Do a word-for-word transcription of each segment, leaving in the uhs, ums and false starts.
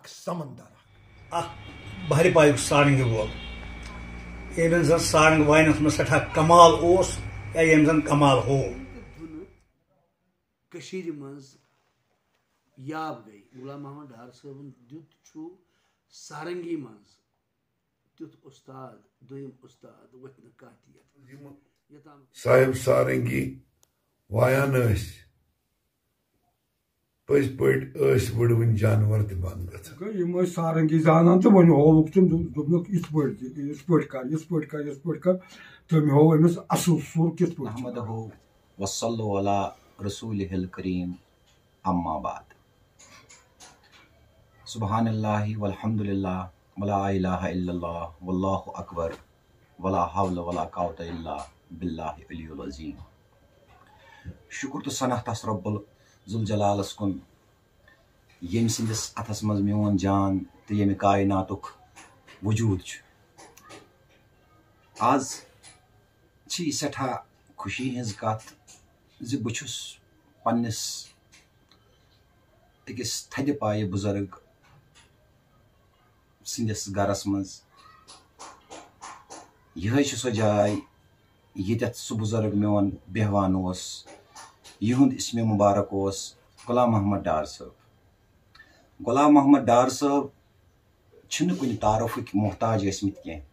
اکھ سمندر اکھ۔ اکھ بحرِ پایُک سارنگی وول، ییٚمِس زن سارنگ واینس منٛز سٮ۪ٹھاہ کمال اوس، یا ییٚمۍ زن کمال ہوو۔ کٔشیٖرِ منٛز یاب گٔے۔ غلام محمد ڈار صٲبُن دیُت چھُ سارنگی منٛز تیُتھ اُستاد، دوٚیِم اُستاد وۄتھِ نہٕ کانٛہہ تہِ یَتھ۔ یِم یوٚتام صاحب سارنگی وایان ٲسۍ، پٔزۍ پٲٹھۍ ٲسۍ وٕڑوٕنۍ جانور تہِ بنٛد گژھان۔ گٔے یِم ٲسۍ سارنگی زانان تہٕ وۄنۍ ہووُکھ تٔمۍ، دوٚپ-، دوٚپنَکھ، "یِتھ پٲٹھۍ تہِ، یِتھ پٲٹھۍ کر، یِتھ پٲٹھۍ کر، یِتھ پٲٹھۍ کر۔" تٔمۍ ہوو أمِس اَصٕل سُر کِتھ پٲٹھۍ چھُ احمدہ کرُن۔ وصلوا علی رسولہ الکریم، اما بعد۔ سبحان اللہ والحمد للہ ولا الہ الا اللہ واللہ اکبر ولا حول ولا قوت الا باللہ العلی العظیم۔ شکر تہٕ ثنا تس رب ال-، ذوالجلالس کُن، ییٚمۍ سٕنٛدِس اتھس منٛز میون جان تہٕ ییٚمہِ کائناتُک وجود چھُ۔ آز چھِ یہِ سٮ۪ٹھاہ خوشی ہٕنٛز کتھ زِ بہٕ چھُس پننِس أکِس تھدِ پایہِ بُزرگ سٕنٛدِس گرس منٛز۔ یِہے چھِ سۄ جاے ییٚتٮ۪تھ سُہ بُزرگ میون بیہوان اوس، یِہُنٛد اسمِ مُبارک اوس غلام محمد ڈار صٲب۔ غلام محمد ڈار صٲب چھِنہٕ کُنہِ تعارُفٕکۍ محتاج ٲسمٕتۍ کینٛہہ،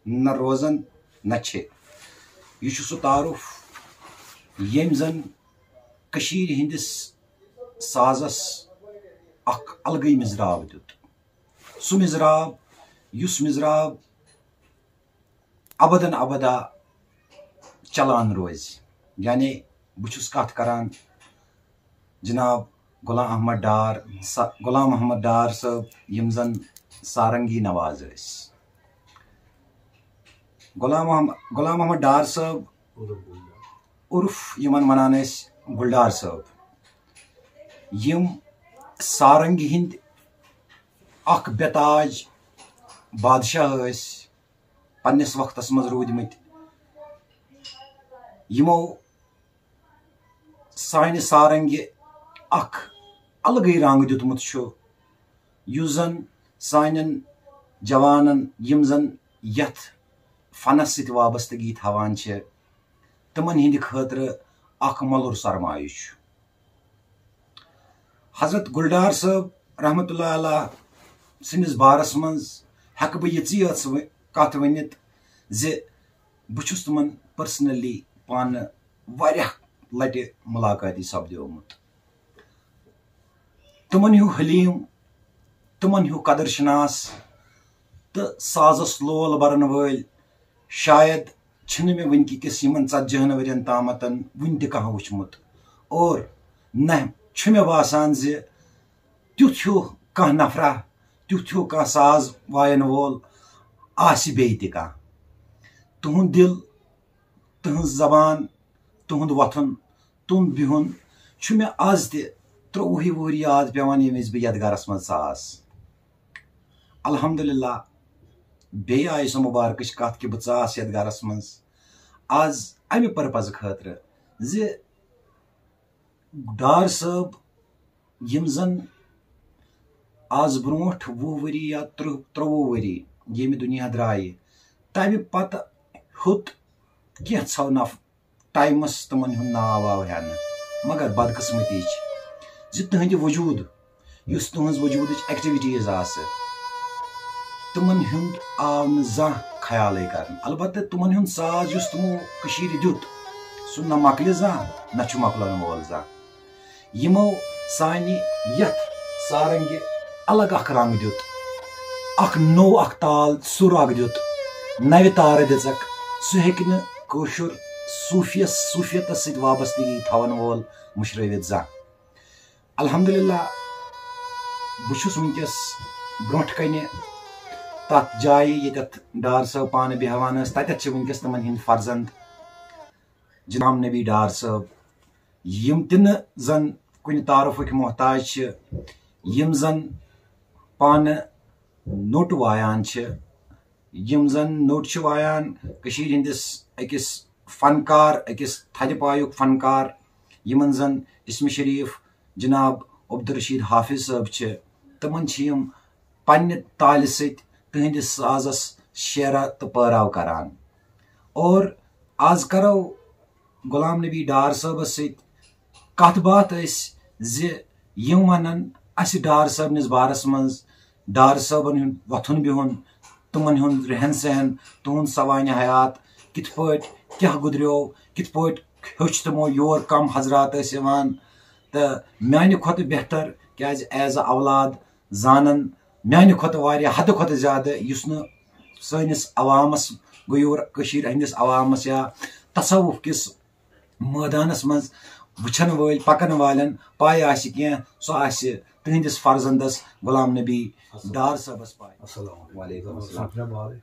نہ روزن نہ چھِ۔ یہِ چھُ سُہ تعارُف ییٚمۍ زن کٔشیٖرِ ہٕنٛدِس سازس اکھ الگٕے مِزراب دیُت۔ سُہ مِزراب، یُس مِزراب ابدن ابدا چلان روزِ۔ یعنی بہٕ چھُس کتھ کران جناب غلام احمد ڈار سا-، غلام احمد ڈار صٲب، یِم زن سارنگی نواز ٲسۍ۔ غلام احم-، غلام احمد ڈار صٲب عرف یِمن ونان ٲسۍ گُلڈار صٲب، یِم سارنگی ہٕنٛدۍ اکھ بے تاج بادشاہ ٲسۍ پننِس وقتس منٛز روٗدمٕتۍ۔ یِمو سانہِ سارنگہِ اکھ الگٕے رنگ دیُتمُت چھُ، یُس زن سانٮ۪ن جوانن، یِم زن یتھ فنس سۭتۍ وابستگی تھاوان چھِ، تِمن ہٕنٛدِ خٲطرٕ اکھ مۄلُر سرمایہِ چھُ۔ حضرت گُلڈار صٲب رحمتہ اللہ علیہ سٕنٛدِس بارس منٛز ہٮ۪کہٕ بہٕ یِژٕے یٲژ وۄنۍ کتھ ؤنِتھ زِ بہٕ چھُس تِمن personally پانہٕ واریاہ لٹہِ مُلاقٲتی سپدیومُت۔ تِمن ہیوٗ حلیٖم، تِمن ہیوٗ قدر شناس تہٕ سازس لول برن وٲلۍ شاید چھِنہٕ مےٚ وٕنہِ کِس یِمن ژتجی ہن ؤرین تامتن وٕنہِ تہِ کانٛہہ وٕچھمُت۔ اور نہ چھُ مےٚ باسان زِ تیُتھ ہیوٗ کانٛہہ نفرا، تیُتھ ہیوٗ کانٛہہ ساز وایَن وول آسہِ بیٚیہِ تہِ کانٛہہ۔ تُہُنٛد دِل، تُہٕنٛز زبان، تُہُنٛد وۄتھُن، تُہُنٛد بِہُن چھُ مےٚ آز تہِ ترٛۆوُہہِ وُہٕرۍ یاد پٮ۪وان، ییٚمہِ وِزِ بہٕ یَتھ گَرَس منٛز ژاس۔ الحمدللہ، بیٚیہِ آیہِ سۄ مُبارکٕچ کَتھ کہِ بہٕ ژاس یَتھ گَرَس منٛز آز اَمہِ purpose خٲطرٕ زِ ڈار صٲب، یِم زن آز برونٛٹھ وُہ ؤری یا ترٕٛہ، ترٛۆوُہ ؤری ییٚمہِ دُنیا درٛایہِ، تَمہِ پتہٕ ہیوٚت کینٛژھو نف-، timeس تِمن ہُنٛد ناو واو ہٮ۪نہٕ۔ مگر بدقٕسمتی چھِ زِ تُہنٛدِ وجوٗد، یُس تُہنٛز وجوٗدٕچ activities آسہٕ، تِمن ہُنٛد آو نہٕ زانٛہہ خیالٕے کرنہٕ۔ البتہٕ تِمن ہُنٛد ساز یُس تِمو کٔشیٖرِ دیُت، سُہ نہ مۄکلہِ زانٛہہ، نہ چھُ مۄکلن وول زانٛہہ۔ یِمو سانہِ یتھ سارنگہِ الگ اکھ رنگ دیُت، اکھ نوٚو اکھ تال سُر اکھ دیُت، نوِ تارٕ دِژکھ۔ سُہ ہیٚکہِ نہٕ کٲشُر صوٗفیس، صوٗفیتس سۭتۍ وابستگی تھاون وول مٔشرٲوِتھ زانٛہہ۔ الحمدللہ، بہٕ چھُس وٕنکیٚس برونٛٹھ کنہِ تتھ جایہِ ییٚتٮ۪تھ ڈار صٲب پانہٕ بیٚہوان ٲسۍ۔ تتٮ۪تھ چھِ وٕنکیٚس تِمن ہٕنٛدۍ فرزند جناب نبی ڈار صٲب، یِم تہِ نہٕ زن کُنہِ تعارفٕکۍ محتاج چھِ، یِم زن پانہٕ نوٚٹ وایان چھِ، یِم زن نوٚٹ چھِ وایان کٔشیٖرِ ہٕنٛدِس أکِس فنکار، أکِس تھدِ پایُک فنکار، یِمن زن اسمِ شریف جناب عبدالرشید حافظ صٲب چھِ، تِمن چھِ یِم پننہِ تالہِ سۭتۍ تہنٛدِس سازس شیرا تہٕ پٲراو کران۔ اور آز کرو غلام نبی ڈار صٲبس سۭتۍ کتھ باتھ أسۍ زِ یِم ونن اسہِ ڈار صٲبنِس بارس منٛز، ڈار صٲبن ہُنٛد وۄتھُن بِہُن، تِمن ہُنٛد رہن سہن، تُہُنٛد سوانح حیات کِتھ پٲٹھۍ کیٛاہ گُزریو، کِتھ پٲٹھۍ ہیوٚچھ تِمو یور، کم حضرات ٲسۍ یِوان۔ تہٕ میانہِ کھۄتہٕ بہتر، کیازِ as a اولاد زانن، میانہِ کھۄتہٕ واریاہ حدٕ کھۄتہٕ زیادٕ، یُس نہٕ سٲنِس عوامس، غیور کٔشیٖرِ ہٕنٛدِس عوامس یا تصوف کِس مٲدانس منٛز وٕچھن وٲلۍ، پکن والٮ۪ن پاے آسہِ کینٛہہ، سُہ آسہِ تہنٛدِس فرزندس غلام نبی ڈار صٲبس پاے۔ السلام علیکم۔ وعلیکم السلام۔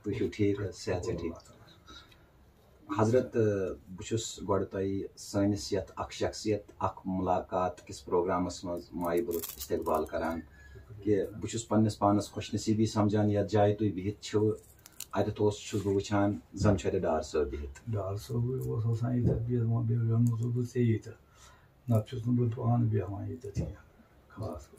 تُہۍ چھِو ٹھیٖک حظ؟ صحت چھا ٹھیٖک؟ حضرت، بہٕ چھُس گۄڈٕ تۄہہِ سٲنِس یتھ اکھ شخصیت اکھ ملاقات کِس پروگرامس منٛز مایہِ بُرُت استقبال کران کہِ بہٕ چھُس پننِس پانس خوش نصیٖبی سمجھان یتھ جایہِ تُہۍ بِہِتھ چھِو۔ اتٮ۪تھ اوس، چھُس بہٕ وٕچھان، زن چھُ اتہِ ڈار صٲب بِہِتھ۔ ڈار صٲبٕے اوس آسان ییٚتٮ۪تھ بِہِتھ، وۄنۍ بیٚیہِ وَنہٕ اوسُس بہٕ ژےٚ ییٚتٮ۪تھ، نتہٕ چھُس نہٕ بہٕ پانہٕ بیٚہوان ییٚتٮ۪تھ کینٛہہ خاص کر۔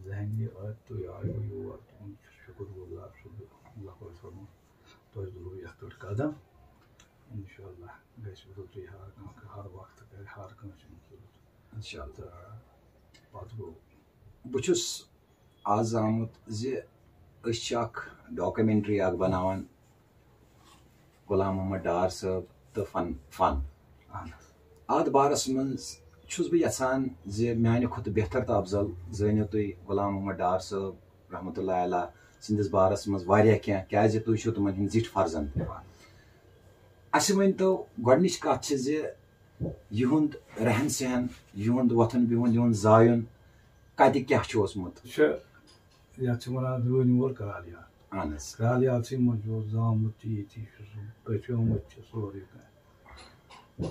ذہنی ٲدۍ تُہۍ آیوٕ یور، تُہُنٛد شُکُر گُزار چھُس بہٕ، اللہ پاک صٲبُن۔ تۄہہِ تُلوٕ یَتھ پٮ۪ٹھ قدم۔ اِنشاءاللہ گژھِ ضروٗرتٕے ہر کانٛہہ، ہر وقتہٕ کرِ ہر کٲنٛسہِ ہُنٛد ضروٗرت۔ اِنشاءاللہ۔ تہٕ پَتہٕ گوٚو۔ بہٕ چھُس آز آمُت زِ أسۍ چھِ اکھ documentary اکھ بناوان، غلام محمد ڈار صٲب تہٕ فن، فن۔ اہن حظ۔ اَتھ بارس منٛز چھُس بہٕ یژھان زِ میانہِ کھۄتہٕ بہتر تہٕ افضل زٲنِو تُہۍ غلام محمد ڈار صٲب رحمتہ اللہ علیہ سٕنٛدِس بارس منٛز واریاہ کینٛہہ، کیازِ تُہۍ چھِو تِمن ہٕنٛدۍ زِٹھۍ فرزند۔ اسہِ ؤنۍ تو، گۄڈٕنِچ کتھ چھِ زِ یِہُنٛد رہن سہن، یِہُنٛد وۄتھُن بِہُن، یِہُنٛد زایُن کتہِ کیٛاہ چھُ اوسمُت؟ یہِ چھُ، یَتھ چھِ وَنان رٲنۍ وول کرٛالیار۔ اہن حظ۔ کرٛالیار چھُ یِمن چھُ زامُت تہِ ییٚتی، چھُ سُہ پٔتھیومُت چھُ سورُے کینٛہہ۔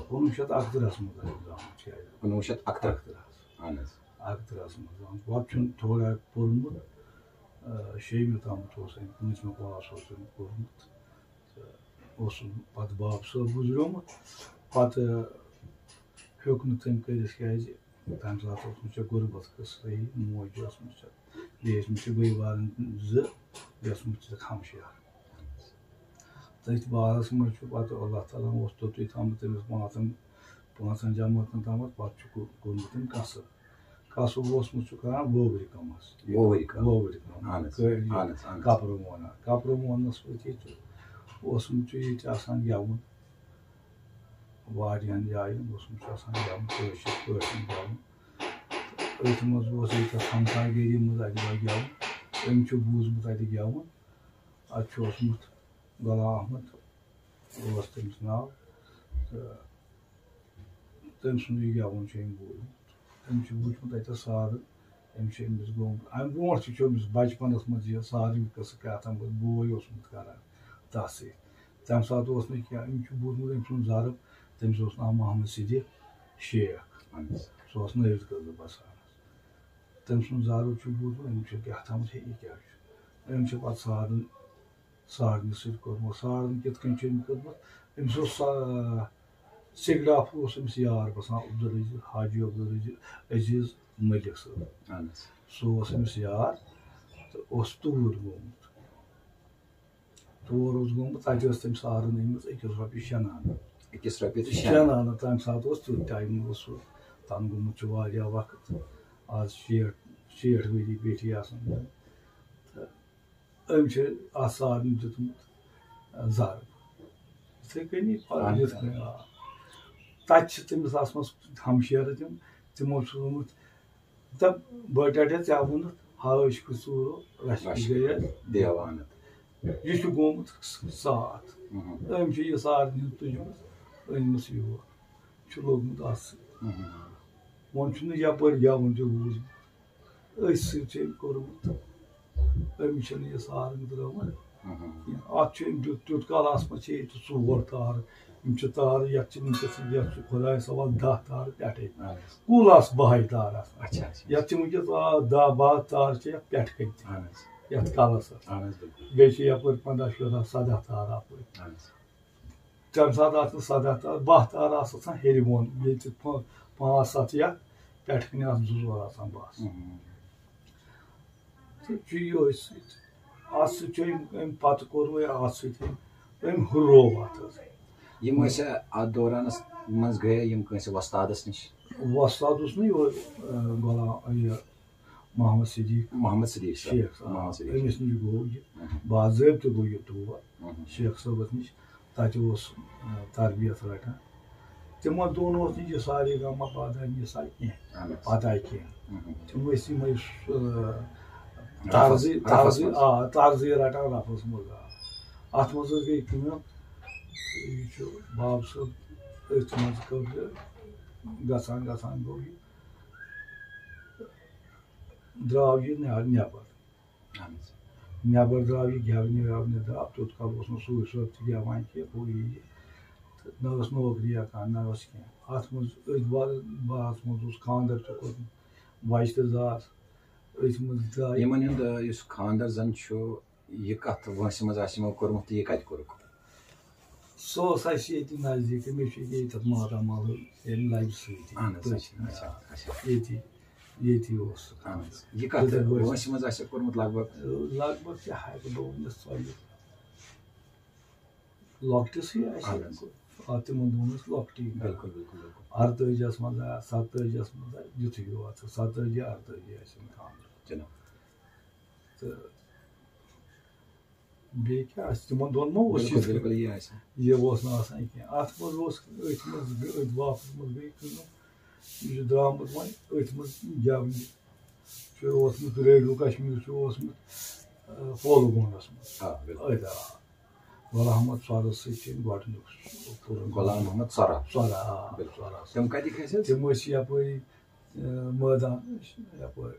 کُنوُہ شیٚتھ اَکتٕرہَس منٛز آسہِ زامُت شاید۔ کُنوُہ شیٚتھ اَکتٕرہ۔ اَکتٕرہَس۔ اہن حظ۔ اَکتٕرہَس منٛز زامُت۔ پَتہٕ چھُنہٕ تھوڑا پوٚرمُت، آ، شیٚیِمہِ تامَتھ اوس أمۍ، پٲنٛژمہِ پاس اوس أمۍ کوٚرمُت۔ تہٕ اوسُس پَتہٕ باب صٲب گُزریومُت۔ پَتہٕ ہیوٚک نہٕ تٔمۍ کٔرِتھ، کیٛازِ تَمہِ ساتہٕ اوسمُت ژےٚ غُربت قٕصہٕ صحیح، موج ٲسمٕژ ژےٚ، بیٚیہِ ٲسمٕتۍ ژےٚ بٲے بارٕنۍ زٕ، بیٚیہِ اوسمُت ژےٚ ہمشیر۔ تٔتھۍ بارس منٛز چھُ پَتہٕ اللہ تعالیٰ ہن اوس توٚتُے تھوٚمُت تٔمِس پانٛژن، پانٛژن جمٲژن تامَتھ، پَتہٕ چھُ کو-، کوٚرمُت تٔمۍ قصر۔ قصر اوسمُت چھُ کران ووٚورِ کٲم حظ۔ ووٚورِ کٲم۔ ووٚورِ کٲم۔ اہن حظ، کٔرۍ یہِ اہن حظ، اہن حظ۔ کَپرٕ مۄنان، کَپرٕ مۄننَس سۭتۍ چھُ اوسمُت چھُ ییٚتہِ آسان گٮ۪وُن۔ واریاہَن جایَن اوسمُت چھُ آسان گٮ۪وُن، کٲشِر پٲٹھۍ گٮ۪وُن۔ أتھۍ منٛز اوس ییٚتہِ ہمسایہِ گٔری منٛز اَکہِ دۄہ گٮ۪وُن۔ أمۍ چھُ بوٗزمُت اَتہِ گٮ۪وُن۔ اَتہِ چھُ اوسمُت غلام احمد، اوس تٔمِس ناو۔ تہٕ تٔمۍ سُنٛد یہِ گٮ۪وُن چھُ أمۍ بوٗزمُت۔ أمۍ چھُ وٕچھمُت اَتٮ۪تھ سادٕ، أمۍ چھُ أمِس گوٚمُت۔ اَمہِ برونٛٹھ تہِ چھُ أمِس بچپنَس منٛز یہِ سادٕ قٕصہٕ کیٛاہ تام اوس بوے اوسمُت کران تَتھ سۭتۍ۔ تَمہِ ساتہٕ اوس نہٕ کینٛہہ، أمۍ چھُ بوٗزمُت أمۍ سُنٛد زَرٕ، تٔمِس اوس ناو محمد صدیق شیخ۔ اہن حظ۔ سُہ اوس نٲوِتھ قٲضی بَسان۔ تٔمۍ سُنٛد زَرٕ چھُ بوٗزمُت، أمۍ چھُ کیٛاہ تامَتھ، ہے، یہِ کیٛاہ چھُ؟ أمۍ چھُ پَتہٕ سادَن سارنٕے سۭتۍ کوٚرمُت۔ سارن کِتھ کٔنۍ چھُ أمۍ کوٚرمُت؟ أمِس اوس، آ، سِگرافر اوس أمِس یار باسان، عبدالعزیز، حاجی عبدالعزیز، عزیز ملک صٲب۔ اہن حظ۔ سُہ اوس أمِس یار تہٕ اوس توٗرۍ گوٚمُت۔ تور اوس گوٚمُت، تَتہِ ٲس تٔمۍ سارن أنمٕژ أکِس رۄپیہِ شٮ۪ن آنہٕ۔ أکِس رۄپیہِ تہٕ شٮ۪ن۔ شٮ۪ن آنہٕ، تَمہِ ساتہٕ اوس تیُتھ ٹایم اوس سُہ، تَنہٕ گوٚمُت چھُ واریاہ وقت۔ آز شیٹھ، شیٹھ ؤری پیٚٹھی آسان۔ تہٕ أمۍ چھِ اَتھ سارنٕے دیُتمُت، آ، ضرب۔ یِتھَے کٔنی پَتہٕ اَہَن۔ یِتھ کٔنۍ، آ۔ تَتہِ چھِ تٔمِس آسمَژ ہمشیرٕ تِم، تِمو چھُ ووٚنمُت، دَپ، بٔٹۍ ڈیڈیا، ژےٚ ووٚنُتھ، ہا، عٲشقہٕ ژوٗرو، رَچھِ رَچھِ گٔیَس دیوانہٕ۔ یہِ چھُ گوٚمُت ساتھ۔ اہم۔ أمۍ چھُ یہِ سارنٕے تُجمُت، أنۍمٕژ یور۔ چھُ لوٚگمُت اَتھ سۭتۍ۔ اہم۔ وۄنۍ چھُنہٕ یَپٲرۍ گٮ۪وُن تہِ بوٗزمُت۔ أتھۍ سۭتۍ چھُ أمۍ کوٚرمُت۔ أمِس چھَنہٕ یہِ سارنٛگ ترٛٲومٕژ اہم۔ کینٛہہ۔ اَتھ چھُ أمۍ دیُت تیُتھ کال، اَتھ منٛز چھِ ییٚتہِ ژور تارٕ۔ یِم چھِ تارٕ، یَتھ چھِ وٕنکیٚس، یَتھ چھُ خۄدایَس حوالہٕ دَہ تارٕ پٮ۪ٹھَے۔ اہن حظ۔ کُل آسہٕ بَہَے تارٕ اَتھ منٛز۔ اچھا، اچھا۔ یَتھ چھِ وٕنکیٚس، آ، دَہ باہ تارٕ چھِ یَتھ پٮ۪ٹھٕ کَنۍ تہِ۔ اہن حظ۔ یَتھ کَلَس اَتھ۔ اہن حظ، بِلکُل۔ بیٚیہِ چھِ یَپٲرۍ پنٛداہ، شُراہ، سَداہ تارٕ اَپٲرۍ۔ اہن حظ۔ تَمہِ ساتہٕ آسہٕ نہٕ سَداہ تارٕ، باہ تارٕ آسہٕ آسان ہیٚرِ بۄن، ییٚتہِ پا-، پانٛژھ سَتھ یا پٮ۪ٹھٕ کَنہِ آسہٕ زٕ ژور آسان بَس۔ اہم۔ تہٕ چھُ یِہوٚے سۭتۍ۔ اَتھ سۭتۍ چھُ أمۍ، أمۍ پَتہٕ کوٚر وۄنۍ اَتھ سۭتۍ أمۍ، أمۍ ہُرروو اَتھ حظ۔ یِم ٲسۍ اَتھ دورانَس منٛز گٔیے یِم کٲنٛسہِ وۄستادَس نِش؟ وۄستاد اوس نہٕ یِہوٚے، آ، غلام، یہِ محمد صدیق۔ محمد صدیق صٲب۔ شیخ صٲب۔ محمد صدیق۔ أمِس نِش گوٚو یہِ، باضٲبطہٕ گوٚو یہِ تور۔ مہم۔ شیخ صٲبَس نِش۔ تَتہِ اوس، آ، تربیت رَٹان۔ تِمَن دۄن اوس نہٕ یہِ سارے گاما پادا نِسا کینٛہہ، اہن حظ۔ پَتہ کینٛہہ۔ مہم۔ تِم ٲسۍ یِمَے، آ، طرزٕ، رفس، رفس طرزٕ، منٛز۔ آ، طرزٕ رَٹان رفس منٛز۔ آ۔ اَتھ منٛز حظ گٔے کٲم، یہِ چھُ باب صٲب أتھۍ منٛز کٔر یہِ گژھان گژھان گوٚو یہِ، درٛاو یہِ نٮ۪-، نٮ۪بر۔ اہن حظ۔ نٮ۪بر درٛاو یہِ گٮ۪ونہِ وٮ۪ونہِ درٛاو، تیوٗت کال اوس نہٕ سُے صٲب تہِ گٮ۪وان کینٛہہ، ہُہ یہِ یہِ۔ تہٕ نہ ٲس نوکریا کانٛہہ، نہ ٲس کینٛہہ۔ اَتھ منٛز أتھۍ با-، باہَس منٛز اوس خانٛدر تہِ کوٚرمُت، بَچہٕ تہِ زاس أتھۍ منٛز درٛاے۔ یِمن ہُنٛد، آ، یُس خانٛدر زن چھُ، یہِ کتھ وٲنٛسہِ منٛز آسہِ یِمو کوٚرمُت تہٕ یہِ کتہِ کوٚرُکھ؟ سُہ اوس اَسہِ ییٚتہِ نزدیٖکٕے، مےٚ چھُ ییٚتہِ ییٚتٮ۪تھ ماتامال ییٚمہِ لبہِ سۭتۍ۔ اہن حظ، تٔتھۍ اچھا، اچھا، اچھا۔ ییٚتی، ییٚتی اوس سُہ۔ اہن حظ۔ یہِ کتھ تیٚلہِ گوٚو وٲنٛسہِ منٛز آسہِ کوٚرمُت لگ بگ؟ لگ بگ کیٛاہ ہٮ۪کہٕ بہٕ ؤنِتھ، ژۄیہِ لۄکٹِسٕے آسہِ۔ اہن حظ۔ آ، تِمن دۄہن ٲسۍ لۄکٹی۔ بِلکُل، بِلکُل، بِلکُل۔ اَرتٲجِیَس منٛز آ، ستٲجِیَس منٛز آ، یُتھُے یوت، ستٲجی، اَرتٲجی ٲسۍ یِم خانٛدر۔ جِناب۔ تہٕ بیٚیہِ کیٛاہ آسہِ، تِمن دۄہن ما اوس بِلکُل، یِتھ کٔنۍ؟ بِلکُل، یہِ آسہِ۔ یہِ اوس نہٕ آسان کینٛہہ۔ اَتھ منٛز اوس أتھۍ منٛز گٔے، أتھۍ واپَس منٛز گٔے کٲم، یہِ چھُ درٛامُت وۄنۍ أتھۍ منٛز گٮ۪ونہِ۔ چھُ اوسمُت ریڈیو کشمیٖر، چھُ اوسمُت، آ، پولہٕ گونڈس منٛز۔ آ، بِلکُل۔ أتھۍ آ۔ غلام محمد سۄرس سۭتۍ چھِ أمۍ گۄڈٕنیُک کوٚرمُت۔ غلام محمد سۄرا۔ سۄرا، آ، بِلکُل۔ سۄرا۔ تِم کَتِکۍ ٲسۍ حظ؟ تِم ٲسۍ یَپٲرۍ، آ، مٲدان، یَپٲرۍ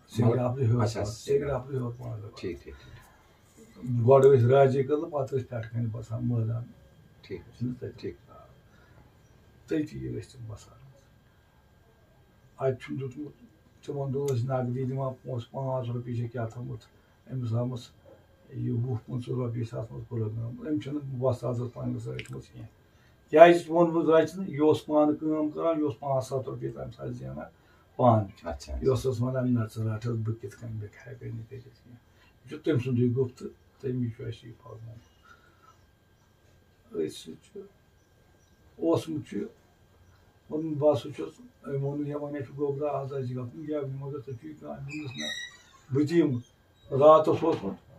سیٚکہِ اَپرِ ہیوٚر اچھا، پَہَن، سیٚکہِ سیٚکہِ اَپرِ ہیوٚر پَہَن۔ ٹھیٖک، ٹھیٖک، ٹھیٖک۔ گۄڈٕ ٲسۍ راجے کدلہٕ، پَتہٕ ٲسۍ پٮ۪ٹھٕ کَنہِ بَسان مٲدان۔ ٹھیٖک۔ چھُنہٕ تَتہِ؟ ٹھیٖک۔ تٔتی ٲسۍ تِم بَسان۔ اَتہِ چھُنہٕ دیُتمُت، تِمَن دۄہَن ٲسۍ نقدٕے دِوان پونٛسہٕ، پانٛژھ رۄپیہِ چھِ کیٛاہ تھوٚمُت أمِس آمٕژ، یہِ وُہ پٕنٛژٕہ رۄپیہِ چھِ اَتھ منٛز پرٛوگرام۔ أمۍ چھِنہٕ وۄستادَس پنٛنِس رٔٹمٕژ کینٛہہ۔ کیٛازِ ووٚن بہٕ رَچہِ نہٕ، یہِ اوس پانہٕ کٲم کَران، یہِ اوس پانٛژھ سَتھ رۄپیہِ تَمہِ ساتہٕ زینان پانہٕ۔ اچھا۔ یہِ اوس اوس وَنان، "نہ، ژٕ رَٹ حظ، بہٕ کِتھ کٔنۍ، بہٕ ہٮ۪کَے نہٕ کٔرِتھ کینٛہہ۔" یہِ چھُ تٔمۍ سُنٛدُے گُپتہٕ، تٔمی چھُ اَسہِ یہِ پھۄلمُت۔ أتھۍ سۭتۍ چھُ اوسمُت چھُ ووٚنمُت، بہٕ ہسا چھُس، أمۍ ووٚن، "ہے، وۄنۍ چھُ گوٚبرا، آز آسہِ گژھُن گٮ۪ونہِ، مگر ژےٚ چھُے کانٛہہ ووٚنمُت نہ، بہٕ تہِ یِمہٕ۔" راتَس اوسمُت،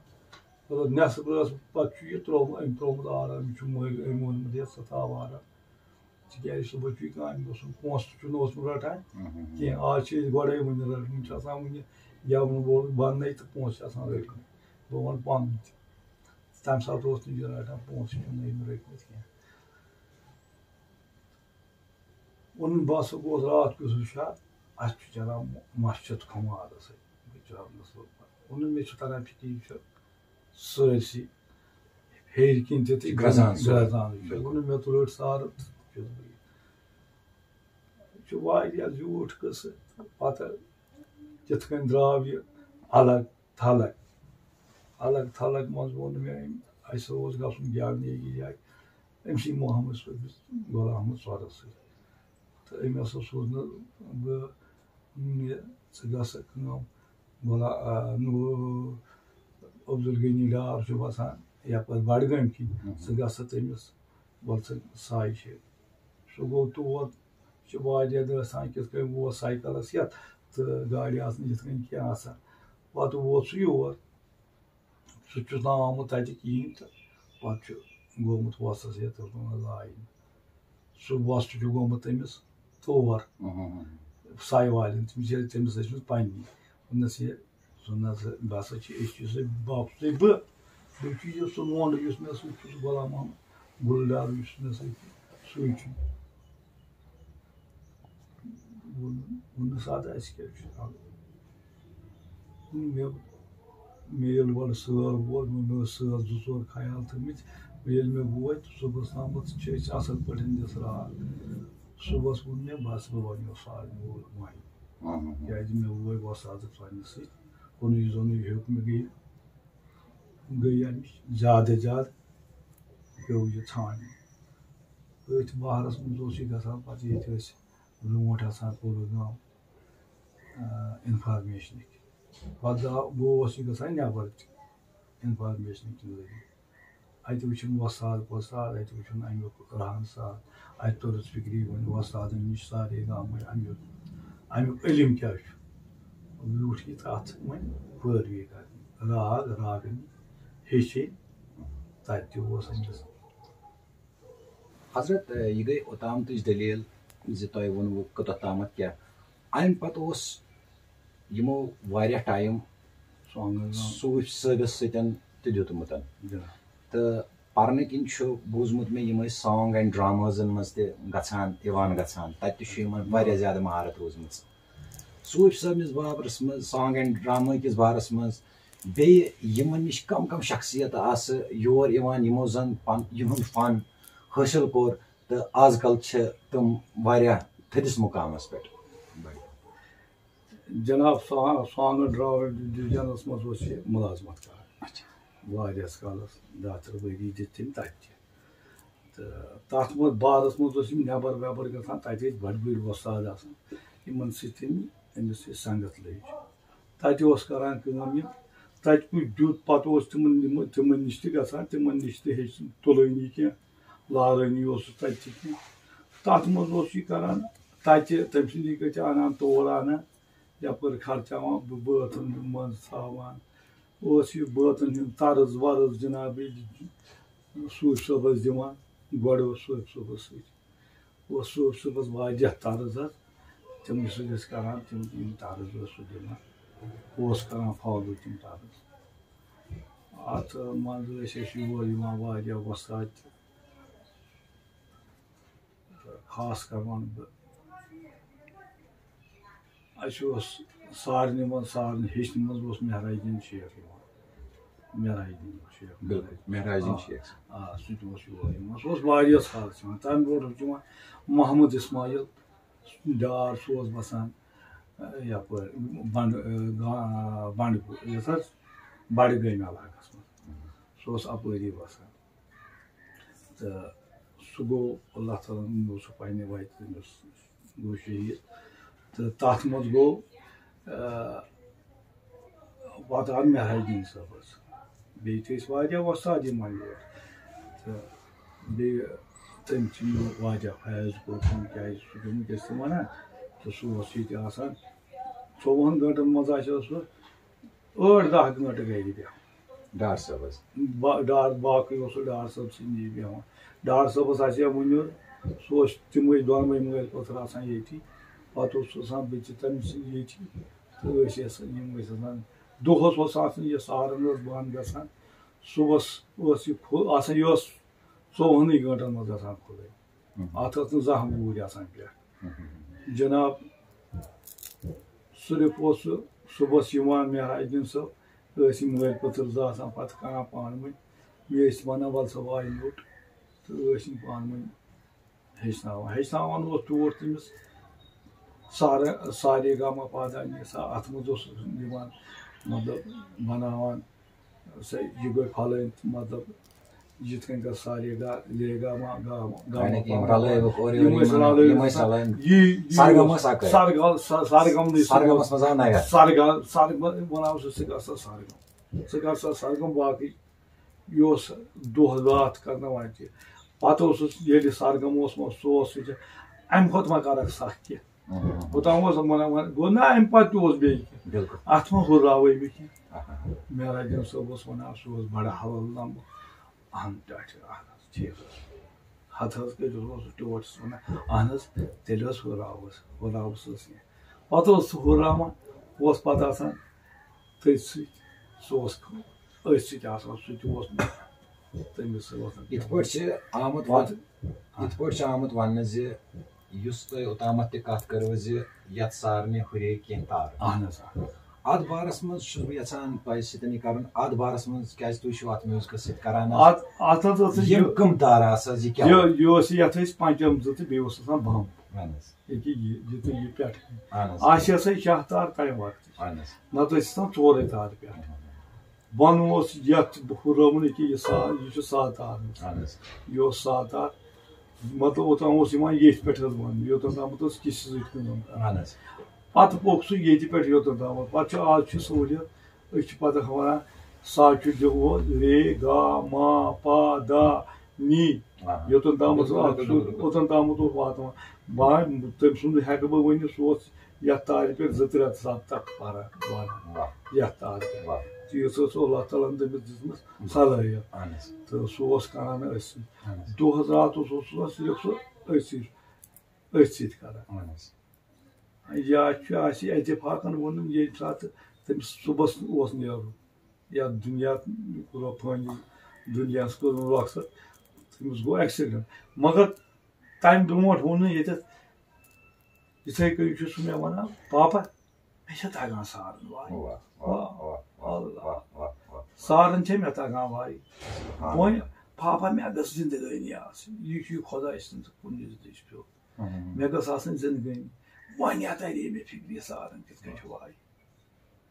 مطلب، نٮ۪صٕف رٲژ پَتہٕ چھُ یہِ ترٛوومُت، أمۍ ترٛوومُت آرام، یہِ چھُ مٔلۍ، أمۍ ووٚنمُت، "ہے، ژٕ تھاو آرام، تِکیٛازِ صُبحس چھُے کانٛہہ اَمہِ دۄہ سُنٛد پونٛسہٕ تہِ چھُنہٕ اوسمُت رَٹان کینٛہہ، آز چھِ أسۍ گۄڈَے وٕنہِ رَٹان، وٕنہِ چھُ آسان وٕنہِ گٮ۪وُن وول بَننَے تہٕ پونٛسہٕ چھِ آسان رٔٹۍ مٕتۍ۔" بہٕ وَنہٕ پَنُن تہِ۔ تَمہِ ساتہٕ اوس نہٕ یہِ رَٹان، پونٛسہٕ چھُنہٕ أمۍ رٔٹمٕتۍ کینٛہہ۔ ووٚنُن، بہٕ ہسا گوس راتھ کیُتھ ہُشار، اَسہِ چھُ چَلان مَسجِد خۄمارَس سۭتۍ۔ بہٕ چھُس رَبَس ووٚنمُت۔ ووٚنُن، مےٚ چھُ تَران فِکرِ، یہِ چھُ سٲرسٕے ہیٚرِ کِنۍ تہِ تہٕ گرٛزان سورُے۔ گرٛزان۔ بِلکُل۔ ووٚنُن، مےٚ تُل رٔٹ سارٕ تہٕ چھُس بہٕ یہِ۔ یہِ چھُ واریاہ زیوٗٹھ قٕصہٕ، پَتہٕ کِتھ کٔنۍ درٛاو یہِ الگ تھلگ۔ الگ تھلگ منٛز ووٚن مےٚ أمۍ، اَسہِ اوس گژھُن گٮ۪ونہِ أکِس جایہِ، أمۍ سٕے محمد صٲبِس، غلام محمد صٲبَس سۭتۍ۔ تہٕ أمۍ ہسا سوٗز نہٕ بہٕ، یہِ، ژٕ گژھ سا کٲم، غلام، آ، نوٗر عبدالغنی ڈار چھُ وَسان یَپٲرۍ بَڈگٲمۍ کِنۍ، ژٕ گژھ سا تٔمِس، وَل ژٕ ساے چھِ۔ سُہ گوٚو تور، چھِ واریاہ دٲستان کِتھ کٔنۍ ووت سایکَلَس ہٮ۪تھ تہٕ گاڑِ آسہٕ نہٕ یِتھ کٔنۍ کینٛہہ آسان۔ پَتہٕ ووت سُہ یور، سُہ تہِ چھُس نہٕ آمُت تَتہِ کِہیٖنۍ تہٕ پَتہٕ چھُ گوٚمُت وۄستَس ہٮ۪تھ تہٕ دوٚپمَس، "آیہِ نہٕ۔" سُہ وۄستہٕ چھُ گوٚمُت تٔمِس تور، مہم۔ ساے والٮ۪ن، تٔمِس چھِ، تٔمِس ٲسۍ مٕژ پنٛنی۔ دوٚپنَس، "یہِ سُہ نہ سا، بہٕ ہسا چھِ، أسۍ چھِ سُہ، بہٕ ہسا چھُس بہٕ، بیٚیہِ چھُ یہِ سُہ لونٛڈٕ یُس مےٚ سۭتۍ چھُ، سُہ غلام محمد گُلہٕ ڈار یُس مےٚ سۭتۍ چھُ، سُے چھُ۔" ووٚن، ووٚنُس، "اَدٕ اَسہِ کیٛاہ چھُ کَرُن؟" مےٚ، مےٚ ییٚلہِ گۄڈٕ سٲر ووت، مےٚ، مےٚ ٲسۍ سٲر زٕ ژور خیال تھٲومٕتۍ۔ ییٚلہِ مےٚ ووت صُبحَس تامَتھ چھِ أسۍ اَصٕل پٲٹھۍ دِتھ راتھ۔ صُبحَس ووٚن مےٚ، "بَس، بہٕ وَنہٕ یہِ سارنٕے وۄنۍ۔" مہم۔ کیٛازِ مےٚ ووے وۄستادَس پنٛنِس سۭتۍ، کُنُے زوٚنُے ہیوٚک مےٚ، گٔے، گٔے اَمِچ زیادٕ زیادٕ، پیوٚو یہِ ژھانٛڈنہِ۔ أتھۍ بہارَس منٛز اوس یہِ گژھان، پَتہٕ ییٚتہِ ٲسۍ برٛونٛٹھ آسان پروگرام، آ، اِنفارمیشنٕکۍ۔ پَتہٕ درٛاو، بہٕ اوس یہِ گژھان نٮ۪بَر تہِ اِنفارمیشنہٕ کہِ ذٔریعہٕ۔ اَتہِ وٕچھُن وۄستاد پۄستاد، اَتہِ وٕچھُن اَمیُک رہن سہن، اَتہِ توٚرُس فِکرِ وۄنۍ وۄستادَن نِش سارے گامٕکۍ اَمیُک، اَمیُک علم کیٛاہ چھُ۔ ویوٗٹھ یہِ تَتھ وۄنۍ پٲروی کَرٕنۍ، راگ راگنی ہیٚچھِنۍ تَتہِ تہِ اوس أمِس۔ حضرت، یہِ گٔے اوٚتامتٕچ دٔلیٖل زِ تۄہہِ ووٚنوُ کوٚتَتھ تامَتھ کیٛاہ۔ اَمہِ پَتہٕ اوس یِمو واریاہ ٹایم سانٛگَن صوٗفۍ صٲبِس سۭتۍ تہِ دیُتمُت۔ جِناب۔ تہٕ پَرنہٕ کِنۍ چھُ بوٗزمُت مےٚ یِم ٲسۍ سانٛگ اینڈ ڈرٛامازَن منٛز تہِ گژھان، یِوان گژھان، تَتہِ تہِ چھُ یِمَن واریاہ زیادٕ مہارت روٗزمٕژ۔ صوٗفۍ صٲبنِس بابرَس منٛز، سانٛگ اینڈ ڈرٛاما کِس بارَس منٛز، بیٚیہِ یِمَن نِش کَم کَم شخصیت آسہٕ یور یِوان، یِمو زَن پَن یِہُنٛد فَن حٲصِل کوٚر تہٕ آز کَل چھِ تِم واریاہ تھٔدِس مُقامَس پٮ۪ٹھ۔ جناب سا-، سانٛگہٕ ڈرٛاما ڈِوجنَس منٛز اوس یہِ مُلازمت کران۔ اچھا۔ واریاہَس کالَس، دَہ تٕرٛہ ؤری دِتۍ تٔمۍ تَتہِ تہِ۔ تہٕ تَتھ منٛز بارَس منٛز اوس یِم نٮ۪بَر وٮ۪بَر گژھان، تَتہِ ٲسۍ بَڑٕ بٔڑۍ وۄستاد آسان، یِمَن سۭتۍ تٔمۍ، أمِس یہِ سنٛگَت لٔج۔ تَتہِ اوس کران کٲم یہِ، تَتہِ کُس دیُت، پَتہٕ اوس تِمَن، یِمَن، تِمَن نِش تہِ گژھان، تِمَن نِش تہِ ہیٚچھ تُلٲنی کینٛہہ، لالٲنی اوسُس تَتہِ تہِ کینٛہہ۔ تَتھ منٛز اوس یہِ کران، تَتہِ تٔمۍ سٕنٛدی کَتھِ اَنان، تور اَنان، یَپٲرۍ خرچاوان بہٕ بٲتَن منٛز تھاوان۔ اوس یہِ بٲتَن ہُنٛد طرز ورز جناب ییٚلہِ صوٗفۍ صٲبَس دِوان، گۄڈٕ اوس صوٗفۍ صٲبَس سۭتۍ۔ اوس صوٗفۍ صٲبَس واریاہ طرز حظ، تِمنٕے سۭتۍ ٲسۍ کران، تِم یِم طرز اوس سُہ دِوان، اوس کران فالو تِم طرز۔ اَتھ منٛز ٲسۍ اَسہِ یور یِوان واریاہ وۄستاد تہِ۔ خاص کر وَنہٕ بہٕ، اَسہِ اوس سارنٕے منٛز، سارنٕے ہیٚچھنہٕ منٛز اوس مہراج الدیٖن شیخ یِوان۔ مہراج الدیٖن شیخ۔ بِلکُل، مہراج الدیٖن شیخ۔ آ، سُہ تہِ اوس یور یِوان۔ سُہ اوس واریاہَس کالَس یِوان۔ تَمہِ برونٛٹھ اوس یِوان محمد اسماعیل ڈار، سُہ اوس بَسان، آ، یَپٲرۍ بَنٛڈ-، آ، گا-، بَنٛڈٕ پوٗر، یَتھ حظ بَڈگٲمۍ علاقَس منٛز۔ سُہ اوس اَپٲری بَسان۔ تہٕ سُہ گوٚو، اللہ تعالیٰ ہن نیوٗ سُہ پننہِ وتہِ، تٔمِس گوٚو شہیٖد۔ تہٕ تَتھ منٛز گوٚو، آ، پَتہٕ آو مہراج الدیٖن صٲبَس۔ بیٚیہِ تہِ ٲسۍ واریاہ وۄستاد یِوان یور۔ تہٕ بیٚیہِ تٔمۍ چھِ مےٚ واریاہ فیض کوٚرمُت، کیٛازِ سُہ چھُ وٕنکیٚس تہِ وَنان، تہٕ سُہ اوس ییٚتہِ آسان، ژوٚوُہَن گٲنٛٹَن منٛز آسہِ ہا سُہ ٲٹھ دَہ گٲنٛٹہٕ گرِ بیٚہوان۔ ڈار صٲبَس۔ با-، ڈار، باقٕے اوس سُہ ڈار صٲب سٕنٛدِ نِش بیٚہوان۔ ڈار صٲبَس آسہِ ہا وُنیُر، سُہ اوس تِمَے دۄنوَے مٲلۍ پٔتھٕر آسان ییٚتی۔ پَتہٕ اوسُس آسان بہٕ تہِ تٔمۍ سٕنٛدِ ییٚتی۔ تہٕ ٲسۍ آسان، یِم ٲسۍ آسان، دۄہَس اوس آسان یہِ سارَن ٲس بنٛد گژھان۔ صُبحَس ٲس یہِ کھُل-، آسان، یہِ ٲس ژوٚوُہنٕے گٲنٛٹَن منٛز گژھان کھُلٕنۍ۔ اَتھ ٲس نہٕ زانٛہہ ووٗرۍ آسان پٮ۪ٹھ۔ جناب، صرف اوس سُہ صُبحَس یِوان مہراج الدیٖن صٲب، ٲسۍ یِم مٲلۍ پٔتھٕر زٕ آسان پَتہٕ کَران پانہٕ ؤنۍ۔ مےٚ ٲسۍ وَنان، "وَلہٕ سا وایہِ نوٚٹ"، تہٕ ٲسۍ یِم پانہٕ ؤنۍ ہیٚچھناوان۔ ہیٚچھناوان اوس تور تٔمِس سارے، سارے گاما پادا نِسا، اَتھ منٛز اوس یِوان، مطلب، بَناوان سا، یہِ گوٚو پھلٲنۍ، مطلب، یِتھ کٔنۍ گژھِ سارے گا-، لے گا ما، گا ما، گا ما، یعنی کہِ یِم پا ما۔ رلٲوِکھ اورٕ یِم یورٕ ٲسۍ یِمن، رلٲوِتھ یِم ٲسۍ گژھان۔ رلٲوِتھ۔ یی، یی سرگم اوس۔ ٲس اکٲے۔ سرگم، س-، سرگم نٕے سُہ سرگمس گوٚو۔ منٛز آو نوید۔ سرگم، سرگم وَنان اوس سُہ گژھان سرگم۔ سُہ گژھان سرگم باقٕے۔ یہِ اوس دۄہ راتھ کرناوان تہِ۔ پتہٕ اوسُس، ییٚلہِ سرگم اوس، سُہ اوس سُہ تہِ، اَمہِ کھۄتہٕ ما کرکھ سکھ کینٛہہ؟ اوٚتام اوس وَنان، وَنان، گوٚو نہ، اَمہِ پَتہٕ تہِ اوس بیٚیہِ کینٛہہ۔ بِلکُل۔ اَتھ ما ہُراوَے مےٚ کینٛہہ؟ مہراج الدیٖن صٲب اوس وَنان، سُہ اوس بَڑٕ حلال لَمبہٕ۔ اَہَن ٹاٹھہِ، اَہَن حظ، ٹھیٖک حظ۔ ہَتہٕ حظ کٔرِتھ اوس سُہ ٹوٹھ سُہ وَنان، اَہَن حظ، تیٚلہِ حظ ہُراوُس، ہُراوُس حظ کینٛہہ۔ پَتہٕ اوس سُہ ہُراوان، اوس پَتہٕ آسان تٔتھۍ سۭتۍ، سُہ اوس أتھۍ سۭتۍ آسان، سُہ تہِ اوس تٔمِس سۭتۍ وۄتھان۔ یِتھ پٲٹھۍ چھِ آمُت وَن-، پَتہٕ یِتھ پٲٹھۍ چھِ آمُت وَننہٕ زِ یُس تۄہہِ اوٚتامَتھ تہِ کَتھ کٔروٕ زِ یَتھ سارنٕے ہُرے کینٛہہ تارٕ۔ اَہَن حظ، آ۔ اَتھ بارَس منٛز چھُس بہٕ یَژھان تۄہہِ سۭتۍ یہِ کَرُن، اَتھ بارَس منٛز کیٛازِ تُہۍ چھِو اَتھ میوٗزکَس سۭتۍ کَران حظ؟ اَتھ، اَتھ حظ ٲس یِم یہِ، کٕم تارٕ آسہٕ حظ، یہِ کیٛاہ یہِ، اوس؟ یہِ اوس یَتھ ٲسۍ پنٛچم زٕ تہٕ بیٚیہِ اوس آسان بَم۔ اَہَن حظ۔ ییٚکیٛاہ یہِ، یہِ تہٕ یہِ پٮ۪ٹھ۔ اَہَن حظ۔ آسہِ ہسا شاہ تار تَمہِ وقتہٕ۔ اَہَن حظ۔ نَتہٕ ٲسۍ آسان ژورَے تارٕ پٮ۪ٹھ۔ بۄنہٕ اوس یَتھ ہُرٲومُت، ییٚکیٛاہ یہِ سا-، یہِ چھُ ساتار۔ اَہَن حظ۔ یہِ اوس ساتار۔ مطلب، اوٚتام اوس یِوان ییٚتھۍ پٮ۪ٹھ حظ وَننہٕ، یوٚتام تامَتھ اوس کِسہِ سۭتۍ کٲم کران۔ اَہَن حظ۔ پتہٕ پوٚک سُہ ییٚتہِ پٮ۪ٹھ یوٚتَن تامَتھ۔ پَتہٕ چھُ، آز چھِ سہوٗلیت، أسۍ چھِ پَتہٕ وَنان سا چھُ دِوان رے گا ما پا دا نی۔ آ۔ یوٚتَن تامَتھ سُہ اَکھ، بِلکُل، سُہ، بِلکُل۔ اوٚتَن تامَتھ اوس واتان۔ بہٕ، تٔمۍ سُنٛد ہٮ۪کہٕ بہٕ ؤنِتھ، سُہ اوس یَتھ تارِ پٮ۪ٹھ زٕ ترٛےٚ سَبق پَران، وَنان۔ واہ۔ یَتھ تارِ پٮ۪ٹھ۔ واہ۔ تہٕ یُس اوس اللہ تعالیٰ ہَن تٔمِس دِژمٕژ صلٲحیت۔ اَہَن حظ۔ تہٕ سُہ اوس کَران أتھۍ سۭتۍ۔ اَہَن حظ۔ دۄہَس راتَس اوس سُہ صرف سُہ أتھۍ سۭتۍ، أتھۍ سۭتۍ کَران۔ اَہَن حظ۔ یا چھُ اَسہِ اتفاقن ووٚنُن، ییٚمہِ ساتہٕ تٔمِس صُبحس اوس نیرُن، یا دُنیا، فٲنی دُنیاہس کوٚرُن رۄخصت، تٔمِس گوٚو ایکسیڈنٹ۔ مگر تَمہِ برونٛٹھ ووٚن نہٕ ییٚتٮ۪تھ، یِتھَے کٔنۍ چھُ سُہ مےٚ وَنان، "پاپا، مےٚ چھےٚ تَگان سارن وایِنۍ۔" واہ، واہ، واہ، واہ، اللہ۔ واہ، واہ، واہ۔ سارن چھےٚ مےٚ تَگان وایِنۍ۔ سبحان وۄنۍ، اللہ۔ پاپا، مےٚ گٔژھ زِندگٲنی آسٕنۍ۔ یہِ چھُ یہِ خۄداے سٕنٛز کُنہِ زِ دٔسۍ پیوٚو۔ اہم۔ مےٚ گٔژھ آسٕنۍ زِندگٲنی۔ وۄنۍ ہا تَرے مےٚ فِکرِ، سارن کِتھ کٔنۍ چھِ وایِنۍ۔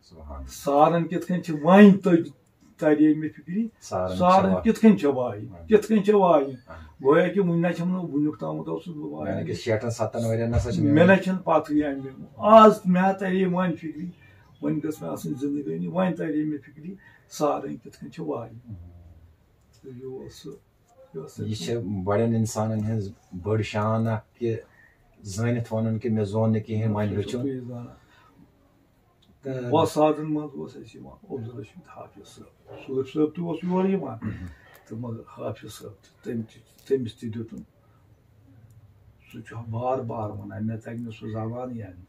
سبحان اللہ۔ سارن کِتھ کٔنۍ چھِ وۄنۍ تٔج-، تَرے مےٚ فِکرِ، سارن چھِ سارن وایِنۍ۔ کِتھ کٔنۍ چھِ وایِنۍ، اہم۔ کِتھ کٔنۍ چھِ وایِنۍ۔ اہم۔ گویا کہِ وُنہِ نہ چھَم نہٕ، وُنیُک تامَتھ اوسُس بہٕ وایان۔ یعنی کہِ شیٹھن ستن ؤرین نہ سا چھِ مےٚ مےٚ نہ چھَنہٕ پَتہٕے اَمہِ۔ آز مےٚ ہا تَرے وۄنۍ فِکرِ، وۄنۍ گٔژھ مےٚ آسٕنۍ زِندگٲنی، وۄنۍ تَرے مےٚ فِکرِ، سارن کِتھ کٔنۍ چھِ وایِنۍ۔ اہم۔ تہٕ یہِ اوس سُہ۔ یہِ چھِ بڑٮ۪ن انسانن ہٕنٛز بٔڑ شان اکھ کہِ زٲنِتھ ونُن کہِ مےٚ زون نہٕ کِہیٖنۍ، وۄنۍ ہیوٚچھُم۔ تہٕ وۄستادن منٛز اوس اَسہِ یِوان عبدالرشید حافظ صٲب۔ صوٗفۍ صٲب تہِ اوس یور یِوان، تہٕ مگر حافظ صٲب تہِ، تٔمۍ تہِ، تٔمِس تہِ دیُتُن۔ سُہ چھُ بار بار وَنان، مےٚ تَگہِ نہٕ سُہ زبانٕے اَنٕنۍ۔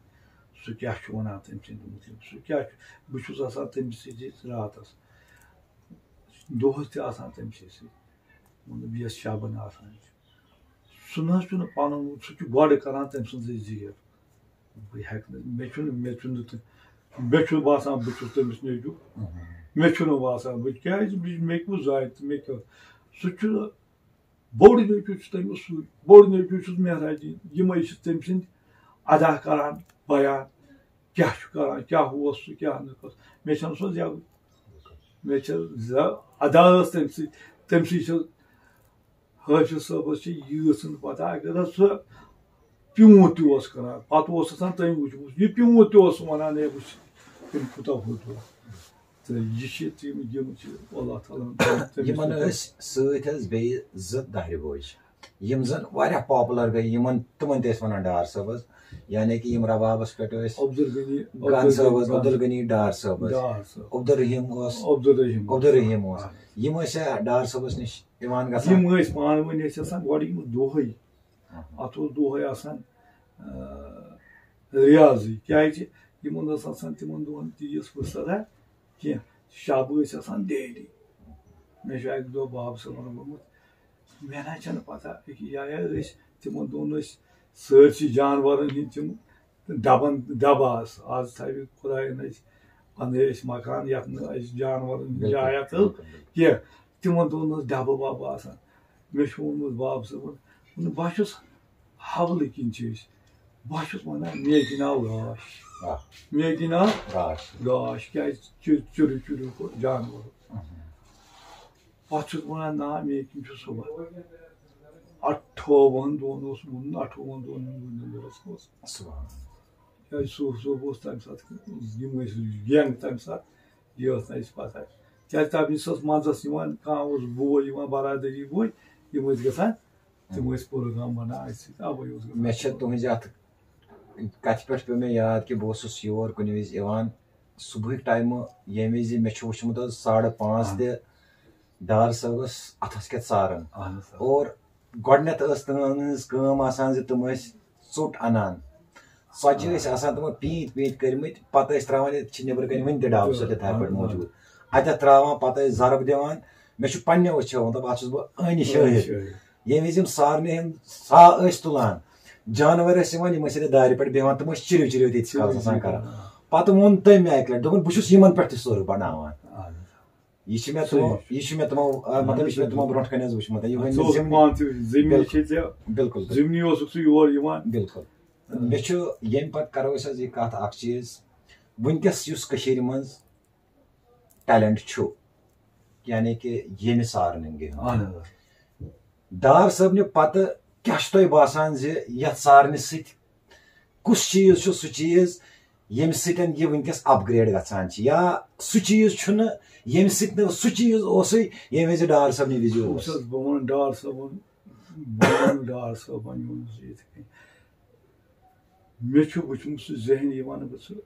سُہ کیٛاہ چھُ وَنان تٔمۍ سٕنٛدِ مُتعلِق؟ سُہ کیٛاہ چھُ؟ بہٕ چھُس آسان تٔمِس سۭتۍ راتَس، دۄہَس تہِ آسان تٔمۍ سٕے سۭتۍ۔ مطلب، یۄس شبن آسان چھِ۔ سُہ نہ حظ چھُنہٕ پَنُن، سُہ چھُ گۄڈٕ کران تٔمۍ سٕنٛزٕے زیٖر۔ بہٕ ہٮ۪کہٕ نہٕ، مےٚ چھُنہٕ، مےٚ چھُنہٕ تہٕ، مےٚ چھُنہٕ باسان بہٕ چھُس تٔمِس نیٚچوٗ۔ مےٚ چھُنہٕ باسان، بہٕ کیٛازِ، بہٕ، مےٚ کُس زاے تہٕ مےٚ کیٛاہ؟ سُہ چھُ، بوٚڑ نیٚچوٗ چھُ تٔمِس سُے، بوٚڑ نیٚچوٗ چھُس مہراج دیٖن۔ یِمَے چھِ تٔمۍ سٕنٛدۍ ادا کران بیان، کیٛاہ چھُ کران، کیٛاہ اوس سُہ، کیٛاہ نہٕ اوس۔ مےٚ چھَنہٕ سۄ زیادٕ، مےٚ چھِ زیادٕ ادا ٲس تٔمۍ سۭتۍ، تٔمۍ سٕے چھِ حٲفظ صٲبَس چھِ ییٖژ ہن پَتہ، اگر حظ سُہ پیوٗنٛت تہِ اوس کَران، پَتہٕ اوس آسان تٔمۍ وٕچھمُت، یہِ پیوٗنٛت تہِ اوس وَنان، "ہے وٕچھ، تٔمۍ کوٗتاہ ہوٚت اوس۔" تہٕ یہِ چھِ تِم، یِم چھِ اللہ تعالیٰ ہَن تٔمِس یِمَن سۭتۍ ٲسۍ سۭتۍ حظ بیٚیہِ زٕ دَہرِ بوج، یِم زَن واریاہ پاپولر گٔے، یِمَن، تِمَن تہِ ٲسۍ وَنان ڈار صٲب حظ، یعنی کہِ یِم ربابَس پٮ۪ٹھ ٲسۍ، عبدالغنی، گَن صٲب حظ، عبدالغنی، عبدالغنی ڈار صٲب حظ، ڈار صٲب۔ عبدالرحیٖم اوس، عبدالرحیٖم۔ عبدالرحیٖم اوس۔ آ۔ یِم ٲسۍ ڈار صٲبَس نِش یِوان گژھان۔ یِم ٲسۍ پانہٕ ؤنۍ، ٲسۍ آسان گۄڈٕ یِم دۄہَے۔ اہم۔ اَتھ اوس دۄہَے آسان، آ، ریاضٕے۔ کیٛازِ؟ یِمَن ٲس آسان تِمَن دۄہَن تیٖژ فُرصت کینٛہہ۔ شب ٲسۍ آسان ڈیلی۔ مےٚ چھُ اَکہِ دۄہ بابہٕ صٲبَن ووٚنمُت، مےٚ نہ چھَنہٕ پَتہ، أکہِ جایہِ ٲسۍ، تِمَن دۄہَن ٲسۍ سٲرسٕے جانوَرَن ہِنٛدۍ تِم ڈَبَن، ڈَبہٕ آسہٕ۔ آز تھاوِ خۄدایَن أسۍ، بَنٲے أسۍ مکان، یَتھ نہٕ أسۍ جانوَرَن ہِنٛز بِلکُل، جاے اَتھ ٲس بِلکُل، بِلکُل۔ کینٛہہ۔ تِمَن دۄہَن اوس ڈَبہٕ وَبہٕ آسان۔ مےٚ چھُ ووٚنمُت بابہٕ صٲبَن، ووٚنُن، بہٕ ہا چھُس حَولہٕ کِنۍ چھِ أسۍ، بہٕ ہا چھُس وَنان، مےٚ گِنٛدناو گاش۔ آ۔ مےٚ گِنٛدناو گاش۔ گاش، کیٛازِ چُ-، چُرٕ چُرٕ کوٚر جانوَرو۔ اہم۔ پَتہٕ چھُس وَنان، نہ، مےٚ کِنۍ چھُ صُبح۔ اَٹھووُہَن دۄہَن اوس ووٚنمُت، اَٹھووُہَن دۄہَن ہُنٛد ووٚنمُت مےٚ رَسمَس۔ سبحان اللہ۔ کیٛازِ صوٗفۍ صٲب اوس تَمہِ ساتہٕ، یِم ٲسۍ ینگ تَمہِ ساتہٕ، یہِ ٲس نہٕ اَسہِ پَتہ۔ کیٛازِ تَمہِ وِزِ ٲس منٛزَس یِوان، کانٛہہ اوس بوے یِوان، برادٔری بوے، یِم ٲسۍ گژھان، تِم ٲسۍ پروگرام وَنان اَسہِ سۭتۍ، اَوَے اوس گژھان۔ مےٚ چھےٚ تُہٕنٛزِ اَتھ کَتھِ پٮ۪ٹھ پیوٚو مےٚ یاد کہِ بہٕ اوسُس یور کُنہِ وِزِ یِوان صُبحٕکۍ ٹایمہٕ، ییٚمہِ وِزِ مےٚ چھُ وٕچھمُت حظ ساڑٕ پانٛژھ آ۔ تہِ ڈار صٲبَس اَتھَس کٮ۪تھ سارن۔ اہن حظ، سر۔ اور گۄڈٕنٮ۪تھ ٲس تِہنٛز کٲم آسان زِ تِم ٲسۍ ژوٚٹ اَنان۔ ژۄچہِ آ۔ ٲسۍ آسان تِمو پیٖنتۍ پیٖنتۍ کٔرمٕتۍ، پَتہٕ ٲسۍ ترٛاوان، ییٚتہِ چھِ نیٚبرٕ کَنہِ وٕنہِ تہِ ڈَبہٕ سُہ تِتھَے اہن پٲٹھۍ حظ۔ موٗجوٗد۔ اَتٮ۪تھ ترٛاوان، پَتہٕ ٲسۍ ضرب دِوان۔ مےٚ چھُ پنٛنیو أچھو ووٚنمُت، اَتھ چھُس بہٕ عٲنی شٲہِد۔ شٲہِد۔ ییٚمہِ وِزِ یِم سارنٕے ہِنٛدۍ ساہ ٲسۍ تُلان، جانوَر ٲسۍ یِوان، یِم ٲسۍ ییٚتہِ دارِ پٮ۪ٹھ بیٚہوان، تِم ٲسۍ چِرِو چِرِو تیٖتِس کالَس آسان چِرِو کَران۔ چِرِو۔ پَتہٕ ووٚن تٔمۍ مےٚ اَکہِ لَٹہِ، دوٚپُن، "بہٕ چھُس یِمَن پٮ۪ٹھ تہِ سورُے بَناوان۔" اہن حظ۔ یہِ چھِ مےٚ تِمو، صحیح۔ یہِ چھِ مےٚ تِمو، آ، مطلب، یہِ چھِ مےٚ تِمو برونٛٹھ کَنہِ حظ وٕچھمُت۔ یہِ ؤنۍ ژٕ اوسُکھ زِم-، پانہٕ تہِ زٔمیٖن بِلکُل۔ چھے ژےٚ، بِلکُل، بِلکُل۔ زٔمینی اوسُکھ ژٕ یور یِوان۔ بِلکُل۔ آ۔ مےٚ چھُ ییٚمہِ پَتہٕ کَرو أسۍ حظ یہِ کَتھ اَکھ چیٖز، وٕنکیٚس یُس کٔشیٖرِ منٛز ٹیلنٹ چھُ، یعنی کہِ ییٚمہِ سارنٕنگہِ ہُنٛد۔ اہن حظ۔ ڈار صٲبنہِ پتہٕ کیٛاہ چھُ تۄہہِ باسان زِ یتھ سارنہِ سۭتۍ کُس چیٖز چھُ سُہ چیٖز ییٚمہِ سۭتۍ یہِ وٕنکیٚس اپگریڈ گژھان چھِ، یا سُہ چیٖز چھُنہٕ، ییٚمہِ سۭتۍ نہٕ سُہ چیٖز اوسُے، ییٚمہِ وِزِ ڈار صٲبنہِ وِزِ اوس؟ بہٕ وَنہٕ ڈار صٲبُن، بہٕ وَنہٕ ڈار صٲبَن یِہُنٛد یِتھ کٔنۍ۔ مےٚ چھُ وٕچھمُت سُہ ذہن، یہِ وَنہٕ بہٕ ژٕ،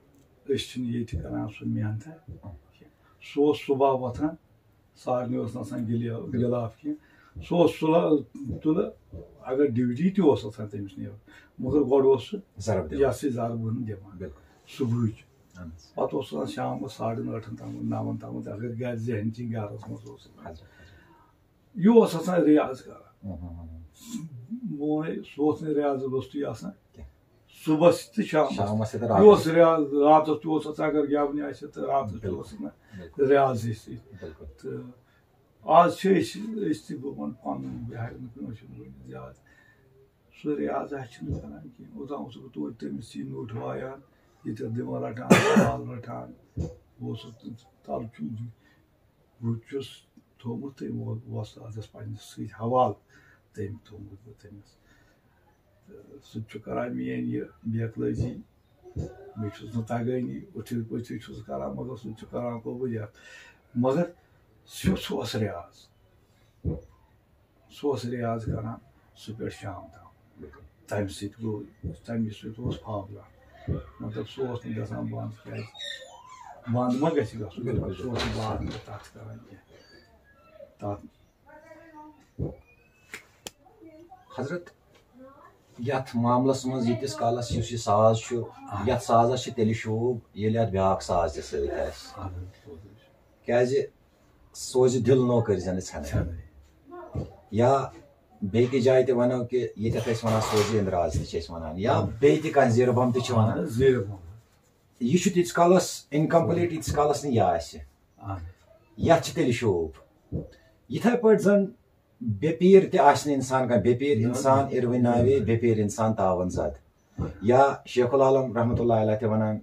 أسۍ چھِنہٕ ییٚتہِ کَران سُہ محنتہ کینٛہہ۔ سُہ اوس صُبح وۄتھان، سارنٕے اوس نہٕ آسان گِلیا-، گِلاف کینٛہہ۔ سُہ اوس تُلان، تُلہٕ، اگر ڈیوٹی تہِ اوس آسان تٔمِس نیرُن، مگر گۄڈٕ اوس سُہ ضرب دِوان۔ یَتھ سۭتۍ ضربہٕ ہن دِوان۔ بِلکُل۔ صُبحٕچ۔ اہن حظ۔ پَتہٕ اوس آسان شامَس ساڑَن ٲٹھَن تامَتھ، نَوَن تامَتھ، اگر گَرِ ذہن کِنۍ گَرَس منٛز اوس۔ حظ۔ یہِ اوس آسان ریاض کَران۔ ہُم، ہُم، ہُم۔ بہٕ وَنَے، سُہ اوس نہٕ ریاضہٕ روٚستُے آسان۔ کینٛہہ۔ صُبحَس تہٕ شامَس۔ شامَس تہِ تہٕ یہِ اوس راتَس۔ ریاض، راتَس تہِ اوس آسان، اگر گٮ۪ونہِ آسہِ تہٕ راتَس تہِ بِلکُل۔ اوس آسان بِلکُل۔ ریاض أسۍ۔ بِلکُل۔ تہٕ آز چھِ أسۍ، أسۍ تہِ، بہٕ وَنہٕ پَنُن، بہٕ ہٮ۪کہٕ نہٕ کٲنٛسہِ ؤنِتھ زیادٕ۔ سُہ ریاض اَسہِ چھِنہٕ کَران کینٛہہ۔ اوٚتام اوسُس بہٕ توتہِ تٔمِس سۭتۍ نوٚٹ وایان، ییٚتٮ۪تھ دِوان رَٹان، سوال رَٹان۔ بہٕ اوسُس تَلہٕ چوٗنٛٹھۍ۔ بہٕ چھُس تھوٚومُت تٔمۍ وۄ-، وۄستادَس پنٛنِس سۭتۍ حوالہٕ، تٔمۍ تھوٚومُت بہٕ تٔمِس۔ تہٕ سُہ تہِ چھُ کَران میٛٲنۍ یہِ بیکلٲزی۔ مےٚ چھُس نہٕ تَگٲنی، أتھۍ پٲٹھۍ چھُس کَران، مگر سُہ تہِ چھُ کَران قبوٗلیت۔ مگر سُہ، سُہ اوس ریاض۔ سُہ اوس ریاض کَران صُبحَس پٮ۪ٹھ شام تام۔ تَمہِ سۭتۍ گوٚو، تَمہِ سۭتۍ اوس فاقلہ۔ مطلب، سُہ اوس نہٕ گژھان بنٛد، کیٛازِ بنٛد ما گژھِ گژھُن؟ بِلکُل۔ سُہ اوس نہٕ بار بار تَتھ کَران کینٛہہ۔ تَتھ حضرت، یتھ معاملس منٛز ییٖتِس کالس یُس یہِ ساز چھُ، یتھ سازس چھِ تیٚلہِ شوٗب، ییٚلہِ اتھ بیٛاکھ ساز تہِ سۭتۍ آسہِ۔ اہن حظ، بوزُن چھُ۔ کیٛازِ سوزِ دِل نو کٔرۍ زٮ۪نہٕ ژھٮ۪نٕے۔ ژھٮ۪نٕے۔ یا بیٚیہِ کہِ جایہِ تہِ ونو کہِ ییٚتٮ۪تھ أسۍ ونان سوزِ اندراز تہِ چھِ أسۍ ونان، یا بیٚیہِ تہِ کانٛہہ زیٖرٕ بم تہِ چھِ ونان۔ اہن حظ، زیٖرٕ بم۔ یہِ چھُ تیٖتِس کالس انکمپلیٖٹ، ییٖتِس کالس نہٕ یہِ آسہِ۔ اہن حظ۔ یتھ چھِ تیٚلہِ شوٗب۔ یِتھے پٲٹھۍ زن بے پیٖر تہِ آسہِ نہٕ اِنسان کانٛہہ، بے پیٖر نہ، اِنسان نہ۔ اِروٕناوے، بے پیٖر اِنسان تاوَن زد۔ یا شیخ العالم رحمتہ اللہ علیہ تہِ وَنان،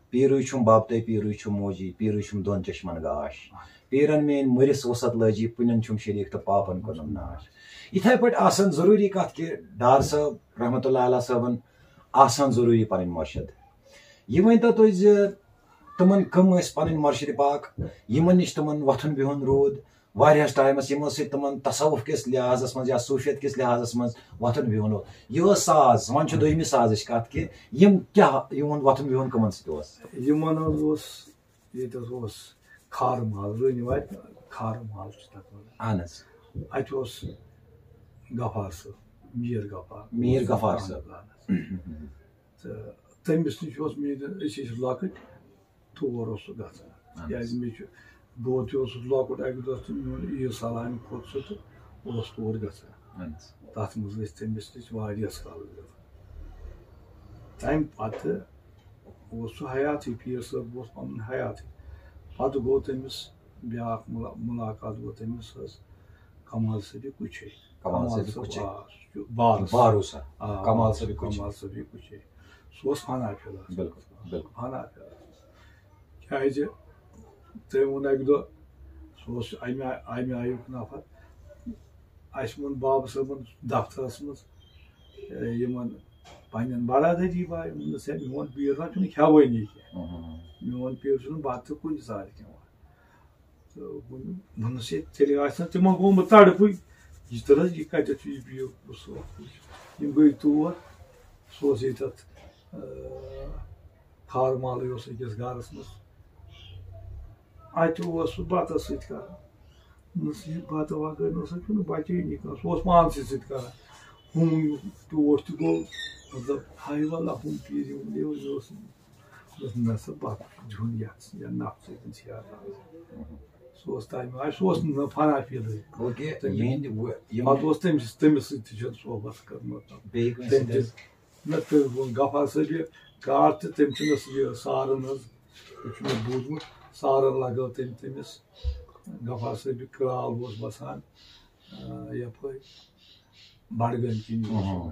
پیٖرٕے چھُم بَب تہٕ پیٖرٕے چھُم موجی، پیٖرٕے چھُم دۄن چشمَن گاش۔ پیٖرَن میٛٲنۍ مٔرِس وُسعت لٲجی، پُنٮ۪ن چھُم شریٖک تہٕ پاپَن کُنُم ناش۔ یِتھَے پٲٹھۍ آسَن ضروٗری کَتھ کہِ ڈار صٲب رحمتہ اللہ علیہ صٲبَن آسَن ضروٗری پَنٕنۍ مُرشِد۔ یہِ ؤنۍتو تُہۍ زِ تِمَن کٕم ٲسۍ پَنٕنۍ مُرشِد پاک، یِمَن نِش تِمَن وۄتھُن بِہُن روٗد، واریاہس ٹایمس یِمو سۭتۍ تِمن تصوف کِس لحاظس منٛز یا صوفیت کِس لحاظس منٛز وۄتھُن بِہُن اوس۔ یہِ ٲس ساز، وۄنۍ چھُ دوٚیمہِ سازٕچ کتھ کہِ یِم کیٛاہ، یِہُنٛد وۄتھُن بِہُن کٕمن سۭتۍ اوس؟ یِمن حظ اوس، ییٚتہِ حظ اوس کھارٕ مال، رٲنۍ واتہِ کھارٕ مال چھِ تتھ ونان۔ اہن حظ۔ اتہِ اوس غفار صٲب، میٖر غفار۔ میٖر غفار صٲب۔ اہن حظ۔ تہٕ تٔمِس نِش اوس میٲنۍ، أسۍ ٲسۍ لۄکٕٹۍ، تور اوس سُہ گژھان۔ اہن حظ۔ کیازِ مےٚ چھُ، بہٕ تہِ اوسُس لۄکُٹ اَکہِ دۄہ تہٕ میون عیٖد سلامہِ کھوٚت سُہ تہٕ اوس تور گژھان۔ اہن حظ۔ تَتھ منٛز ٲسۍ تٔمِس نِش واریاہَس کالَس گژھان۔ تَمہِ پَتہٕ اوس سُہ حیاتٕے، پیٖر صٲب اوس پَنُن حیاتٕے۔ پَتہٕ گوٚو تٔمِس بیٛاکھ مُلا-، مُلاقات گوٚو تٔمِس حظ کمال صٲبہِ کُچھے۔ کمال صٲبہِ کُچھے۔ آ، سُہ چھُ بارُس۔ بارُس، آ، آ، کمال صٲبہِ کُچھے۔ کمال صٲبہِ کُچھے۔ سُہ اوس فنا فِلحال۔ بِلکُل، بِلکُل۔ فنا فِلحال۔ کیٛازِ تٔمۍ ووٚن اَکہِ دۄہ، سُہ اوس اَمہِ آ-، اَمہِ آیُک نفر۔ اَسہِ ووٚن بابہٕ صٲبَن دفترَس منٛز، اے، یِمَن پنٛنٮ۪ن برادٔری باے، ووٚنُس، "ہے، میون پیٖر نہ چھُنہٕ کھٮ۪وٲنی کینٛہہ۔ ہُم، ہُم، ہُم۔ میون پیٖر چھُنہٕ بَتہٕ تہِ کُنہِ ساتہٕ کھٮ۪وان۔" تہٕ وۄنۍ ووٚنُس، "ہے، تیٚلہِ آسہِ نہ تِمن گوٚمُت تڑپھٕے، یہِ تہِ حظ، یہِ کتٮ۪تھ چھُ یہِ پیٖر؟" یِم گٔے تور، سُہ اوس ییٚتٮ۪تھ، آ، کھارٕ مالٕے اوس أکِس گرس منٛز۔ اتہِ اوس سُہ بتس سۭتۍ کران۔ دوٚپنس، "یہِ بتہٕ وغٲر نہ سا چھُنہٕ بچٲنی کانٛہہ۔" سُہ اوس پانسٕے سۭتۍ کران۔ ہُم ٹوٹھ تہِ گوٚو، مطلب، ہاے واللہ، ہُم پیٖر یِم لیو، یہِ اوس نہ سا بَتہٕ دیُن یَتھ یا نَفسہٕ سۭتۍ چھِ یاد آسان۔ سُہ اوس تَمہِ آیہِ، سُہ اوس نہٕ فنا فیٖلٕے۔ گوٚو کہِ تٔمۍ یِہِنٛدِ وُ-، یِم پَتہٕ اوس تٔمِس، تٔمِس سۭتۍ تہِ چھَنہٕ صحبت کٔرمٕژ۔ بیٚیہِ کٲنٛسہِ تٔمۍ سۭتۍ تہِ، نہ، تٔمۍ ووٚن غفار صٲبہِ کَتھ تہٕ تٔمۍ چھُنَس یہِ سارَن حظ، یہِ چھُ مےٚ بوٗزمُت، سارَن لَگٲو تٔمۍ تٔمِس۔ غفار صٲبہِ کرٛال اوس بَسان، آ، یَپٲرۍ بَڈگٲمۍ کِنۍ۔ اہم۔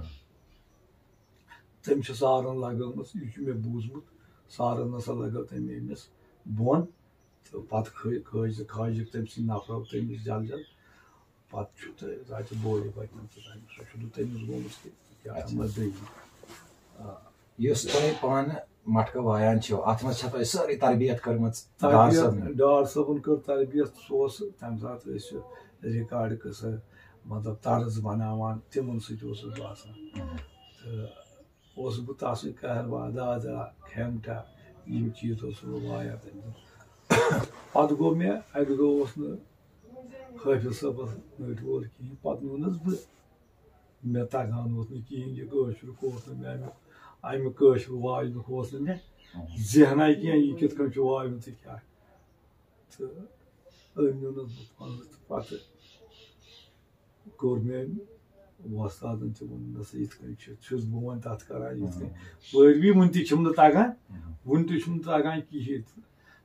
تٔمۍ چھِ سارن لگٲومٕژ، یہِ چھُ مےٚ بوٗزمُت، سارن ہسا لگٲو تٔمۍ أمِس بۄن تہٕ پتہٕ کھٲ-، کھٲج-، کھٲجِکھ تٔمۍ سٕنٛدۍ نفرو تٔمِس جل جل۔ پتہٕ چھُ تہٕ تَتہِ بوے بچان تہٕ تَمہِ سُہ چھُ نہٕ تٔمِس گوٚمُت کہِ کیٛاہ اچھا۔ تھامَتھ بیٚیہِ۔ آ۔ یُس تۄہہِ پانہٕ مٹکہٕ وایان چھِو، اتھ منٛز چھےٚ تۄہہِ سٲرٕے تربیت کٔرمٕژ ڈار تربیت صٲبنہِ؟ ڈار صٲبن کٔر تربیت، سُہ اوس تمہِ ساتہٕ أسۍ ریکارڈ قٕصہٕ، مطلب طرز بناوان، تِمن سۭتۍ اوسُس بہٕ آسان۔ تہٕ اوسُس بہٕ تسٕے قہروا، دادرا، کھیمٹا، یِم چیٖز اوسُس بہٕ وایان تمہِ دۄہ۔ پتہٕ گوٚو مےٚ اکہِ دۄہ اوس نہٕ حٲفظ صٲبس نٔٹۍ وول کِہینۍ، پتہٕ نیونس بہٕ۔ مےٚ تگان اوس نہٕ کِہینۍ، یہِ کٲشُر اوس نہٕ مےٚ امیُک، امہِ کٲشرِ واینُک اوس نہٕ مےٚ ذہنہ کینٛہہ، یہِ کِتھ کٔنۍ چھُ وایُن تہٕ کیٛاہ۔ تہٕ أمۍ نیونس بہٕ پانس تہٕ پتہٕ کوٚر مےٚ أمۍ وۄستادن تہِ ووٚن، نہ سا یِتھ کٔنۍ چھُ، چھُس بہٕ وۄنۍ تتھ کران یِتھ کٔنۍ۔ پٲروی وُنہِ تہِ چھُم نہٕ تگان، وُنہِ تہِ چھُم نہٕ تگان کِہینۍ۔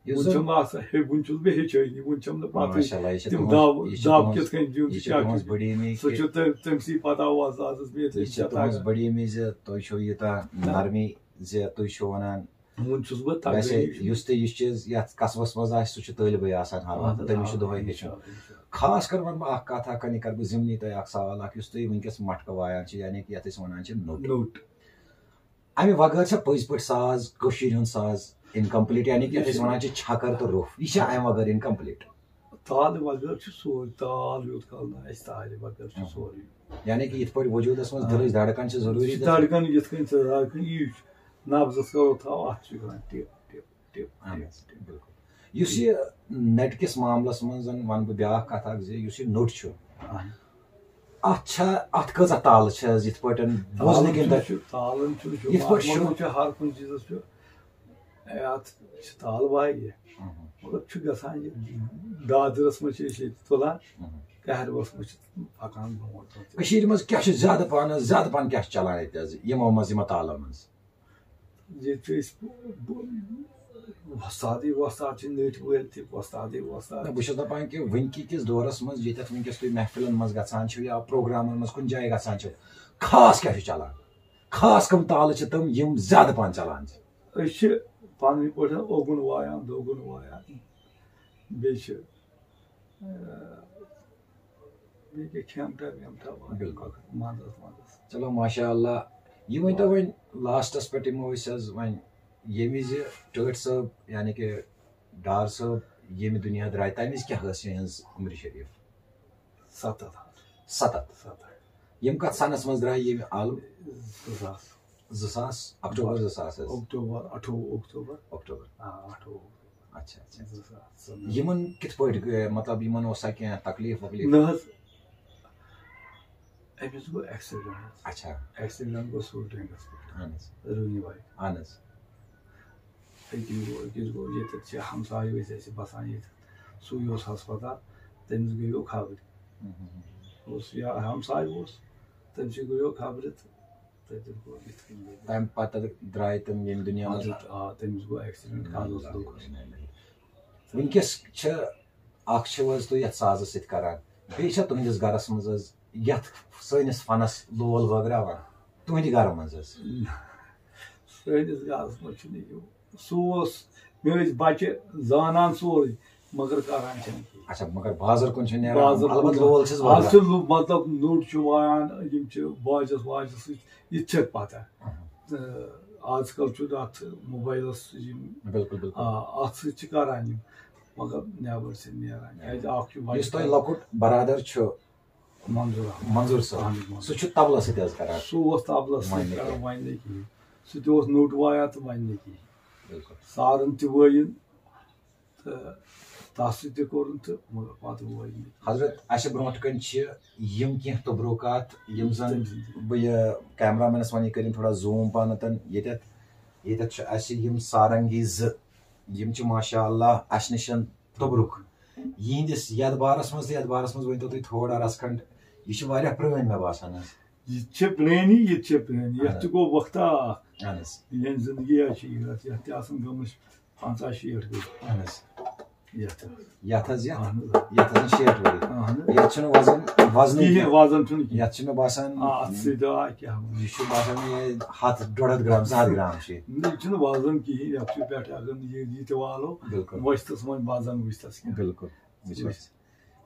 یُس وُنہِ زن چھُم نہٕ آسان، ہے، وُنہِ چھُس بہٕ ہیٚچھٲنی، وُنہِ چھَم نہٕ پتہٕے ماشاء اللہ، یہِ چھِ تِم تُہٕنٛز، دب یہِ چھِ دب تُہٕنٛز، کِتھ کٔنۍ دیُن یہِ تہٕ چھِ کیٛاہ تُہٕنٛز چھُ۔ بٔڑی امی سُہ کہِ چھُ تٔمۍ، تٔمۍ سٕے پتہ وۄستادس مےٚ یہِ تٔمِس چھِ چھا تُہٕنٛز تگان۔ بٔڑی امی زِ تُہۍ چھِو یوٗتاہ نہ۔ نرمی زِ تُہۍ چھِو ونان۔ وُنہِ چھُس بہٕ ویسے تگٲنی۔ یُس تہِ یہِ چیٖز یتھ قصبس منٛز آسہِ، سُہ چھُ طٲلبہِ آسان ہر اہن وقتہٕ، حظ، تٔمِس چھُ آ، دۄہے ہیٚچھُن۔ انشاءاللہ، انشاءاللہ۔ خاص کر ونہٕ بہٕ اکھ کتھ اکھ، کَنہِ کرٕ بہٕ ضمنی تۄہہِ اکھ سوال اکھ، یُس تُہۍ وٕنکیٚس مٹکہٕ وایان چھِ، یعنی کہِ یتھ أسۍ ونان چھِ نوٚٹ۔ نوٚٹ۔ امہِ وغٲر چھا پٔزۍ پٲٹھۍ ساز، کٔشیٖرِ ہُنٛد ساز، انکمپلیٹ، یعنی کہِ یتھ أسۍ ونان چھِ چھکر تہٕ روٚف، یہِ چھا امہِ وغٲر انکمپلیٹ؟ تالہِ وغٲر چھُ سورُے، تال یوت کال نہٕ اَسہِ تالہِ وغٲر چھُ سورُے۔ یعنی کہِ یِتھ پٲٹھۍ وجوٗدس منٛز دِلٕچ دھڑکن چھِ ضروٗری یہِ چھِ گژھان۔ دھڑکن یِتھ کٔنۍ چھِ دھڑکن، یی چھُ نبضس کرو تھاو، اتھ چھُ گژھان ٹِپ ٹِپ ٹِپ اہن ٹِپ حظ، ٹِپ۔ بِلکُل۔ یُس یہِ نَٹہِ کِس معاملس منٛز زن ونہٕ بہٕ بیٛاکھ کتھ اکھ زِ یُس یہِ نوٚٹ چھُ، اہن۔ اتھ چھا، اتھ کۭژاہ تالہٕ چھِ حظ یِتھ پٲٹھۍ بوزنہٕ تالن کِنۍ چھُ، تہٕ چھُ، تالن چھُ، چھُ یِتھ پٲٹھۍ چھُ۔ مطلب چھُ ہر کُنہِ چیٖزس چھُ، اے، اتھ چھِ تالہٕ واریاہ۔ مگر چھُ گژھان یہِ دادرس منٛز چھِ أسۍ ییٚتہِ تُلان، کہربس منٛز چھِ پکان برونٛٹھ برونٛٹھ۔ کٔشیٖرِ منٛز کیٛاہ چھُ زیادٕ پہن، زیادٕ پہن کیٛاہ چھُ چلان ییٚتہِ حظ یِمو منٛز، یِمو تالو منٛز؟ ییٚتہِ چھِ أسۍ وۄستادٕے وۄستاد چھِ نٔٹۍ وٲلۍ تہِ وۄستادٕے وۄستاد۔ نہ، بہٕ چھُس دَپان کہِ وٕنکہِ کِس دورَس منٛز ییٚتٮ۪تھ وٕنکیٚس تُہۍ محفِلَن منٛز گژھان چھِو یا پروگرامَن منٛز کُنہِ جایہِ گژھان چھِو، خاص کیٛاہ چھُ چَلان؟ خاص کَم تالہٕ چھِ تِم یِم زیادٕ پَہَن چَلان چھِ؟ أسۍ چھِ پَنٕنۍ پٲٹھۍ اوٚگُن وایان، دوٚگُن وایان، بیٚیہِ چھِ، اَ، بیٚیہِ کینٛہہ کھٮ۪مٹا وٮ۪مٹا وایان بِلکُل۔ مَنٛزَس مَنٛزَس۔ چلو، ماشاء اللہ۔ یہِ ؤنۍ تو وۄنۍ لاسٹَس پٮ۪ٹھ یِمو أسۍ حظ وۄنۍ، ییٚمہِ وِزِ ٹٲٹھۍ صٲب، یعنی کہِ ڈار صٲب ییٚمہِ دُنیا درٛاے، تَمہِ وِزِ کیٛاہ ٲس یِہٕنٛز عمر شریٖف؟ ستتھ حظ۔ ستتھ۔ ستتھ۔ یِم کَتھ سَنَس منٛز درٛاے ییٚمہِ عالم؟ زٕ ساس۔ زٕ ساس، اکٹوبر زٕ ساس حظ؟ اکٹوبر، اَٹھووُہ اکٹوبر۔ اکٹوبر۔ آ، اَٹھووُہ۔ اچھا، اچھا۔ زٕ ساس ژۄداہ۔ یِمن کِتھ پٲٹھۍ گٔے، مطلب، یِمن اوسا کینٛہہ تکلیٖف وکلیٖف؟ نہ حظ، أمِس گوٚو ایکسیڈنٹ حظ۔ اچھا۔ ایکسیڈنٹ گوٚو سوٗٹرینگس پٮ۪ٹھ۔ اہن حظ۔ روٗنی بھائی۔ اہن حظ۔ أکِس گوٚو، أکِس گوٚو ییٚتٮ۪تھ چھِ ہمسایہِ ٲسۍ اَسہِ بسان ییٚتٮ۪تھ، سُے اوس ہسپتال، تٔمِس گٔیو خبرِ۔ ہُم، ہُم، ہُم۔ اوس یا ہمسایہِ اوس، تٔمِس گٔیو خبرِ تہٕ تَتہِ گوٚو یِتھ کٔنۍ گوٚو۔ تَمہِ پَتہٕ درٛاے تِم ییٚمہِ دُنیا منٛز۔ پَتہٕ، آ، تٔمِس گوٚو ایکسیڈنٹ، کَلَس لوٚگ۔ وٕنکیٚس چھِ اَکھ چھِو حظ تُہۍ یَتھ سازَس سۭتۍ کَران، بیٚیہِ چھا تُہٕنٛدِس گَرَس منٛز حظ یَتھ سٲنِس فَنَس لول بٲگراوان تُہٕنٛدِ گَرٕ منٛز حظ؟ سٲنِس گَرَس منٛز چھُنہٕ یہِ۔ سُہ اوس، مےٚ ٲسۍ بَچہِ زانان سورُے، مگر کران چھِنہٕ کِہیٖنۍ۔ اچھا، مگر بازر کُن چھِ نیران، بازر البتہ کُن۔ لول چھِس آز بدلان۔ چھُ لُ-، مطلب نوٚٹ چھُ وایان، یِم چھِ باجس واجس سۭتۍ، یہِ تہِ چھِ پتہ۔ اہم۔ تہٕ آز کل چھُ اتھ موبایلس یِم، بِلکُل، بِلکُل۔ آ، اتھ سۭتۍ چھِ کران یِم، مگر نٮ۪بر چھِنہٕ نیران، کیازِ اکھ چھُ بچہِ یُس تۄہہِ کران۔ لۄکُٹ برادر چھُ، منظور احمد۔ منظور صٲب، اہن حظ، منظور۔ سُہ چھُ طبلس سۭتۍ حظ کران۔ سُہ اوس طبلس سۭتۍ وۄنۍ نہٕ کران، کینٛہہ۔ وۄنۍ نہٕ کِہیٖنۍ۔ سُہ تہِ اوس نوٚٹ وایان تہٕ وۄنۍ نہٕ کِہیٖنۍ۔ بِلکُل۔ سارن تہِ وٲیِن۔ تہٕ تَس سۭتۍ تہِ کوٚرُن تہٕ مگر پَتہٕ ووت نہٕ۔ حضرت، اَسہِ برونٛٹھ کَنہِ چھِ یِم کینٛہہ تبرُکات، یِم زَن تٔمۍ سٕنٛدۍ۔ بہٕ یہِ کیمرہ مینَس وَنہٕ، یہِ کٔرِن تھوڑا zoom پَہنَتھ۔ ییٚتٮ۪تھ، ییٚتٮ۪تھ چھِ اَسہِ یِم سارنگی زٕ، یِم چھِ ماشاء اللہ اَسہِ نِش تبرُک۔ یِہِنٛدِس یَتھ بارَس منٛز تہٕ یَتھ بارَس منٛز ؤنۍ تو تُہۍ تھوڑا رَژھ کھنٛڈ۔ یہِ چھِ واریاہ پرٛٲنۍ مےٚ باسان حظ۔ یہِ تہِ چھِ پرٛٲنی، یہِ تہِ چھِ پرٛٲنی۔ یَتھ اہن تہِ حظ۔ گوٚو وقتہ اَکھ۔ اہن حظ۔ ییٚمہِ زِندگی حظ چھِ یَتھ، یَتھ تہِ آسَن گٔمٕتۍ پنٛژاہ شیٹھ ؤری۔ اہن حظ۔ یَتھ۔ یَتھ حظ یَتھ؟ اہن حظ۔ یَتھ حظ چھِ شیٹھ ؤری۔ اہن حظ۔ یَتھ چھُنہٕ وزن، وزنٕے کِہیٖنۍ، کینٛہہ۔ وزن چھُنہٕ کینٛہہ۔ یَتھ چھُ مےٚ باسان، آ، اَتھ سۭتۍ آ، کیٛاہ وَنہٕ؟ یہِ چھُ باسان مےٚ ہَتھ، ڈۄڈ ہَتھ گرام، زٕ ہَتھ گرام چھُ یہِ۔ نہ، یہِ چھُنہٕ وزن کِہیٖنۍ، یَتھ چھُ پٮ۪ٹھٕ اگر نہٕ یہِ، یہِ تہِ والو، بِلکُل۔ وۄستَس وۄنۍ وزن وٕچھتَس کیٛاہ۔ بِلکُل۔ وٕچھ حظ۔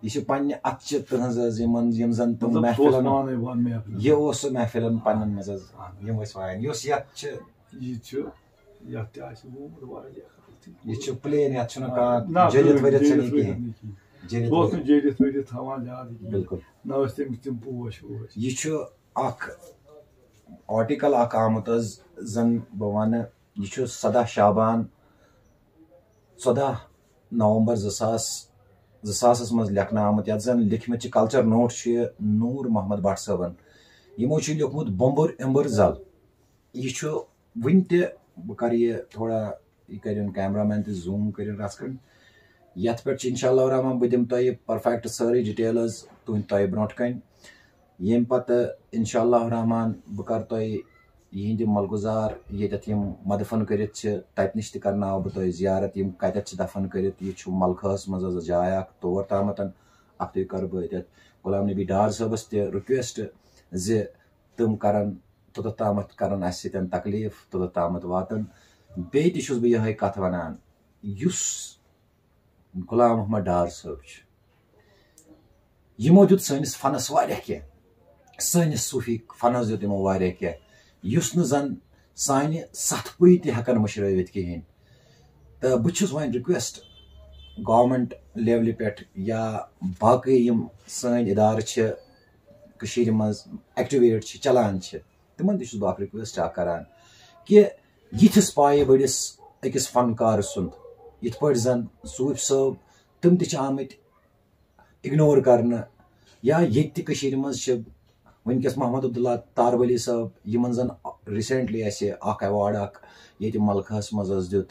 یہِ چھِ پننہِ اَتھٕ چہِ تٕہٕنٛز حظ یِمن، یِم زن تِم مطلب، سُہ اوس محفلن، پانے وَن محفلن۔ یہِ اوس سُہ محفلن پننٮ۪ن منٛز حظ، آ۔ یِم ٲسۍ وایان۔ یُس یَتھ چھِ یہِ چھُ یَتھ تہِ آسہِ گوٚمُت واریاہ خرچ۔ یہِ چھُ plain، یَتھ چھُنہٕ آ، کانٛہہ نہ، جٔلِتھ کٕہٕنۍ ؤلِتھ جٔلِتھ چھَنہٕ یہِ ؤلِتھ کِہیٖنۍ۔ نہٕ کِہیٖنۍ۔ جٔلِتھ سُہ اوس ؤلِتھ۔ نہٕ جٔلِتھ ؤلِتھ تھاوان زیادٕ کِہیٖنۍ۔ بِلکُل۔ نہ ٲسۍ تٔمِس تِم پوش ووش۔ یہِ چھُ اکھ article اکھ آمُت حظ، زَن بہٕ وَنہٕ، یہِ چھُ سَداہ شعبان، ژۄداہ نومبر زٕ ساس، زٕ ساسَس منٛز لیکھنہٕ آمُت، یَتھ زَن لیکھمٕتۍ چھِ، culture note چھُ یہِ نوٗر محمد بٹ صٲبَن۔ یِمو چھُ لیوٚکھمُت بوٚمبُر اِمبُر زَل۔ یہِ چھُ وٕنہِ تہِ، بہٕ کَرٕ یہِ تھوڑا، یہِ کٔرِن camera man تہِ zoom کٔرِن رَژھ کھنٛڈ۔ یَتھ پٮ۪ٹھ چھِ اِنشاء اللہ الرحمٰن، بہٕ دِمہٕ تۄہہِ perfect سٲرٕے details تُہٕنٛدِ تۄہہِ برونٛٹھ کَنہِ۔ ییٚمہِ پَتہٕ اِنشاء اللہ الرحمٰن بہٕ کَرٕ تۄہہِ یِہِنٛدِ ملگُزار، ییٚتٮ۪تھ یِم مدفن کٔرِتھ چھِ، تَتہِ نِش تہِ کَرناوٕ بہٕ تۄہہِ زیارت، یِم کَتٮ۪تھ چھِ دفن کٔرِتھ۔ یہِ چھُ ملخَس منٛز حظ جاے اَکھ، تور تامَتھ اَکھتُے کَرٕ بہٕ ییٚتٮ۪تھ غلام نبی ڈار صٲبَس تہِ request زِ تِم کَرَن توٚتَتھ تامَتھ، کَرَن اَسہِ سۭتۍ تکلیٖف، توٚتَتھ تامَتھ واتَن۔ بیٚیہِ تہِ چھُس بہٕ یِہوٚے کَتھ وَنان، یُس غلام محمد ڈار صٲب چھُ، یِمو دیُت سٲنِس فنس واریاہ کینٛہہ، سٲنِس صوٗفی فنس دیُت یِمو واریاہ کینٛہہ، یُس نہٕ زن سانہِ ستھ پُے تہِ ہٮ۪کن مٔشرٲوِتھ کِہیٖنۍ۔ تہٕ بہٕ چھُس وۄنۍ request government level پٮ۪ٹھ یا باقٕے یِم سٲنۍ ادارٕ چھِ کٔشیٖرِ منٛز activate چھِ، چلان چھِ، تِمن تہِ چھُس بہٕ اکھ request اکھ کران کہِ یِتھِس پایہِ بٔڑِس أکِس فنکار سُنٛد، یِتھ پٲٹھۍ زن صوٗفۍ صٲب، تِم تہِ چھِ آمٕتۍ ignore کرنہٕ، یا ییٚتہِ تہِ کٔشیٖرِ منٛز چھِ وٕنکیٚس محمد عبداللہ تاربلی صٲب، یِمن زن recently اَسہِ اکھ award اکھ ییٚتہِ ملکہس منٛز حظ دیُت۔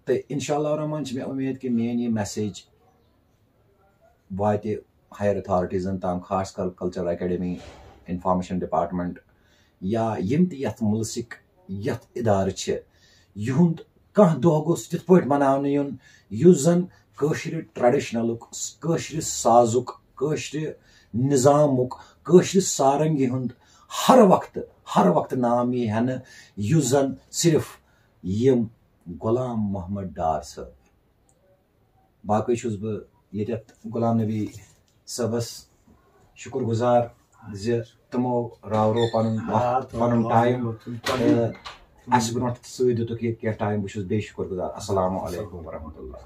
تہٕ انشاء اللہ الرحمٰن چھِ مےٚ اُمید کہِ میٲنۍ یہِ message واتہِ higher authoritiesن تام، خاص کر culture academy، information department، یا یِم تہِ یَتھ مُلسِک، یَتھ اِدارٕ چھِ، یِہُنٛد کانٛہہ دۄہ گوٚژھ تِتھ پٲٹھۍ مَناونہٕ یُن، یُس زَن کٲشرِ traditionalُک، کٲشرِ سازُک، کٲشرِ نظامُک، کٲشرِ سارنگی ہُنٛد ہر وقتہٕ، ہر وقتہٕ نام یی ہٮ۪نہٕ، یُس زَن صرف یِم غلام محمد ڈار صٲب۔ باقٕے چھُس بہٕ ییٚتٮ۪تھ غلام نبی صٲبَس شُکُر گُزار زِ تِمو راورو پَنُن وقت، پَنُن time، تہٕ اَسہِ برونٛٹھ سۭتۍ دیُتُکھ یہِ کینٛہہ time۔ بہٕ چھُس بیٚیہِ شُکُر گُزار۔ السلام علیکم ورحمۃ اللہ۔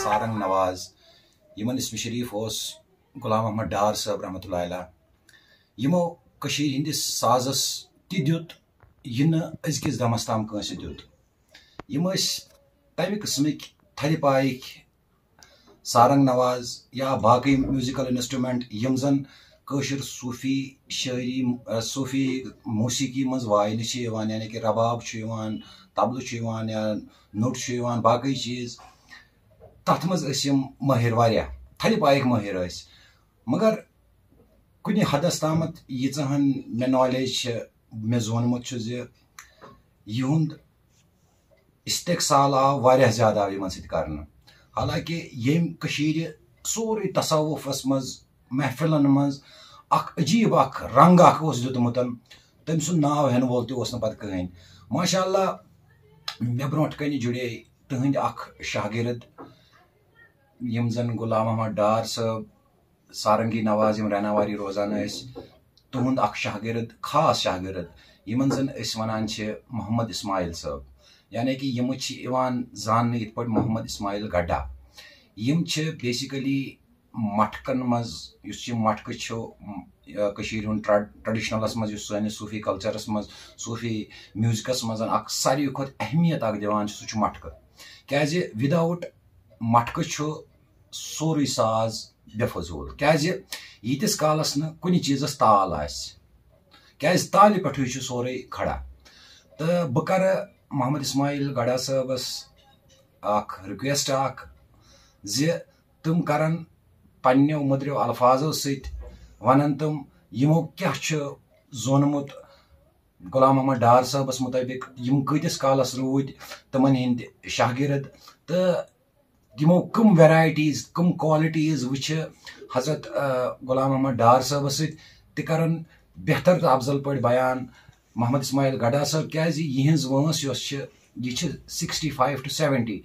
سارنگ نواز، یِمن اسمِ شریف اوس غلام محمد ڈار صٲب رحمتہ اللہ علیہ، یِمو کٔشیٖرِ ہٕنٛدِس سازس تہِ دیُت، یہِ نہٕ أزکِس دمس تام کٲنٛسہِ دیُت۔ یِم ٲسۍ تمہِ قٕسمٕکۍ تھدِ پایِکۍ سارنگ نواز یا باقٕے musical instrument، یِم زن کٲشِر صوٗفی شٲعری، صوٗفی موسیقی منٛز واینہٕ چھِ یِوان، یعنی کہِ رباب چھُ یِوان، طبلہٕ چھُ یِوان یا نوٚٹ چھُ یِوان، باقٕے چیٖز، تتھ منٛز ٲسۍ یِم مٲہِر واریاہ، تھدِ پایِکۍ مٲہِر ٲسۍ۔ مگر کُنہِ حدس تامتھ، ییٖژاہ ہن مےٚ knowledge چھِ، مےٚ زونمُت چھُ زِ یِہُنٛد استحصال آو، واریاہ زیادٕ آو یِمن سۭتۍ کرنہٕ۔ حالانکہِ ییٚمۍ کٔشیٖرِ سورُے تصوفس منٛز، محفلن منٛز اکھ عجیٖب اکھ رنگ اکھ اوس دیُتمُت، تٔمۍ سُنٛد ناو ہٮ۪نہٕ وول تہِ اوس نہٕ پتہٕ کٕہٕنۍ۔ ماشاء اللہ، مےٚ برونٛٹھ کنہِ جُڑے تٕہٕنٛدۍ اکھ شاگرد، یِم زن غلام محمد ڈار صٲب، سارنگی نواز، یِم رہناواری روزان ٲسۍ، تُہُنٛد اکھ شاگرد، خاص شاگرد، یِمن زن أسۍ ونان چھِ محمد اسماعیل صٲب، یعنی کہِ یِم چھِ یِوان زاننہٕ یِتھ پٲٹھۍ محمد اسماعیل گڈا۔ یِم چھِ basically مٹھکن منٛز، یُس یہِ مٹھکہٕ چھُ، م، یہِ کٔشیٖرِ ہُنٛد ٹرٛ-، ٹریڈیشنلس منٛز، یُس سٲنِس صوٗفی کلچرس منٛز، صوٗفی میوٗزکس منٛز اکھ ساروی کھۄتہٕ اہمیت اکھ دِوان چھُ، سُہ چھُ مٹھکہٕ۔ کیازِ without مٹھکہٕ چھُ سورُے ساز بے فضوٗل۔ کیازِ ییٖتِس کالس نہٕ کُنہِ چیٖزس تال آسہِ، کیازِ تالہِ پٮ۪ٹھٕے چھُ سورُے کھڑا۔ تہٕ بہٕ کرٕ محمد اسماعیل گڑھا صٲبس اکھ request اکھ زِ تِم کرن پننیو مٔدریو الفاظو سۭتۍ، ونن تِم یِمو کیٛاہ چھُ زونمُت غلام محمد ڈار صٲبس مُطٲبِق، یِم کۭتِس کالس روٗدۍ، تِمن ہٕنٛدۍ شاگرد، تہٕ یِمو کٕم varieties، کٕم qualities وٕچھِ حضرت، آ، غلام محمد ڈار صٲبس سۭتۍ، تہِ کرن بہتر تہٕ افضل پٲٹھۍ بیان محمد اسماعیل گڑھا صٲب، کیازِ یِہنٛز وٲنٛس یۄس چھِ، یہِ چھِ sixty five to seventy۔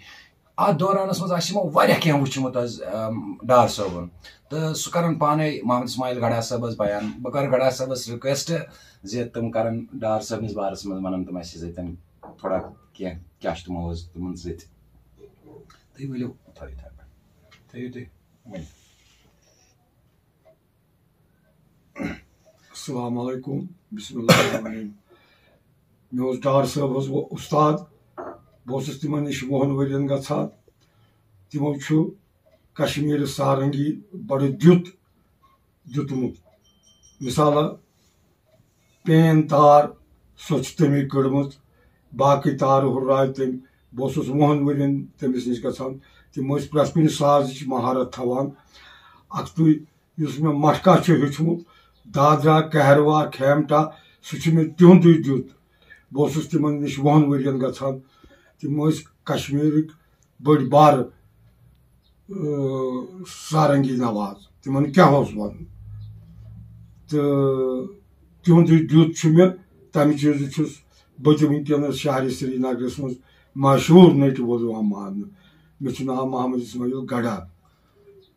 اتھ دورانس منٛز آسہِ یِمو واریاہ کینٛہہ وٕچھمُت حظ، آم، ڈار صٲبُن۔ تہٕ سُہ کرن پانے محمد اسماعیل گڑھا صٲبس بیان۔ بہٕ کرٕ گڑھا صٲبس request زِ تِم کرن ڈار صٲبنِس بارس منٛز، ونن تِم اسہِ سۭتۍ تھوڑا کینٛہہ، کیٛاہ چھُ تِمو حظ تِمن سۭتۍ۔ تُہۍ ؤلِو، تھٲیِو یِتھَے پٲٹھۍ۔ تھٲیِو تُہۍ ؤنِتھ۔ السلام علیکم، بسم اللہ الرحمن الرحیم۔ مےٚ اوس ڈار صٲب حظ و-، اُستاد، بہٕ اوسُس تِمن نِش وُہن ؤرین گژھان۔ تِمو چھُ کشمیٖر سارنگی بڑٕ دیُت دیُتمُت۔ مثالہ، پین تار، سۄ چھِ تٔمی کٔڑمٕژ، باقٕے تارٕ ہُرراے تٔمۍ۔ بہٕ اوسُس وُہن ؤرین تٔمِس نِش گژھان۔ تِم ٲسۍ پرٛٮ۪تھ کُنہِ سازٕچ مہارت تھاوان۔ اَکھتُے یُس مےٚ مٹھکا چھُ ہیوٚچھمُت، دادرا، کہروا، کھیمٹا، سُہ چھُ مےٚ تِہُنٛدُے دیُت۔ بہٕ اوسُس تِمن نِش وُہن ؤرین گژھان۔ تِم ٲسۍ کشمیٖرٕکۍ بٔڑۍ بارٕ، اۭں، سارنگی نواز۔ تِمن کیٛاہ اوس وَنُن؟ تہٕ تِہُنٛدُے دیُت چھُ مےٚ، تَمہِ چیٖزٕ چھُس بہٕ تہِ وٕنکیٚنَس شہرِ سرینگرَس منٛز مشہوٗر نٔٹۍ وول یِوان ماننہٕ۔ مےٚ چھُ ناو محمد اسماعیل گڑھا۔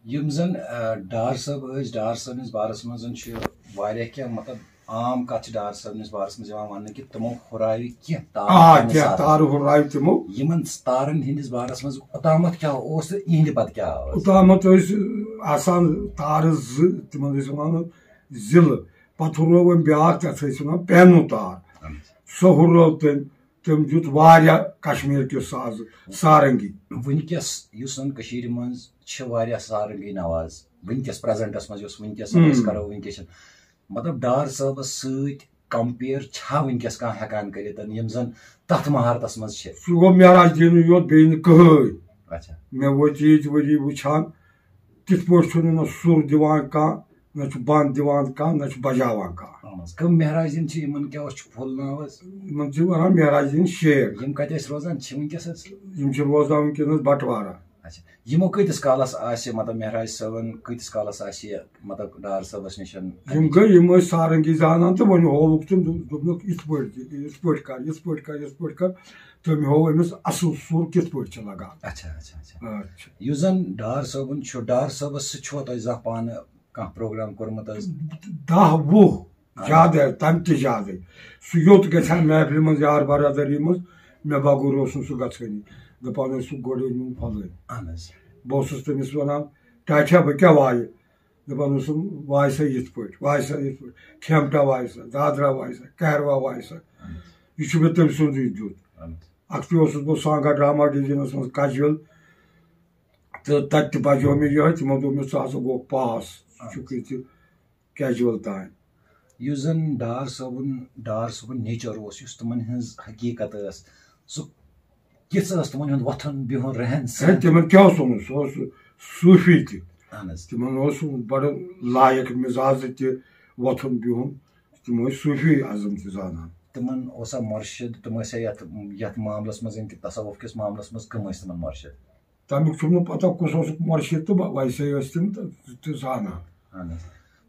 یِم زَن، آ، ڈار صٲب ٲسۍ، ڈار صٲبنِس بارَس منٛز زَن چھُ واریاہ کینٛہہ، مطلب، عام کَتھ چھِ ڈار صٲبنِس بارَس منٛز یِوان وَننہٕ کہِ تِمو ہُراوِ کینٛہہ تار آ، پننِس کینٛہہ ساتھ۔ تارٕ ہُراوِ تِمو۔ یِمَن تارَن ہٕنٛدِس بارَس منٛز اوٚتامَتھ کیٛاہ اوس تہٕ یِہِنٛدِ پَتہٕ کیٛاہ اوس؟ اوٚتامَتھ ٲسۍ آسان تارٕ زٕ، تِمَن ٲسۍ وَنان ضِلہٕ۔ پَتہٕ ہُرٲو أمۍ بیٛاکھ، تَتھ ٲسۍ وَنان پینُو تار۔ اَہَن حظ۔ سۄ ہُرٲو تٔمۍ۔ تٔمۍ دیُت واریاہ کشمیٖر کِس سازٕ سارنگی۔ وٕنکیٚس یُس زَن کٔشیٖرِ منٛز چھِ واریاہ سارنگی نواز، وٕنکیٚس پریزنٹس منٛز یُس وٕنکیٚس زَن أسۍ ہُم۔ کرو، وٕنکیٚس چھِ مطلب ڈار صٲبس سۭتۍ compare چھا وٕنکیٚس کانٛہہ ہٮ۪کان کٔرِتھ یِم زَن تَتھ مہارتس منٛز چھِ؟ سُہ گوٚو معراج دیٖنٕے یوت، بیٚیہِ نہٕ کٕہٕنۍ۔ اچھا۔ مےٚ وٲتۍ ییٖتۍ ؤری وٕچھان، تِتھ پٲٹھۍ چھُنہٕ نہ سُر دِوان کانٛہہ، نہ چھُ بند دِوان کانٛہہ، نہ چھُ بجاوان کانٛہہ۔ اہن حظ۔ کٕم مہراج دیٖن چھِ، یِمن کیٛاہ اوس، چھُ full ناو حظ؟ یِمن چھِ وَنان مہراج دیٖن شیخ۔ یِم کَتہِ ٲسۍ روزان، چھِ وٕنکیٚس حظ؟ یِم چھِ روزان وٕنکیٚنَس بٹوارہ۔ اچھا، یِمو کۭتِس کالَس آسہِ، مطلب، مہراج صٲبَن کۭتِس کالَس آسہِ یہِ، مطلب، ڈار صٲبَس نِش یِم گٔے، یِم ٲسۍ سارنگی زانان تہٕ وۄنۍ ہووُکھ تٔمۍ، دوٚپ-، دوٚپنَکھ، "یِتھ پٲٹھۍ دِ، یِتھ پٲٹھۍ کَر، یِتھ پٲٹھۍ کَر، یِتھ پٲٹھۍ کَر۔" تٔمۍ ہوو أمِس اَصٕل سُر کِتھ پٲٹھۍ چھِ لَگان۔ اچھا، اچھا، اچھا۔ اچھا۔ یُس زَن ڈار صٲبُن چھُ، ڈار صٲبَس سۭتۍ چھُوا تۄہہِ زانٛہہ پانہٕ کانٛہہ پروگرام کوٚرمُت حظ؟ دَہ وُہ، آ۔ زیادٕ، تَمہِ تہِ زیادٕ۔ سُہ یوٚت گژھِ ہا محفلہِ منٛز، یار برادری منٛز، مےٚ بغٲر اوس نہٕ سُہ گژھٲنی۔ دَپان اوس سُہ گۄڈٕ أنِو فلٲنۍ۔ اہن حظ۔ بہٕ اوسُس تٔمِس وَنان، "ٹاٹھیا، بہٕ کیٛاہ وایہِ؟" دَپان اوسُم، "وایہِ سا یِتھ پٲٹھۍ، وایہِ سا یِتھ پٲٹھۍ، کھیمٹا وایہِ سا، دادرا وایہِ سا، کہروا وایہِ سا۔" اہن حظ۔ یہِ چھُ مےٚ تٔمۍ سُنٛدُے دیُت۔ اہن حظ۔ اَکھتُے اوسُس بہٕ سانگا ڈراما ڈویژنَس منٛز کجویل، تہٕ تَتہِ تہِ بجیو مےٚ یِہوٚے، تِمو دوٚپ مےٚ، "ژٕ ہسا گوٚو پاس، ژٕ چھُکھ ییٚتہِ کیجول تام۔" یُس زن ڈار صٲبُن، ڈار صٲبُن nature اوس، یُس تِمن ہٕنٛز حقیٖقت ٲس، سُہ کِژھ ٲس تِمن ہُنٛد وۄتھُن بِہُن، رہن ہے، سہن؟ تِمن کیٛاہ اوس ووٚنمُت؟ سُہ اوس صوٗفی تہِ۔ اہن حظ۔ تِمن اوس بڑٕ لایق مِزاز تہِ وۄتھُن بِہُن۔ تِم ٲسۍ صوٗفی ازم تہِ زانان۔ تِمن اوسا مرشد؟ تِم ٲسیا یتھ، یتھ معاملس منٛز، یعنی کہِ تصوف کِس معاملس منٛز، کٕم ٲسۍ تِمن مرشد؟ تَمیُک چھُم نہٕ پَتہ کُس اوسُکھ مُرشِد تہٕ ویسے ٲسۍ تِم تہٕ، تہٕ زانان۔ اہن حظ۔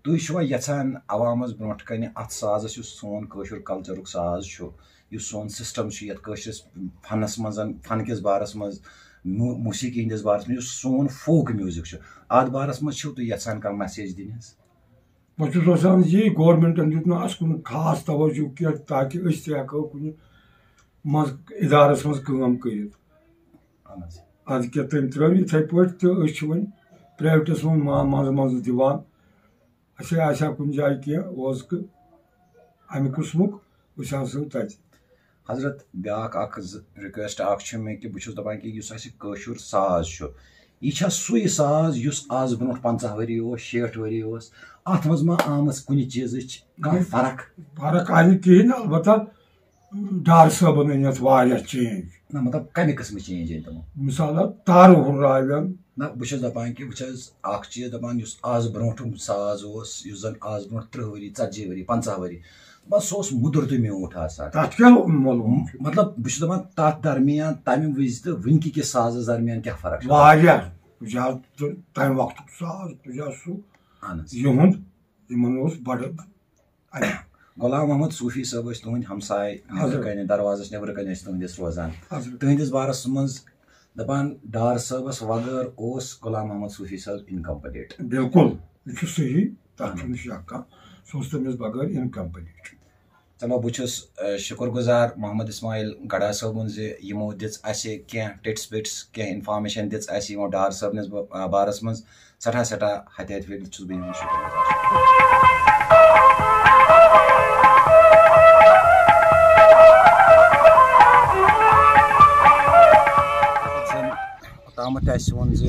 تُہۍ چھِوا یَژھان عوامَس برونٛٹھ کَنہِ اَتھ سازَس، یُس سون کٲشُر کَلچَرُک ساز چھُ، یُس سون system چھُ یَتھ کٲشرِس فَنَس منٛز، فَن کِس بارَس منٛز، مو-، موسیٖقی ہِنٛدِس بارَس منٛز، یُس سون folk music چھُ، اَتھ بارَس منٛز چھِو تُہۍ یَژھان کانٛہہ message دِنۍ حظ؟ بہٕ چھُس یَژھان زِ governmentن دیُت نہٕ اَسہِ کُنہِ خاص توجہ کینٛہہ تاکہِ أسۍ تہِ ہٮ۪کو کُنہِ منٛز اِدارَس منٛز کٲم کٔرِتھ۔ اہن حظ۔ اَدٕ کیٛاہ، تٔمۍ ترٛٲو یِتھَے پٲٹھۍ تہٕ أسۍ چھِ وۄنۍ پرٛایویٹَس منٛز ما-، منٛزٕ منٛزٕ دِوان۔ اَسہِ آسہِ ہا کُنہِ جایہِ کینٛہہ اوزکہٕ اَمہِ قٕسمُک، أسۍ آسو تَتہِ۔ حضرت، بیٛاکھ اَکھ زٕ رِکویسٹ اَکھ چھُ مےٚ کہِ بہٕ چھُس دَپان کہِ یُس اَسہِ کٲشُر ساز چھُ، یہِ چھا سُے ساز یُس آز برونٛٹھ پنٛژاہ ؤری اوس، شیٹھ ؤری اوس؟ اَتھ منٛز ما آمٕژ کُنہِ چیٖزٕچ کانٛہہ فرق؟ فرق آیہِ نہٕ کِہیٖنۍ، البتہ ڈار صٲبن أنۍ اَتھ واریاہ چینج۔ نہ، مطلب، کَمہِ قٕسمٕچ چینج أنۍ تِمو؟ مثال، تارٕ ہُراوٮ۪ن۔ نہ، بہٕ چھُس دَپان کہِ وٕچھ حظ، اَکھ چیٖز دَپان، یُس آز برونٛٹھُم ساز اوس، یُس زَن آز برونٛٹھ تٕرٛہ ؤری، ژَتجی ؤری، پنٛژاہ ؤری، دَپان، سُہ اوس مُدُر تہٕ میوٗٹھ آسان۔ تَتھ کیٛاہ مۄلوٗم چھُ؟ مطلب، بہٕ چھُس دَپان، تَتھ درمیان، تَمہِ وِزِ تہٕ وٕنکہِ کِس سازَس درمیان کیٛاہ فرق چھِ؟ واریاہ۔ کُنہِ ساتہٕ تَمہِ وقتُک ساز، کُنہِ ساتہٕ سُہ اَہَن حظ۔ یِہُنٛد، یِمَن اوس بَڑٕ غلام محمد صوفی صٲب ٲسۍ تُہٕنٛدۍ ہمساے، نیٚبرٕ حضرت۔ کنہِ، دروازس نیٚبرٕ کنہِ ٲسۍ تُہٕنٛدِس روزان۔ حضرت۔ تُہٕنٛدِس بارس منٛز دپان، ڈار صٲبس وغٲر اوس غلام محمد صوفی صٲب incomplete۔ بِلکُل، یہِ چھُ صحیح، تَتھ چھُنہٕ شک کانٛہہ، سُہ اوس تٔمِس بغٲر incomplete۔ چلو، بہٕ چھُس، اہ، شُکر گُزار محمد اسماعیل گڑھا صٲبُن زِ یِمو دِژ اَسہِ کینٛہہ tidbits، کینٛہہ information دِژ اَسہِ یِمو ڈار صٲبنِس ب-، اہ، بارس منٛز۔ سٮ۪ٹھاہ، سٮ۪ٹھاہ ہتہِ ہتہِ پھِرِ چھُس بہٕ یِمن شُکر گُزار۔ ییٚتٮ۪تھ زن اوٚتامتھ اَسہِ ووٚن زِ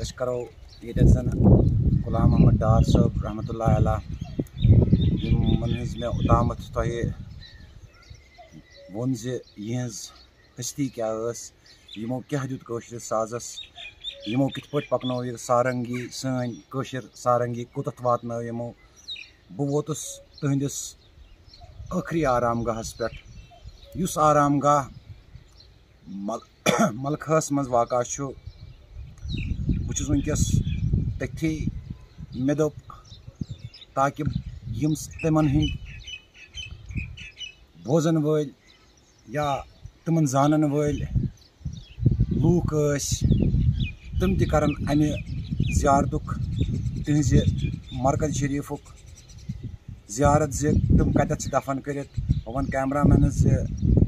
أسۍ کرو ییٚتٮ۪تھ زن غلام محمد ڈار صٲب رحمتہ اللہ علیہ، یِمن ہٕنٛز مےٚ اوٚتامتھ تۄہہِ ووٚن زِ یِہٕنٛز ہستی کیٛاہ ٲس، یِمو کیٛاہ دیُت کٲشرِس سازس، یِمو کِتھ پٲٹھۍ پکنٲو یہِ سارنگی، سٲنۍ کٲشِر سارنگی کوٚتتھ واتنٲو یِمو۔ بہٕ ووتُس تُہنٛدِس ٲخری آرام گاہس پٮ۪ٹھ، یُس آرام گاہ مل-، ملخس منٛز واقع چھُ۔ بہٕ چھُس وٕنکیٚس تٔتھی۔ مےٚ دوٚپ، تاکہِ یِم تِمن ہٕنٛدۍ بوزن وٲلۍ یا تِمن زانن وٲلۍ لوٗکھ ٲسۍ، تِم تہِ کرن امہِ زیارتُک، تِہنٛزِ مرکز شریفُک زیارت زِ تِم کتٮ۪تھ چھِ دفن کٔرِتھ۔ بہٕ ونہٕ کیمرہ مینس زِ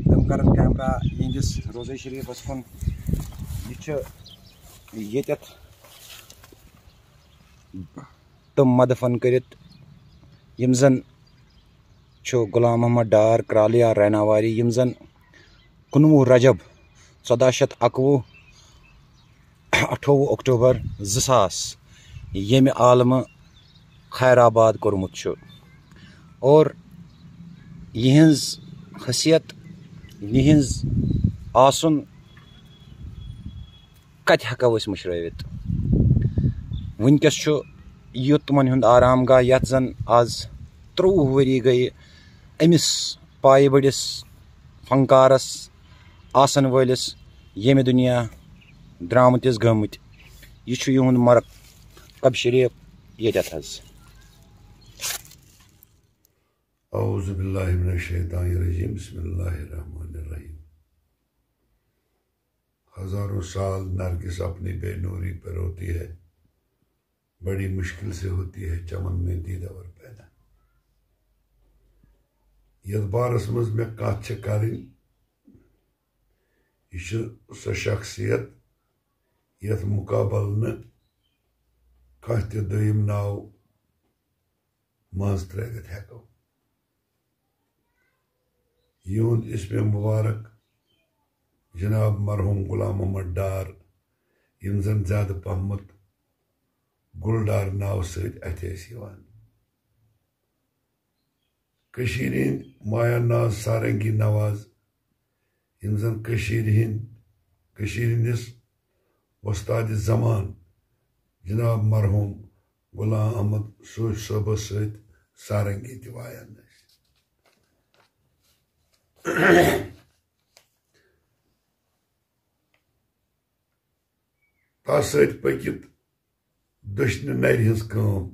تِم کرن کیمرہ یِہنٛدِس روزے شریفس کُن۔ یہِ چھُ ییٚتٮ۪تھ تِم مدفن کٔرِتھ، یِم زن چھُ غلام محمد ڈار کرالیا ریناواری، یِم زن کُنوُہ رجب ژۄداہ شیٚتھ اَکوُہ، اَٹھووُہ اکتوبر زٕ ساس ییٚمہِ عالمہٕ خیر آباد کوٚرمُت چھُ۔ اور یِہٕنٛز خٲصیت، یِہٕنٛز آسُن کتہِ ہٮ۪کو أسۍ مٔشرٲوِتھ؟ وٕنکیٚس چھُ یہِ تِمن ہُنٛد آرام گاہ، یتھ زن آز ترٛۆوُہ ؤری گٔیہِ أمِس پایہِ بٔڑِس فنکارس آسن وٲلِس ییٚمہِ دُنیا درٛامٕتِس گٔمٕتۍ۔ یہِ چھُ یِہُنٛد مرکب شریف ییٚتٮ۪تھ حظ۔ اعوذ باللہ من الشیطان الرجیم، بسم اللہ الرحمن الرحیم۔ ہزاروں سال نرگس اپنی بے نوری پہ روتی ہے، بڑی مشکل سے ہوتی ہے چمن میں دیدہ اور پیدا۔ یتھ بارس منٛز مےٚ کتھ چھےٚ کرٕنۍ، یہِ چھِ سۄ شخصیت یتھ مقابل نہٕ کانٛہہ تہِ دوٚیِم ناو منٛز ترٲوِتھ ہٮ۪کو۔ یِہُنٛد اسمِ مبارک جناب مرحوم غلام محمد ڈار، یِم زن زیادٕ پہمتھ گُل ڈار ناوٕ سۭتۍ اَتھِ ٲسۍ یِوان۔ کٔشیٖرِ ہٕنٛدۍ مایا ناز سارنگی نواز، یِم زن کٔشیٖرِ ہٕنٛدۍ، کٔشیٖرِ ہٕنٛدِس وۄستادِ زمان جناب مرحوم غلام احمد صوفی صٲبس سۭتۍ سارنگی تہِ وایان ٲسۍ۔ تس سۭتۍ پٔکِتھ دٔچھنہِ نرِ ہٕنٛز کٲم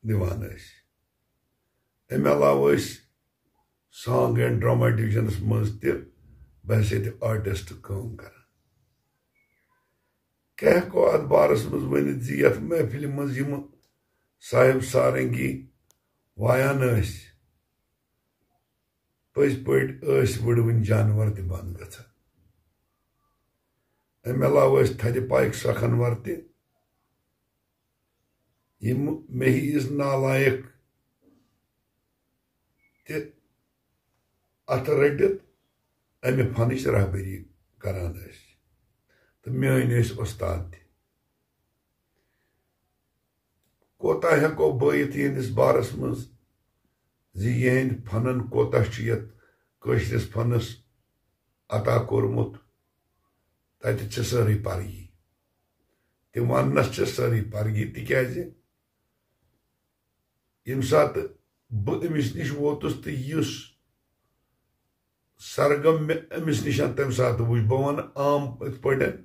نِوان ٲسۍ۔ اَمہِ علاوٕ ٲسۍ سانگ اینڈ ڈراما ڈویژنس منٛز تہِ بحیثیت آرٹسٹ کٲم کران۔ کیٛاہ ہٮ۪کو اتھ بارس منٛز ؤنِتھ زِ یتھ محفلہِ منٛز یِم صاحب سارنگی وایان ٲسۍ، پٔزۍ پٲٹھۍ ٲسۍ وٕڑوٕنۍ جانور تہِ بنٛد گژھان۔ اَمہِ علاوٕ ٲسۍ تھدِ پایِک سۄکھنور تہِ، یِم مےٚ ہِوِس نالایق تہِ اَتھٕ رٔٹِتھ اَمہِ فنٕچ رہبری کران ٲسۍ تہٕ میٲنۍ ٲسۍ وۄستاد تہِ۔ کوتاہ ہٮ۪کو بٲیِتھ یِہنٛدِس بارس منٛز زِ یِہنٛدۍ فنن کوتاہ چھُ یتھ کٲشرِس فنس عطا کوٚرمُت، تتہِ چھِ سٲرٕے پرگی۔ تِم وننس چھِ سٲرٕے پرگی، تِکیازِ ییٚمہِ ساتہٕ بہٕ أمِس نِش ووتُس تہٕ یُس سرگم مےٚ أمِس نِش تَمہِ ساتہٕ وُچھ، بہٕ وَنہٕ عام یِتھ پٲٹھۍ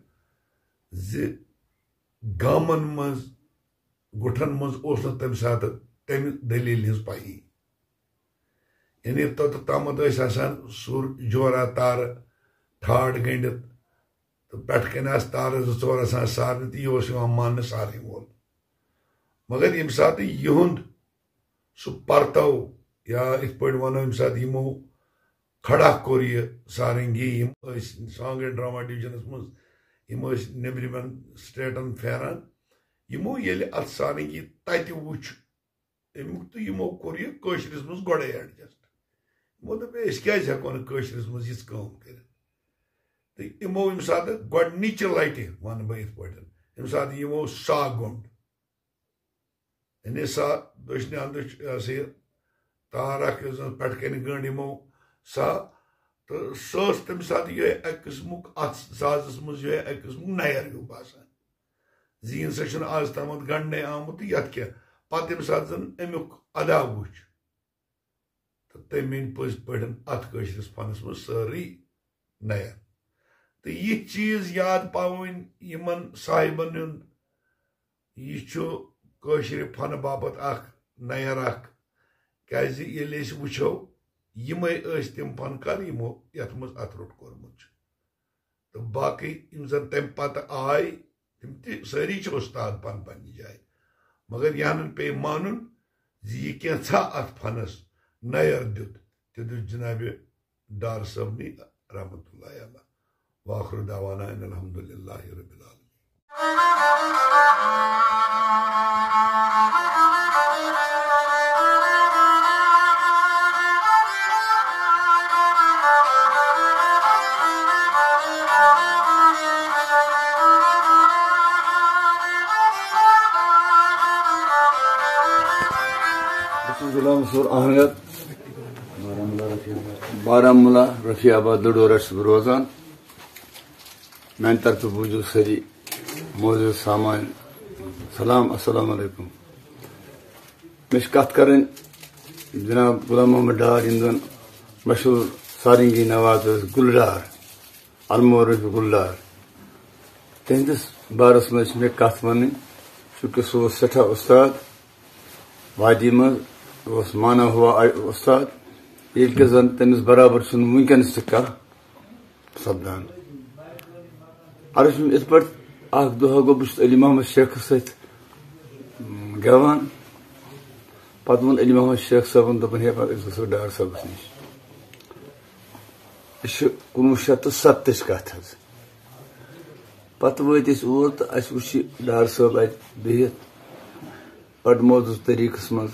زِ گامَن منٛز، گُٹھَن منٛز اوس نہٕ تَمہِ ساتہٕ تَمہِ دٔلیٖلہِ ہٕنٛز پَیی۔ یعنی توٚتتھ تامَتھ ٲسۍ آسان سُر، جورا، تارٕ، ٹھاٹھ گٔنٛڈِتھ تہٕ پٮ۪ٹھٕ کَنہِ آسہٕ تارٕ زٕ ژور آسان سارنہِ تہٕ یہِ اوس یِوان ماننہٕ سارنٕے وول۔ مگر ییٚمہِ ساتہٕ یِہُنٛد سُہ پرتو، یا یِتھ پٲٹھۍ وَنو، ییٚمہِ ساتہٕ یِمو کھڑا کوٚر یہِ سارنگی، یِم ٲسۍ سانگ اینڈ ڈراما ڈویژنس منٛز، یِم ٲسۍ نیٚبرِمٮ۪ن سٹیٹن پھیران، یِمو ییٚلہِ اَتھ سارنگی تَتہِ وُچھ اَمیُک، تہٕ یِمو کوٚر یہِ کٲشرِس منٛز گۄڈَے ایڈجسٹ۔ یِمو دوٚپ، "ہے، أسۍ کیٛازِ ہٮ۪کو نہٕ کٲشرِس منٛز یِژھ کٲم کٔرِتھ؟" تہٕ یِمو ییٚمہِ ساتہٕ گۄڈٕنِچہِ لَٹہِ، وَنہٕ بہٕ یِتھ پٲٹھۍ، ییٚمہِ ساتہٕ یِمو سا گوٚنٛڈ، یعنی سا دٔچھنہِ اندٕچ، یہِ ہسا یہِ تار اکھ، یۄس زن پٮ۪ٹھٕ کنہِ گٔنٛڈ یِمو سا، تہٕ سۄ ٲس تمہِ ساتہٕ یِہوٚے اکہِ قٕسمُک، اتھ سازس منٛز یِہوٚے اکہِ قٕسمُک نیر ہیوٗ باسان، زِ یہِ نسا چھُنہٕ آز تامتھ گنٛڈنَے آمُت تہٕ یتھ کیٛاہ۔ پتہٕ ییٚمہِ ساتہٕ زن امیُک ادا وُچھ، تہٕ تٔمۍ أنۍ پٔزۍ پٲٹھۍ اتھ کٲشرِس فنس منٛز سٲرٕے نیر۔ تہٕ یہِ چیٖز یاد پاوٕنۍ یِمن صاحبن ہُنٛد، یہِ چھُ کٲشرِ فنہٕ باپتھ اکھ نیر اکھ، کیازِ ییٚلہِ أسۍ وٕچھو، یِمے ٲسۍ تِم فنکار یِمو یتھ منٛز اتھٕ روٚٹ کوٚرمُت چھُ۔ تہٕ باقٕے یِم زن تمہِ پتہٕ آے، تِم تہِ سٲری چھِ اُستاد پن پننہِ جایہِ، مگر یِہنٛدن پیٚیہِ مانُن زِ یہِ کینٛژھا اتھ فنس نیر دیُت، تہِ دیُت جنابِ ڈار صٲبنٕے رحمتہ اللہ علیہ۔ وآخر دعوانا ان الحمد للہ رب العالمین۔ بہٕ چھُس غلام منصور احمد، بارہمولہ رفیع آباد لڈورہ چھُس بہٕ روزان۔ میانہِ طرفہٕ بوٗزِو سٲری معزز سامعیٖن۔ سلام، السلام علیکم۔ مےٚ چھِ کتھ کرٕنۍ جناب غلام محمد ڈار، یِم زن مشہوٗر سارنگی نواز ٲسۍ، گُلڈار، المعروف گُلڈار۔ تِہنٛدِس بارس منٛز چھِ مےٚ کتھ ونٕنۍ، چونکہ سُہ اوس سٮ۪ٹھاہ اُستاد۔ وادی منٛز اوس مانا ہوا اُستاد، ییٚلہِ کہِ زن تٔمِس برابر چھُنہٕ وٕنکیٚنس تہِ کانٛہہ سپدان۔ عرض چھُم یِتھ پٲٹھۍ، اکھ دۄہ گوٚو بہٕ چھُس علی محمد شیخس سۭتۍ، م، گٮ۪وان۔ پتہٕ ووٚن علی محمد شیخ صٲبن، دوٚپُن، "ہے، پتہٕ أسۍ گژھو ڈار صٲبس نِش۔" یہِ چھِ کُنوُہ شیٚتھ تہٕ ستتٕچ کتھ حظ۔ پتہٕ وٲتۍ أسۍ اور تہٕ اَسہِ وُچھ یہِ ڈار صٲب اَتہِ بِہِتھ، بڑٕ معزز طریٖقس منٛز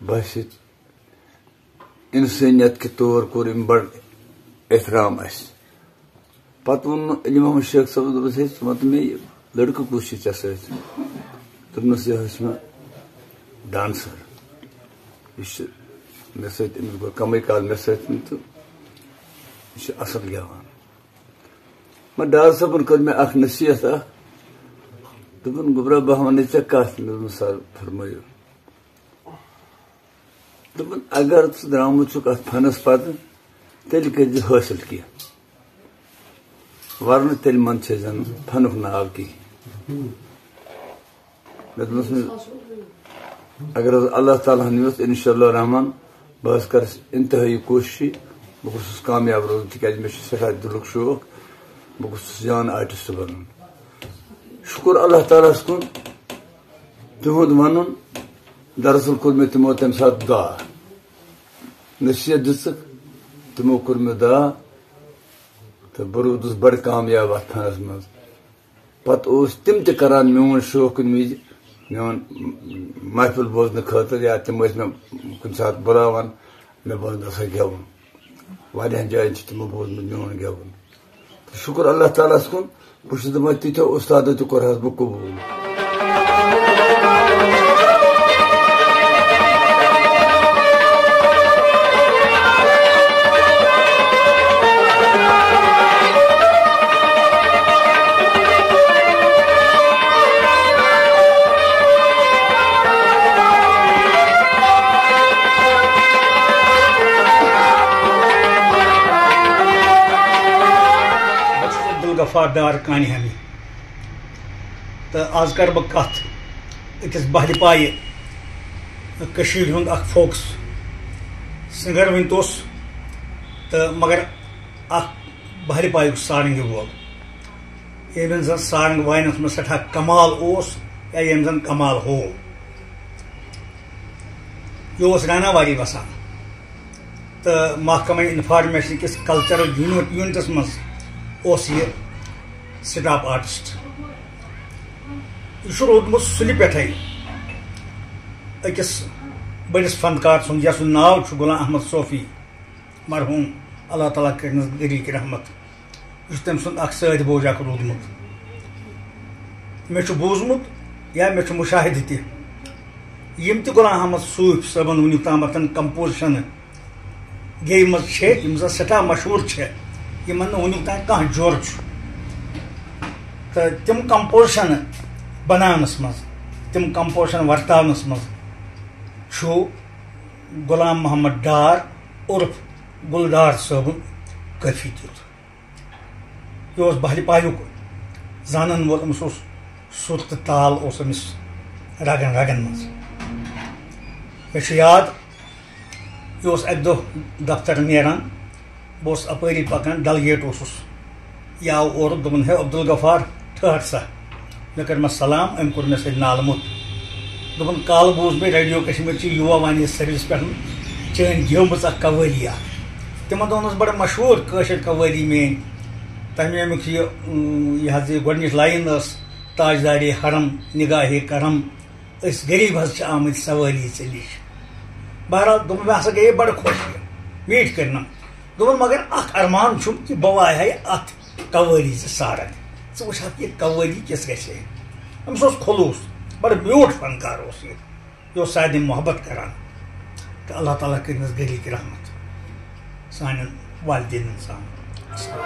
باسہِ اِنسٲنیت کہِ طور کوٚر أمۍ بڑٕ احترام اَسہِ۔ پتہٕ ووٚن علی محمد شیخ صٲبَن، دوٚپُس، "ہے، ژٕ وَن تہٕ مےٚ، یہِ لٔڑکہٕ کُس چھُ ژےٚ سۭتۍ؟" دوٚپنَس، "یہِ حظ چھُ مےٚ ڈانسر۔ یہِ چھُ مےٚ سۭتۍ، أمِس گوٚو کَمٕے کال مےٚ سۭتۍ تہٕ یہِ چھُ اَصٕل گٮ۪وان۔" مگر ڈار صٲبَن کٔر مےٚ اَکھ نصیٖحت اَکھ۔ دوٚپُن، "گوٚبرا، بہٕ ہاوَن نہٕ ژےٚ کَتھ۔" مےٚ دوٚپمَس، "سَر، فرمٲیِو۔" دوٚپُن، "اگر ژٕ درٛامُت چھُکھ اَتھ فنَس پَتہٕ، تیٚلہِ کٔرۍ زِ حٲصِل کینٛہہ، ورنہٕ تیٚلہِ مَن چھے زَن فنُک ناو کِہیٖنۍ۔" مےٚ دوٚپمَس، "اگر حظ اللہ تعالیٰ ہَن یوٚژھ، انشاءاللہ الرحمن، بہٕ حظ کَرٕ انتہٲیی کوٗشِش، بہٕ گوٚژھُس کامیاب روزُن، تِکیٛازِ مےٚ چھُ سٮ۪ٹھاہ دِلُک شوق، بہٕ گوٚژھُس جان آرٹسٹ بَنُن۔" شُکُر اللہ تعالیٰ ہَس کُن، تِہُنٛد وَنُن، دراصل کوٚر مےٚ تِمو تَمہِ ساتہٕ دعا، نصیحت دِژٕکھ، تِمو کوٚر مےٚ دعا، تہٕ بہٕ روٗدُس بڑٕ کامیاب اَتھ فنَس منٛز۔ پتہٕ اوس تِم تہِ کران میون شوق کُنہِ وِزِ میون محفل بوزنہٕ خٲطرٕ، یا تِم ٲسۍ مےٚ کُنہِ ساتہٕ بُلاوان، مےٚ بوزنہٕ ہسا گٮ۪وُن۔ واریاہن جاین چھِ تِمو بوزمُت میون گٮ۪وُن۔ تہٕ شُکُر اللہ تعالیٰ ہَس کُن، بہٕ چھُس دَپان، تِتھیو اُستادو تہِ کوٚرہَس بہٕ قبوٗل۔ بہٕ چھُس عبدالغفار ڈار کانہِ ہامہِ۔ تہٕ آز کَرٕ بہٕ کَتھ أکِس بہلہِ پایہِ کٔشیٖرِ ہُنٛد اَکھ فوکس سِنٛگَر ؤنۍ توس، تہٕ مگر اَکھ بہلہِ پایُک سارنٛگہِ وول، ییٚمِس زَن سارنٛگ واینَس منٛز سٮ۪ٹھاہ کمال اوس، یا ییٚمۍ زَن کمال ہوو۔ یہِ اوس راناواری وَسان، تہٕ محکمہ انفارمیشن کِس کلچرل یونٹ، یونٹس منٛز اوس یہِ سٹاف آرٹسٹ۔ یہِ چھُ روٗدمُت سُلہِ پٮ۪ٹھَے أکِس بٔڑِس فنکار سُنٛد، یَس سُنٛد ناو چھُ غلام احمد صوفی، مرحوم، اللہ تعالیٰ کٔرِنَس گٔریٖقی رحمت۔ یہِ چھُ تٔمۍ سُنٛد اکھ سٲتھۍ بوج اکھ روٗدمُت۔ مےٚ چھُ بوٗزمُت یا مےٚ چھُ مُشاہدٕ تہِ، یِم تہِ غلام احمد صوٗفۍ صٲبن وٕنیُک تامَتھ کمپوزیشنہٕ گیٚیہِ منٛز چھِ، یِم زَن سٮ۪ٹھاہ مشہوٗر چھِ، یِمن نہٕ وٕنیُک تام کانٛہہ جوٚر چھُ۔ تہٕ تِم کمپوزیشنہٕ بناونَس منٛز، تِم کمپوزیشن ورتاونَس منٛز چھُ غلام محمد ڈار عرف گُلہٕ ڈار صٲبُن کٲفی تیُتھ۔ یہِ اوس بہلہِ پایُک زانن وول، أمِس اوس سُر تہٕ تال اوس أمِس رگن رگن منٛز۔ مےٚ چھُ یاد، یہِ اوس اَکہِ دۄہ دفتر نیران، بہٕ اوسُس اَپٲری پکان، ڈل گیٹ اوسُس، یہِ آو اورٕ، دوٚپُن، "ہے عبدالغفار، ٹھٔہر سا۔" مےٚ کٔرمَس سلام، أمۍ کوٚر مےٚ سۭتۍ نالہٕ موٚت۔ دوٚپُن، "کالہٕ بوٗز مےٚ ریڈیو کشمیٖر چہِ یوٗوا وانی سٔروِس پٮ۪ٹھ چٲنۍ گیومٕژ اکھ قوٲلی اکھ۔" تِمن دۄہن ٲس بڑٕ مشہوٗر کٲشِر قوٲلی میٲنۍ۔ تَمہِ اَمیُک یہِ، اۭں، یہِ حظ یہِ گۄڈٕنِچ line ٲس، "تاجدارِ حرم نگاہِ کرم، أسۍ غریٖب حظ چھِ آمٕتۍ سوٲری ژےٚ نِش۔" بہرحال، دوٚپُن، مےٚ ہسا گٔیے بڑٕ خۄش یہِ، میٖٹھۍ کٔرنَم۔ دوٚپُن، "مگر اکھ ارمان چھُم کہِ بہٕ وایہِ ہا یہِ اتھ قوٲلی زٕ سارن۔ ژٕ وٕچھ ہا یہِ قوٲلی کِژھ گژھِ ہے۔" أمِس اوس خلوٗص، بڑٕ میوٗٹھ فنکار اوس یہِ۔ یہِ اوس سارنٕے محبت کران۔ تہٕ اللہ تعالیٰ کٔرِنَس گٔریٖقی رحمت سانٮ۪ن والدینن سان۔ السلام۔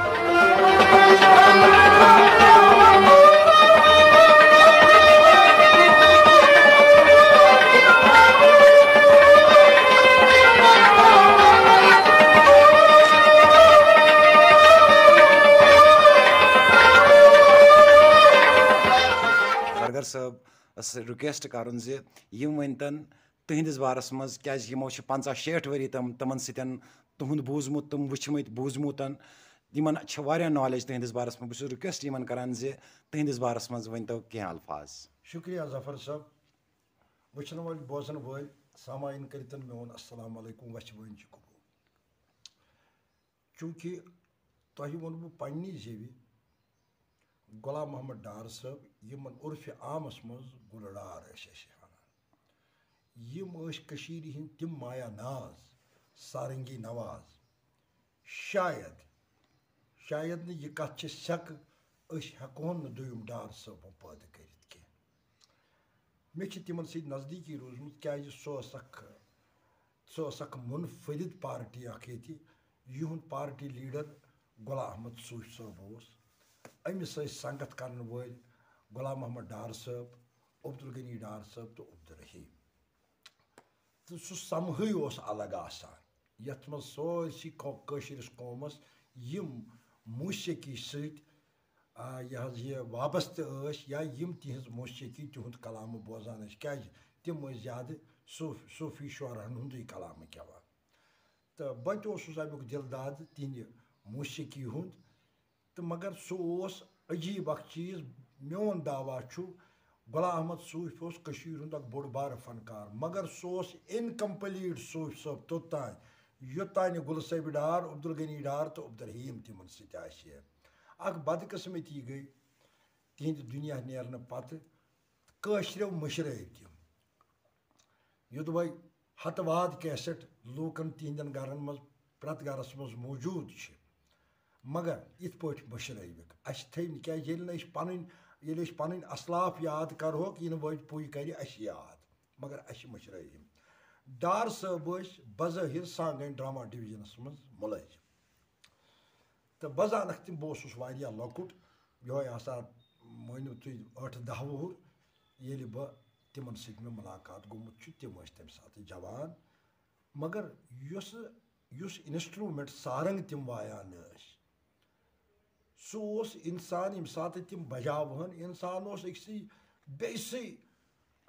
برگر صٲب، ٲس request کرُن زِ یِم ؤنۍتن تِہنٛدِس بارس منٛز، کیازِ یِمو چھِ پنٛژاہ شیٹھ ؤری تِم، تِمن سۭتۍ تُہُنٛد بوٗزمُت، تِم وٕچھمٕتۍ، بوٗزمُتن، یِمن چھِ واریاہ knowledge تِہنٛدِس بارس منٛز۔ بہٕ چھُس request یِمن کران زِ تِہنٛدِس بارس منٛز ؤنۍتو کینٛہہ الفاظ۔ شُکریہ ظفر صٲب۔ وٕچھن وٲلۍ، بوزن وٲلۍ، سامعیٖن کٔرۍتن میون السلام علیکم وچھِ وٲنۍ چھِ قبوٗل۔ چوٗنٛکہِ تۄہہِ ووٚنوُ پنٛنی زیوِ، غلام محمد ڈار صٲب، یِمن عرفِ عامس منٛز گُلہٕ ڈار ٲسۍ أسۍ وَنان۔ یِم ٲسۍ کٔشیٖرِ ہِنٛدۍ تِم مایا ناز، سارنگی نواز۔ شاید، شاید نہٕ یہِ کتھ چھِ سیٚکہٕ، أسۍ ہٮ۪کہون نہٕ دوٚیُم ڈار صٲب پٲدٕ کٔرِتھ کینٛہہ۔ مےٚ چھِ تِمن سۭتۍ نزدیٖکی روٗزمٕژ، کیازِ سُہ اوس اکھ، سُہ اوس اکھ منفرد پارٹی اکھ ییٚتہِ۔ یِہُنٛد پارٹی لیڈر غلام احمد صوٗفۍ صٲب اوس۔ أمِس ٲسۍ سنگت کرن وٲلۍ غلام محمد ڈار صٲب، عبدالغنی ڈار صٲب تہٕ عبدالرحیم۔ تہٕ سُہ سمہٕے اوس الگ آسان، یتھ منٛز سٲرسٕے قو-، کٲشرِس قومس یِم موسیقی سۭتۍ، آ، یہِ حظ یہِ وابستہٕ ٲسۍ، یا یِم تِہنٛز موسیقی، تِہُنٛد کلامہٕ بوزان ٲسۍ، کیازِ تِم ٲسۍ زیادٕ صوف-، صوفی شعراہن ہُنٛدُے کلامہٕ گٮ۪وان۔ تہٕ بہٕ تہِ اوسُس امیُک دِلداد تِہنٛدِ موسیقی ہُنٛد۔ تہٕ مگر سُہ اوس عجیٖب اکھ چیٖز۔ میون دعویٰ چھُ، غلام احمد صوٗفۍ اوس کٔشیٖرِ ہُنٛد اکھ بوٚڑ بارٕ فنکار، مگر سُہ اوس incomplete صوٗفۍ صٲب توٚتام، یوٚتام نہٕ گُلہٕ صٲبہِ ڈار، عبدالغنی ڈار تہٕ عبدالرحیٖم تِمن سۭتۍ آسہِ ہے۔ اکھ بدقٕسمتی گٔے، تِہنٛدِ دُنیا نیرنہٕ پتہٕ کٲشرٮ۪و مٔشرٲوۍ تِم۔ یوٚدوَے ہتہٕ واد کیسٹ لوٗکن تِہنٛدٮ۪ن گرن منٛز، پرٛٮ۪تھ گرس منٛز موٗجوٗد چھِ، مگر یِتھ پٲٹھۍ مٔشرٲوِکھ۔ اَسہِ تھٲوۍ نہٕ، کیٛازِ ییٚلہِ نہٕ أسۍ پنٕنۍ، ییٚلہِ أسۍ پنٕنۍ اسلاف یاد کرہوکھ، یِنہٕ وٲج پُے کرِ اَسہِ یاد، مگر اَسہِ مٔشرٲوۍ یِم۔ ڈار صٲب ٲسۍ بظٲہِر سانگن ڈرامہ ڈویژنس منٛز مُلٲزِم۔ تہٕ بہٕ زانکھ تِم، بہٕ اوسُس واریاہ لۄکُٹ، یِہوٚے آسان مٲنِو تُہۍ ٲٹھٕ دَہ وُہُر، ییٚلہِ بہٕ تِمن سۭتۍ مےٚ مُلاقات گوٚمُت چھُ، تِم ٲسۍ تَمہِ ساتہٕ جوان۔ مگر یُس، یُس انسٹرومنٹ سارنگ تِم وایان ٲسۍ، سُہ اوس انسان، ییٚمہِ ساتہٕ تِم بجاوہن، انسان اوس أکسٕے، بیٚیہِ سٕے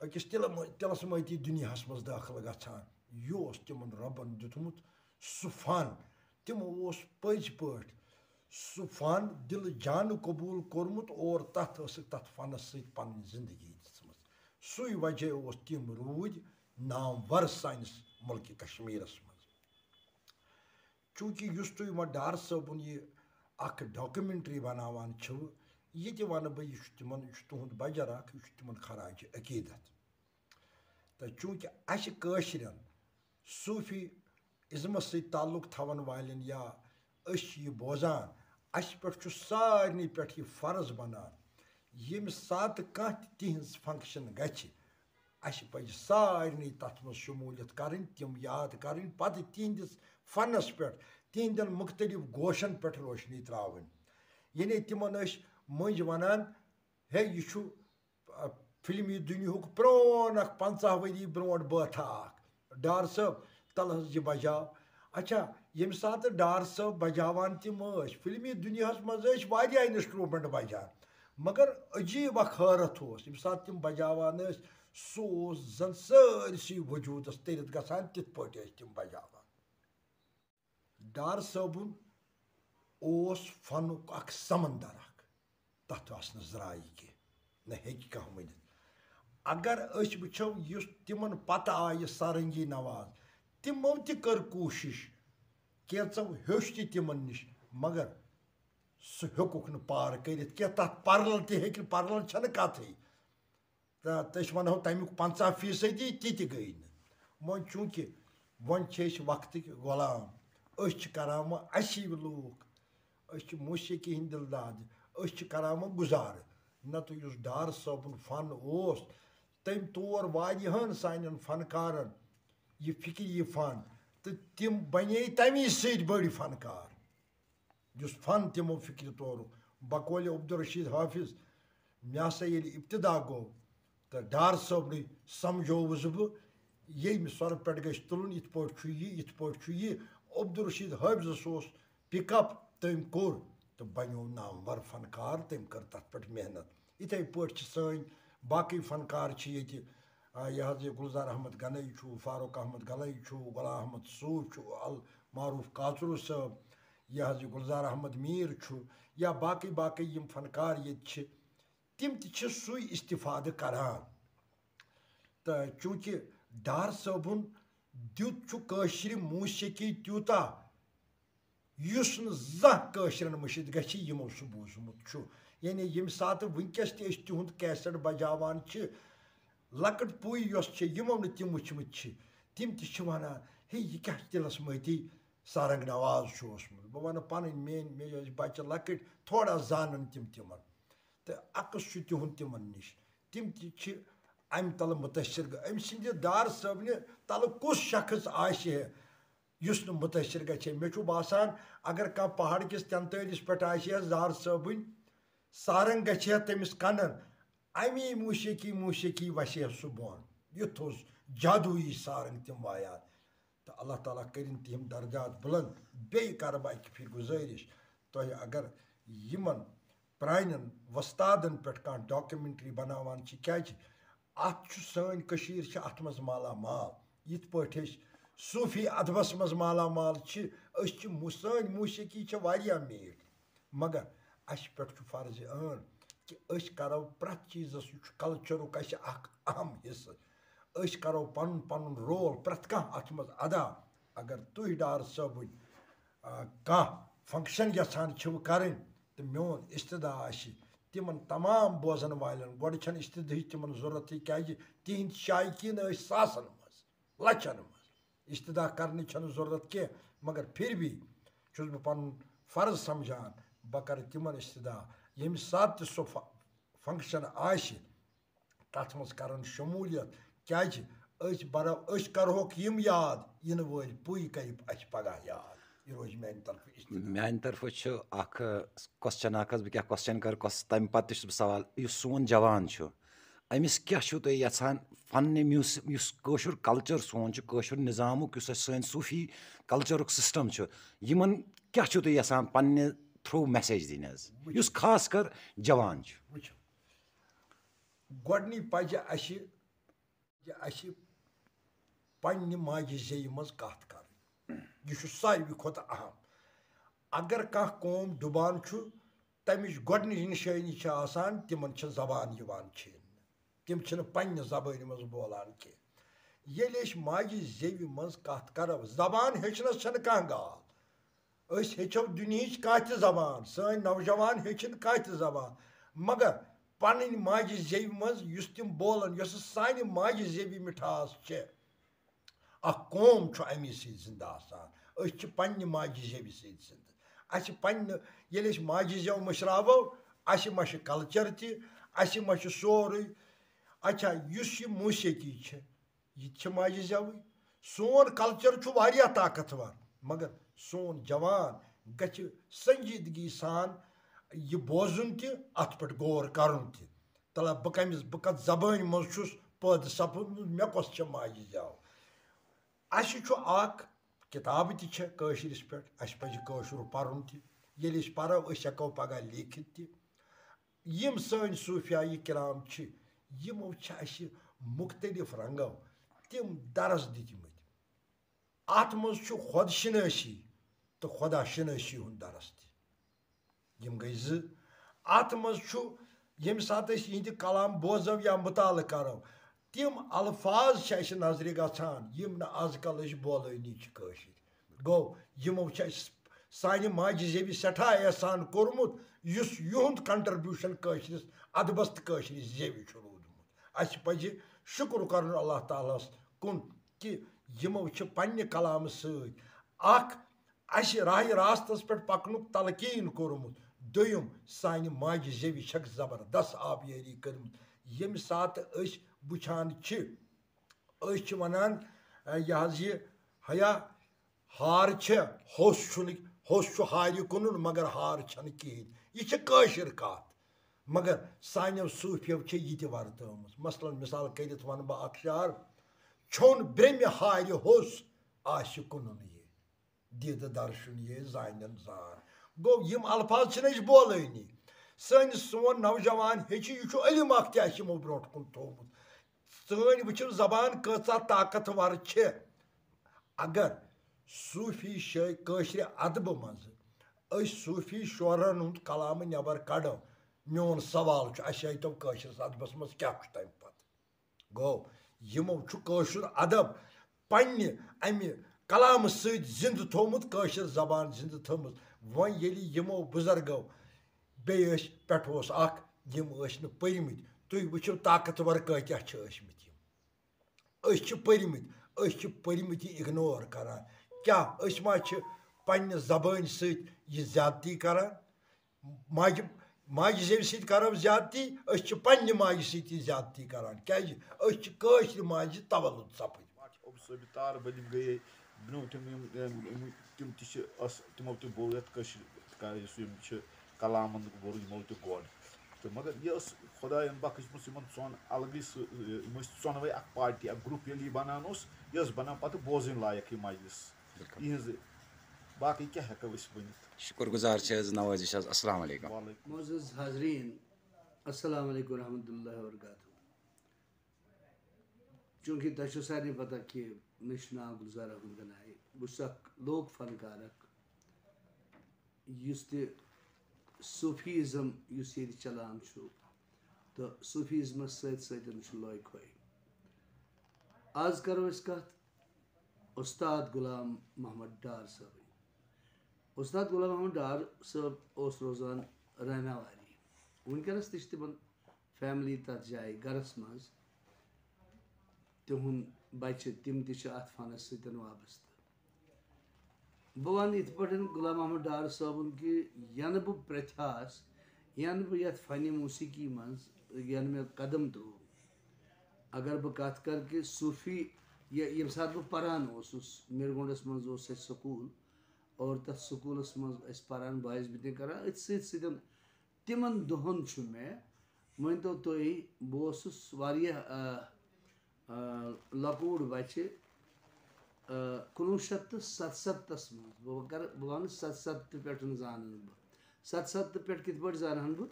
أکِس تِلہٕ مٲ-، تِلَس مٲتی دُنیاہَس منٛز دٲخٕل گژھان۔ یہِ اوس تِمَن رۄبَن دیُتمُت سُہ فَن۔ تِمو اوس پٔزۍ پٲٹھۍ سُہ فَن دِلہٕ جانہٕ قبوٗل کوٚرمُت اور تَتھ ٲسٕکھ، تَتھ فَنَس سۭتۍ پَنٕنۍ زِندگی دِژمٕژ۔ سُے وجہ اوس تِم روٗدۍ نامور سٲنِس مُلکہِ کشمیٖرَس منٛز۔ چوٗنٛکہِ یُس تُہۍ وۄنۍ ڈار صٲبُن یہِ اَکھ ڈاکیومنٹری بَناوان چھِو، یہِ تہِ وَنہٕ بہٕ، یہِ چھُ تِمَن، یہِ چھُ تُہُنٛد بجر اَکھ، یہِ چھُ تِمَن خراج عقیٖدت۔ تہٕ چوٗنٛکہِ اَسہِ کٲشرٮ۪ن صوٗفی ازمس سۭتۍ تعلق تھاون والٮ۪ن یا أسۍ چھِ یہِ بوزان، اَسہِ پٮ۪ٹھ چھُ سارنٕے پٮ۪ٹھ یہِ فرض بنان، ییٚمہِ ساتہٕ کانٛہہ تہِ تِہنٛز فنکشن گژھِ، اَسہِ پَزِ سارنٕے تَتھ منٛز شموٗلیت کَرٕنۍ، تِم یاد کَرٕنۍ، پَتہٕ تِہنٛدِس فنس پٮ۪ٹھ، تِہنٛدٮ۪ن مُختٔلِف گوشن پٮ۪ٹھ روشنی ترٛاوٕنۍ۔ یعنی تِمن ٲسۍ مٔنٛزۍ وَنان، ہے، یہِ چھُ، آ، فلمی دُنیاہُک پرٛون اکھ پنٛژاہ ؤری برونٛٹھ بٲتھا اکھ۔ ڈار صٲب، تَلہٕ حظ یہِ بجاو۔ اچھا، ییٚمہِ ساتہٕ ڈار صٲب بجاوان تِم ٲسۍ، فلمی دُنیاہَس منٛز ٲسۍ واریاہ انسٹرومنٹ بجان، مگر عجیٖب اکھ حٲرتھ اوس، ییٚمہِ ساتہٕ تِم بجاوان ٲسۍ، سُہ اوس زن سٲرسٕے وجوٗدس تٔرِتھ گژھان، تِتھ پٲٹھۍ ٲسۍ تِم بجاوان۔ ڈار صٲبُن اوس فنُک اکھ سمندر اکھ، تتھ آسہٕ نہٕ ذرایع کینٛہہ، نہ ہیٚکہِ کانٛہہ ؤنِتھ۔ اگر أسۍ وٕچھو، یُس تِمن پتہٕ آیہِ سارنگی نواز، تِمو تہِ کٔر کوٗشش، کینٛژو ہیوٚچھ تہِ تِمن نِش، مگر سُہ ہیوٚکُکھ نہٕ پار کٔرِتھ کینٛہہ۔ تتھ پرلل تہِ ہیٚکہِ نہٕ، پرلل چھنہٕ کتھٕے۔ تہٕ تہٕ أسۍ وَنہو تَمیُک پنٛژاہ فیٖصدی تہِ تہِ گٔے نہٕ۔ وۄنۍ چوٗنٛکہِ وۄنۍ چھِ أسۍ وقتٕکۍ غلام، أسۍ چھِ کران وۄنۍ اَسی لوٗکھ، أسۍ چھِ موسیقی ہِنٛدۍ دِلدادٕ، أسۍ چھِ کران وۄنۍ گُزارٕ۔ نَتہٕ یُس ڈار صٲبُن فن اوس، تٔمۍ تور واریاہَن سانٮ۪ن فنکارَن یہِ فِکرِ یہِ فن، تہٕ تِم بنے تَمی سۭتۍ بٔڑۍ فنکار۔ یُس فن تِمو فِکرِ تورُک، بقولِ عبدالرشید حافظ، مےٚ ہسا ییٚلہِ ابتدا گوٚو، تہٕ ڈار صٲبنٕے سمجھووُس بہٕ، ییٚمہِ سۄرٕ پٮ۪ٹھ گژھِ تُلُن، یِتھ پٲٹھۍ چھُ یہِ، یِتھ پٲٹھۍ چھُ یہِ۔ عبدالرشید حافظس اوس پِک اپ، تٔمۍ کوٚر تہٕ بنیو نامور فنکار، تٔمۍ کٔر تتھ پٮ۪ٹھ محنت۔ یِتھے پٲٹھۍ چھِ سٲنۍ باقٕے فنکار چھِ ییٚتہِ، آ، یہِ حظ یہِ گُلزار احمد گنایی چھُ، فاروق احمد گنایی چھُ، غلام احمد صوٗب چھُ، المعروف کاژروٗ صٲب، یہِ حظ یہِ گُلزار احمد میٖر چھُ، یا باقٕے باقٕے یِم فنکار ییٚتہِ چھِ، تِم تہِ چھِ سُے استفادٕ کران۔ تہٕ چوٗنٛکہِ ڈار صٲبُن دیُت چھُ کٲشرِ موسیقی تیوٗتاہ، یُس نہٕ زانٛہہ کٲشرٮ۪ن مٔشِتھ گژھِ، یِمو سُہ بوٗزمُت چھُ۔ یعنی ییٚمہِ ساتہٕ وٕنکیٚس تہِ أسۍ تِہُنٛد کیسٹ بجاوان چھِ، لۄکٕٹ پُے یۄس چھِ، یِمو نہٕ تِم وٕچھمٕتۍ چھِ، تِم تہِ چھِ وَنان، ہے، یہِ کیٛاہ تِلَس مٲتی سارنٛگ نواز چھُ اوسمُت؟ بہٕ وَنہٕ پَنٕنۍ، میٛٲنۍ، مےٚ ٲسۍ بَچہِ لۄکٕٹۍ، تھوڑا زانَن تِم تِمَن۔ تہٕ عکس چھُ تِہُنٛد تِمَن نِش۔ تِم تہِ چھِ اَمہِ تَلہٕ مُتٲثِر گٔ-، أمۍ سٕنٛدِ ڈار صٲبنہِ تَلہٕ کُس شخص آسہِ ہے، یُس نہٕ مُتٲثِر گژھِ ہے۔ مےٚ چھُ باسان، اگر کانٛہہ پہاڑ کِس تٮ۪نتٲلِس پٮ۪ٹھ آسہِ ہے ڈار صٲبٕنۍ سارنٛگ گژھِ ہے تٔمِس کَنَن، اَمی موسیقی، موسیقی وَسہِ ہے سُہ بۄن۔ یُتھ اوس جادویی سارنٛگ تِم وایان۔ تہٕ اللہ تعالیٰ کٔرِن تِہِنٛدۍ درجات بُلنٛد۔ بیٚیہِ کَرٕ بہٕ اَکہِ پھِرِ گُزٲرِش، تۄہہِ اگر یِمَن پرٛانٮ۪ن وۄستادَن پٮ۪ٹھ کانٛہہ ڈاکیومنٹری بَناوان چھِ، کیٛازِ اَتھ چھُ، سٲنۍ کٔشیٖر چھِ اَتھ منٛز مالا مال۔ یِتھ پٲٹھۍ أسۍ صوٗفی ادبَس منٛز مالا مال چھِ، أسۍ چھِ مو-، سٲنۍ موسیقی چھےٚ واریاہ میٖٹھ، مگر اَسہِ پٮ۪ٹھ چھُ فرضِ عٲن کہِ أسۍ کَرو پرٛٮ۪تھ چیٖزَس، یہِ چھُ کلچرُک اَسہِ اَکھ اہم حصہٕ۔ أسۍ کَرو پَنُن پَنُن رول پرٛٮ۪تھ کانٛہہ اَتھ منٛز ادا۔ اگر تُہۍ ڈار صٲبٕنۍ، آ، کانٛہہ فنکشن یَژھان چھِو کَرٕنۍ، تہٕ میون استدعا آسہِ تِمن تمام بوزن والٮ۪ن، گۄڈٕ چھنہٕ استداہٕچ تِمن ضرورتٕے، کیازِ تِہنٛدۍ شایقیٖن ٲسۍ ساسن منٛز، لچھن منٛز۔ استدا کرنٕچ چھنہٕ ضرورت کینٛہہ، مگر پھر بھی چھُس بہٕ پنُن فرض سمجھان، بہٕ کرٕ تِمن استدا، ییٚمہِ ساتہٕ تہِ سُہ ف-، function آسہِ، تَتھ منٛز کَرَن شموٗلیت، کیٛازِ أسۍ بَرو، أسۍ کَرہوکھ یِم یاد، یِنہٕ وٲلۍ پُے کَرِ اَسہِ پَگاہ یاد۔ یہِ روزِ میٛانہِ طرفہٕ اجتناب۔ میٛانہِ طرفہٕ چھُ اَکھ، ٲ، question اَکھ حظ، بہٕ کیٛاہ question کَرٕ، کۄس-، تَمہِ پَتہٕ تہِ چھُس بہٕ سوال، یُس سون جوان چھُ، أمِس کیٛاہ چھُو تُہۍ یَژھان پنٛنہِ میوٗس-، یُس کٲشُر culture سون چھُ، کٲشُر نِظامُک، یُس اَسہِ سٲنۍ صوٗفی cultureُک system چھُ، یِمَن کیٛاہ چھُو تُہۍ یَژھان پنٛنہِ through message دِنۍ حظ، یُس خاص کر جوان چھُ؟ وٕچھِو، گۄڈٕنی پَزِ اَسہِ، یہِ اَسہِ پنٛنہِ ماجہِ زیٚوِ منٛز کَتھ کَرٕنۍ۔ یہِ چھُ ساروی کھۄتہٕ اَہَم۔ اگر کانٛہہ قوم ڈُبان چھُ، تَمِچ گۄڈٕنِچ نِشٲنی چھِ آسان، تِمَن چھِ زبان یِوان چھیننہٕ۔ تِم چھِنہٕ پنٛنہِ زبٲنۍ منٛز بولان کینٛہہ۔ ییٚلہِ أسۍ ماجہِ زیٚوِ منٛز کَتھ کَرو، زبان ہیٚچھنَس چھَنہٕ کانٛہہ گال۔ أسۍ ہیٚچھو دُنیہٕچ کانٛہہ تہِ زبان، سٲنۍ نوجوان ہیٚچھِن کانٛہہ تہِ زبان، مگر پنٕنۍ ماجہِ زیوِ منٛز یُس تِم بولن، یۄس سانہِ ماجہِ زیوِ مِٹھاس چھےٚ، اکھ قوم چھُ اَمی سۭتۍ زِندٕ آسان۔ أسۍ چھِ پننہِ ماجہِ زیوِ سۭتۍ زِندٕ۔ اَسہِ پننہِ، ییٚلہِ أسۍ ماجہِ زیو مٔشراوو، اَسہِ ما چھُ culture تہِ، اَسہِ ما چھُ سورُے۔ اچھا، یُس یہِ موسیقی چھِ، یہِ تہِ چھِ ماجہِ زیوٕے۔ سون culture چھُ واریاہ طاقتور، مگر سون جوان گژھِ سنجیدگی سان یہِ بوزُن تہِ، اَتھ پٮ۪ٹھ غور کرُن تہِ۔ تَلہ بہٕ کٔمِس، بہٕ کَتھ زبٲنۍ منٛز چھُس پٲدٕ سپُدمُت، مےٚ کۄس چھےٚ ماجہِ زیو؟ اَسہِ چھُ اکھ کِتاب تہِ چھےٚ کٲشرِس پٮ۪ٹھ، اَسہِ پَزِ کٲشُر پَرُن تہِ۔ ییٚلہِ أسۍ پَرو، أسۍ ہٮ۪کو پَگاہ لیٖکھِتھ تہِ۔ یِم سٲنۍ صوٗفیایہِ کرام چھِ، یِمو چھِ اَسہِ مُختٔلِف رنٛگو تِم درس دِتمٕتۍ۔ اَتھ منٛز چھُ خۄد شِنٲسی تہٕ خۄدا شِنٲسی ہُنٛد درس تہِ۔ یِم گٔے زٕ۔ اَتھ منٛز چھُ، ییٚمہِ ساتہٕ أسۍ یِہِنٛدِ کلام بوزو یا مُطالعہٕ کرو، تِم الفاظ چھِ اَسہِ نظرِ گژھان، یِم نہٕ آز کل أسۍ بولٲنی چھِ کٲشِرۍ۔ گوٚو، یِمو چھُ اَسہِ سانہِ ماجہِ زیوِ سٮ۪ٹھاہ احسان کوٚرمُت، یُس یِہُنٛد contribution کٲشرِس ادبس تہٕ کٲشرِ زیوِ چھُ روٗدمُت۔ اَسہِ پَزِ شُکُر کَرُن اللہ تعالیٰ ہَس کُن کہِ یِمو چھِ پننہِ کلامہٕ سۭتۍ اکھ اَسہِ راہِ راستس پٮ۪ٹھ پکنُک تلقیٖن کوٚرمُت، دوٚیُم، سانہِ ماجہِ زیوِ چھکھ زبردست آبیٲری کٔرمٕژ۔ ییٚمہِ ساتہٕ أسۍ وٕچھان چھِ، أسۍ چھِ وَنان، اے، یہِ حظ یہِ، ہیا، ہار چھےٚ، ہوٚس چھُنہٕ، ہوٚس چھُ ہارِ کُنُن، مگر ہار چھَنہٕ کِہیٖنۍ۔ یہِ چھِ کٲشِر کَتھ۔ مگر سانیو صوٗفیو چھےٚ یہِ تہِ ورتٲومٕژ۔ مثلاً، مثال کٔرِتھ وَنہٕ بہٕ اَکھ شعر، چھوٚن برٛمہِ ہارِ ہوٚس، آسہِ کُنُن یہِ۔ دیٖدٕ درشُن یے زانن زان۔ گوٚو، یِم الفاظ چھِنہٕ أسۍ بولٲنی۔ سٲنِس، سون نوجوان ہیٚچھِ، یہِ چھُ علم اکھ تہِ اَسہِ یِمو برونٛٹھ کُن تھوٚومُت۔ سٲنۍ وٕچھِو زبان کۭژاہ طاقتور چھِ۔ اگر صوٗفی شٲعر کٲشرِ ادبہٕ منٛزٕ أسۍ صوٗفی شعرن ہُنٛد کلامہٕ نٮ۪بر کڑو، میون سوال چھُ، اَسہِ ہٲیتو کٲشرِس ادبس منٛز کیٛاہ چھُ تَمہِ پتہٕ؟ گوٚو، یِمو چھُ کٲشُر ادب پننہِ امہِ کلامہٕ سۭتۍ زِندٕ تھوٚومُت، کٲشِر زبان زِندٕ تھٲومٕژ۔ وۄنۍ ییٚلہِ یِمو بُزرگو بیٚیہِ ٲسۍ، پٮ۪ٹھٕ اوس اکھ، یِم ٲسۍ نہٕ پٔرۍمٕتۍ۔ تُہۍ وٕچھِو، طاقتور کۭتیاہ چھِ ٲسۍمٕتۍ یِم۔ أسۍ چھِ پٔرۍمٕتۍ، أسۍ چھِ پٔرۍمٕتۍ یہِ اِگنور کران۔ کیٛاہ أسۍ ما چھِ پننہِ زبٲنۍ سۭتۍ یہِ زیادتی کران؟ ماجہِ، ماجہِ زیوِ سۭتۍ کرو زیادتی، أسۍ چھِ پننہِ ماجہِ سۭتۍ تہِ زیادتی کران۔ کیازِ؟ أسۍ چھِ کٲشرِ ماجہِ تولُد سپٕدۍ۔ عبد صٲب تار بٔلِم گٔیے برٛونٛٹھِم یِم، یِم، یِم، تِم تہِ چھِ ٲس، تِمو تہِ بوٚر یَتھ کٲشِر، یُس یِم چھِ کلامن بوٚر یِمو تہِ گۄڈٕ۔ تہٕ مگر یہِ ٲس خۄدایَن بخٕشمٕژ یِمن ژۄن الگٕے سُہ، یِم ٲسۍ ژۄنوَے اکھ پارٹی، اکھ گروپ ییٚلہِ یہِ بنان اوس، یہِ ٲس بنان پتہٕ بوزٕنۍ لایق یہِ مجلس۔ بِلکُل۔ یِہٕنٛز باقٕے کیٛاہ ہٮ۪کو أسۍ ؤنِتھ؟ شُکُر گُزار چھِ حظ نوٲزِش حظ۔ السلام علیکم۔ وعلیکم۔ معزز حاضریٖن، السلام علیکم ورحمۃ اللہ وبرکاتہ۔ چوٗنٛکہِ تۄہہِ چھو سارنٕے پتہ کہِ مےٚ چھُ ناو گُلزار احمد گنایی، بہٕ چھُس اکھ لوک فنکار اکھ، یُس تہِ صوٗفیٖزم یُس ییٚتہِ چلان چھُ، تہٕ صوٗفیٖزمس سۭتۍ سۭتۍ چھُ لوے کھوے۔ آز کرو أسۍ کتھ اُستاد غلام محمد ڈار صٲبٕنۍ۔ اُستاد غلام محمد ڈار صٲب اوس روزان رہناواری۔ وٕنکیٚنَس تہِ چھِ تِمَن فیملی تَتھ جایہِ گَرَس منٛز، تِہُنٛد بَچہِ، تِم تہِ چھِ اَتھ فَنَس سۭتۍ وابستہٕ۔ بہٕ وَنہٕ یِتھ پٲٹھۍ غلام محمد ڈار صٲبُن کہِ یَنہٕ بہٕ پرٛٮ۪تھاس، یَنہٕ بہٕ یَتھ فنِ موسیقی منٛز، یَنہٕ مےٚ قدم ترٛوو، اگر بہٕ کَتھ کَرٕ کہِ صوٗفی، یہِ، ییٚمہِ ساتہٕ بہٕ پَران اوسُس، میٖرگونٛڈَس منٛز اوس اَسہِ سکوٗل، اور تَتھ سکوٗلَس منٛز ٲسۍ پَران، بہٕ ٲسۍ بہٕ تہِ کَران أتھۍ سۭتۍ سۭتۍ۔ تِمَن دۄہَن چھُ مےٚ، مٲنۍ تو تُہۍ، بہٕ اوسُس واریاہ، آ، آ، لۄکوٗٹ بَچہِ، آ، کُنوُہ شیٚتھ تہٕ ستستھَس منٛز، بہٕ کَرٕ، بہٕ وَنہٕ ستستھ پٮ۪ٹھ زانَن بہٕ۔ ستستھ پٮ۪ٹھ کِتھ پٲٹھۍ زانہٕ ہَن بہٕ؟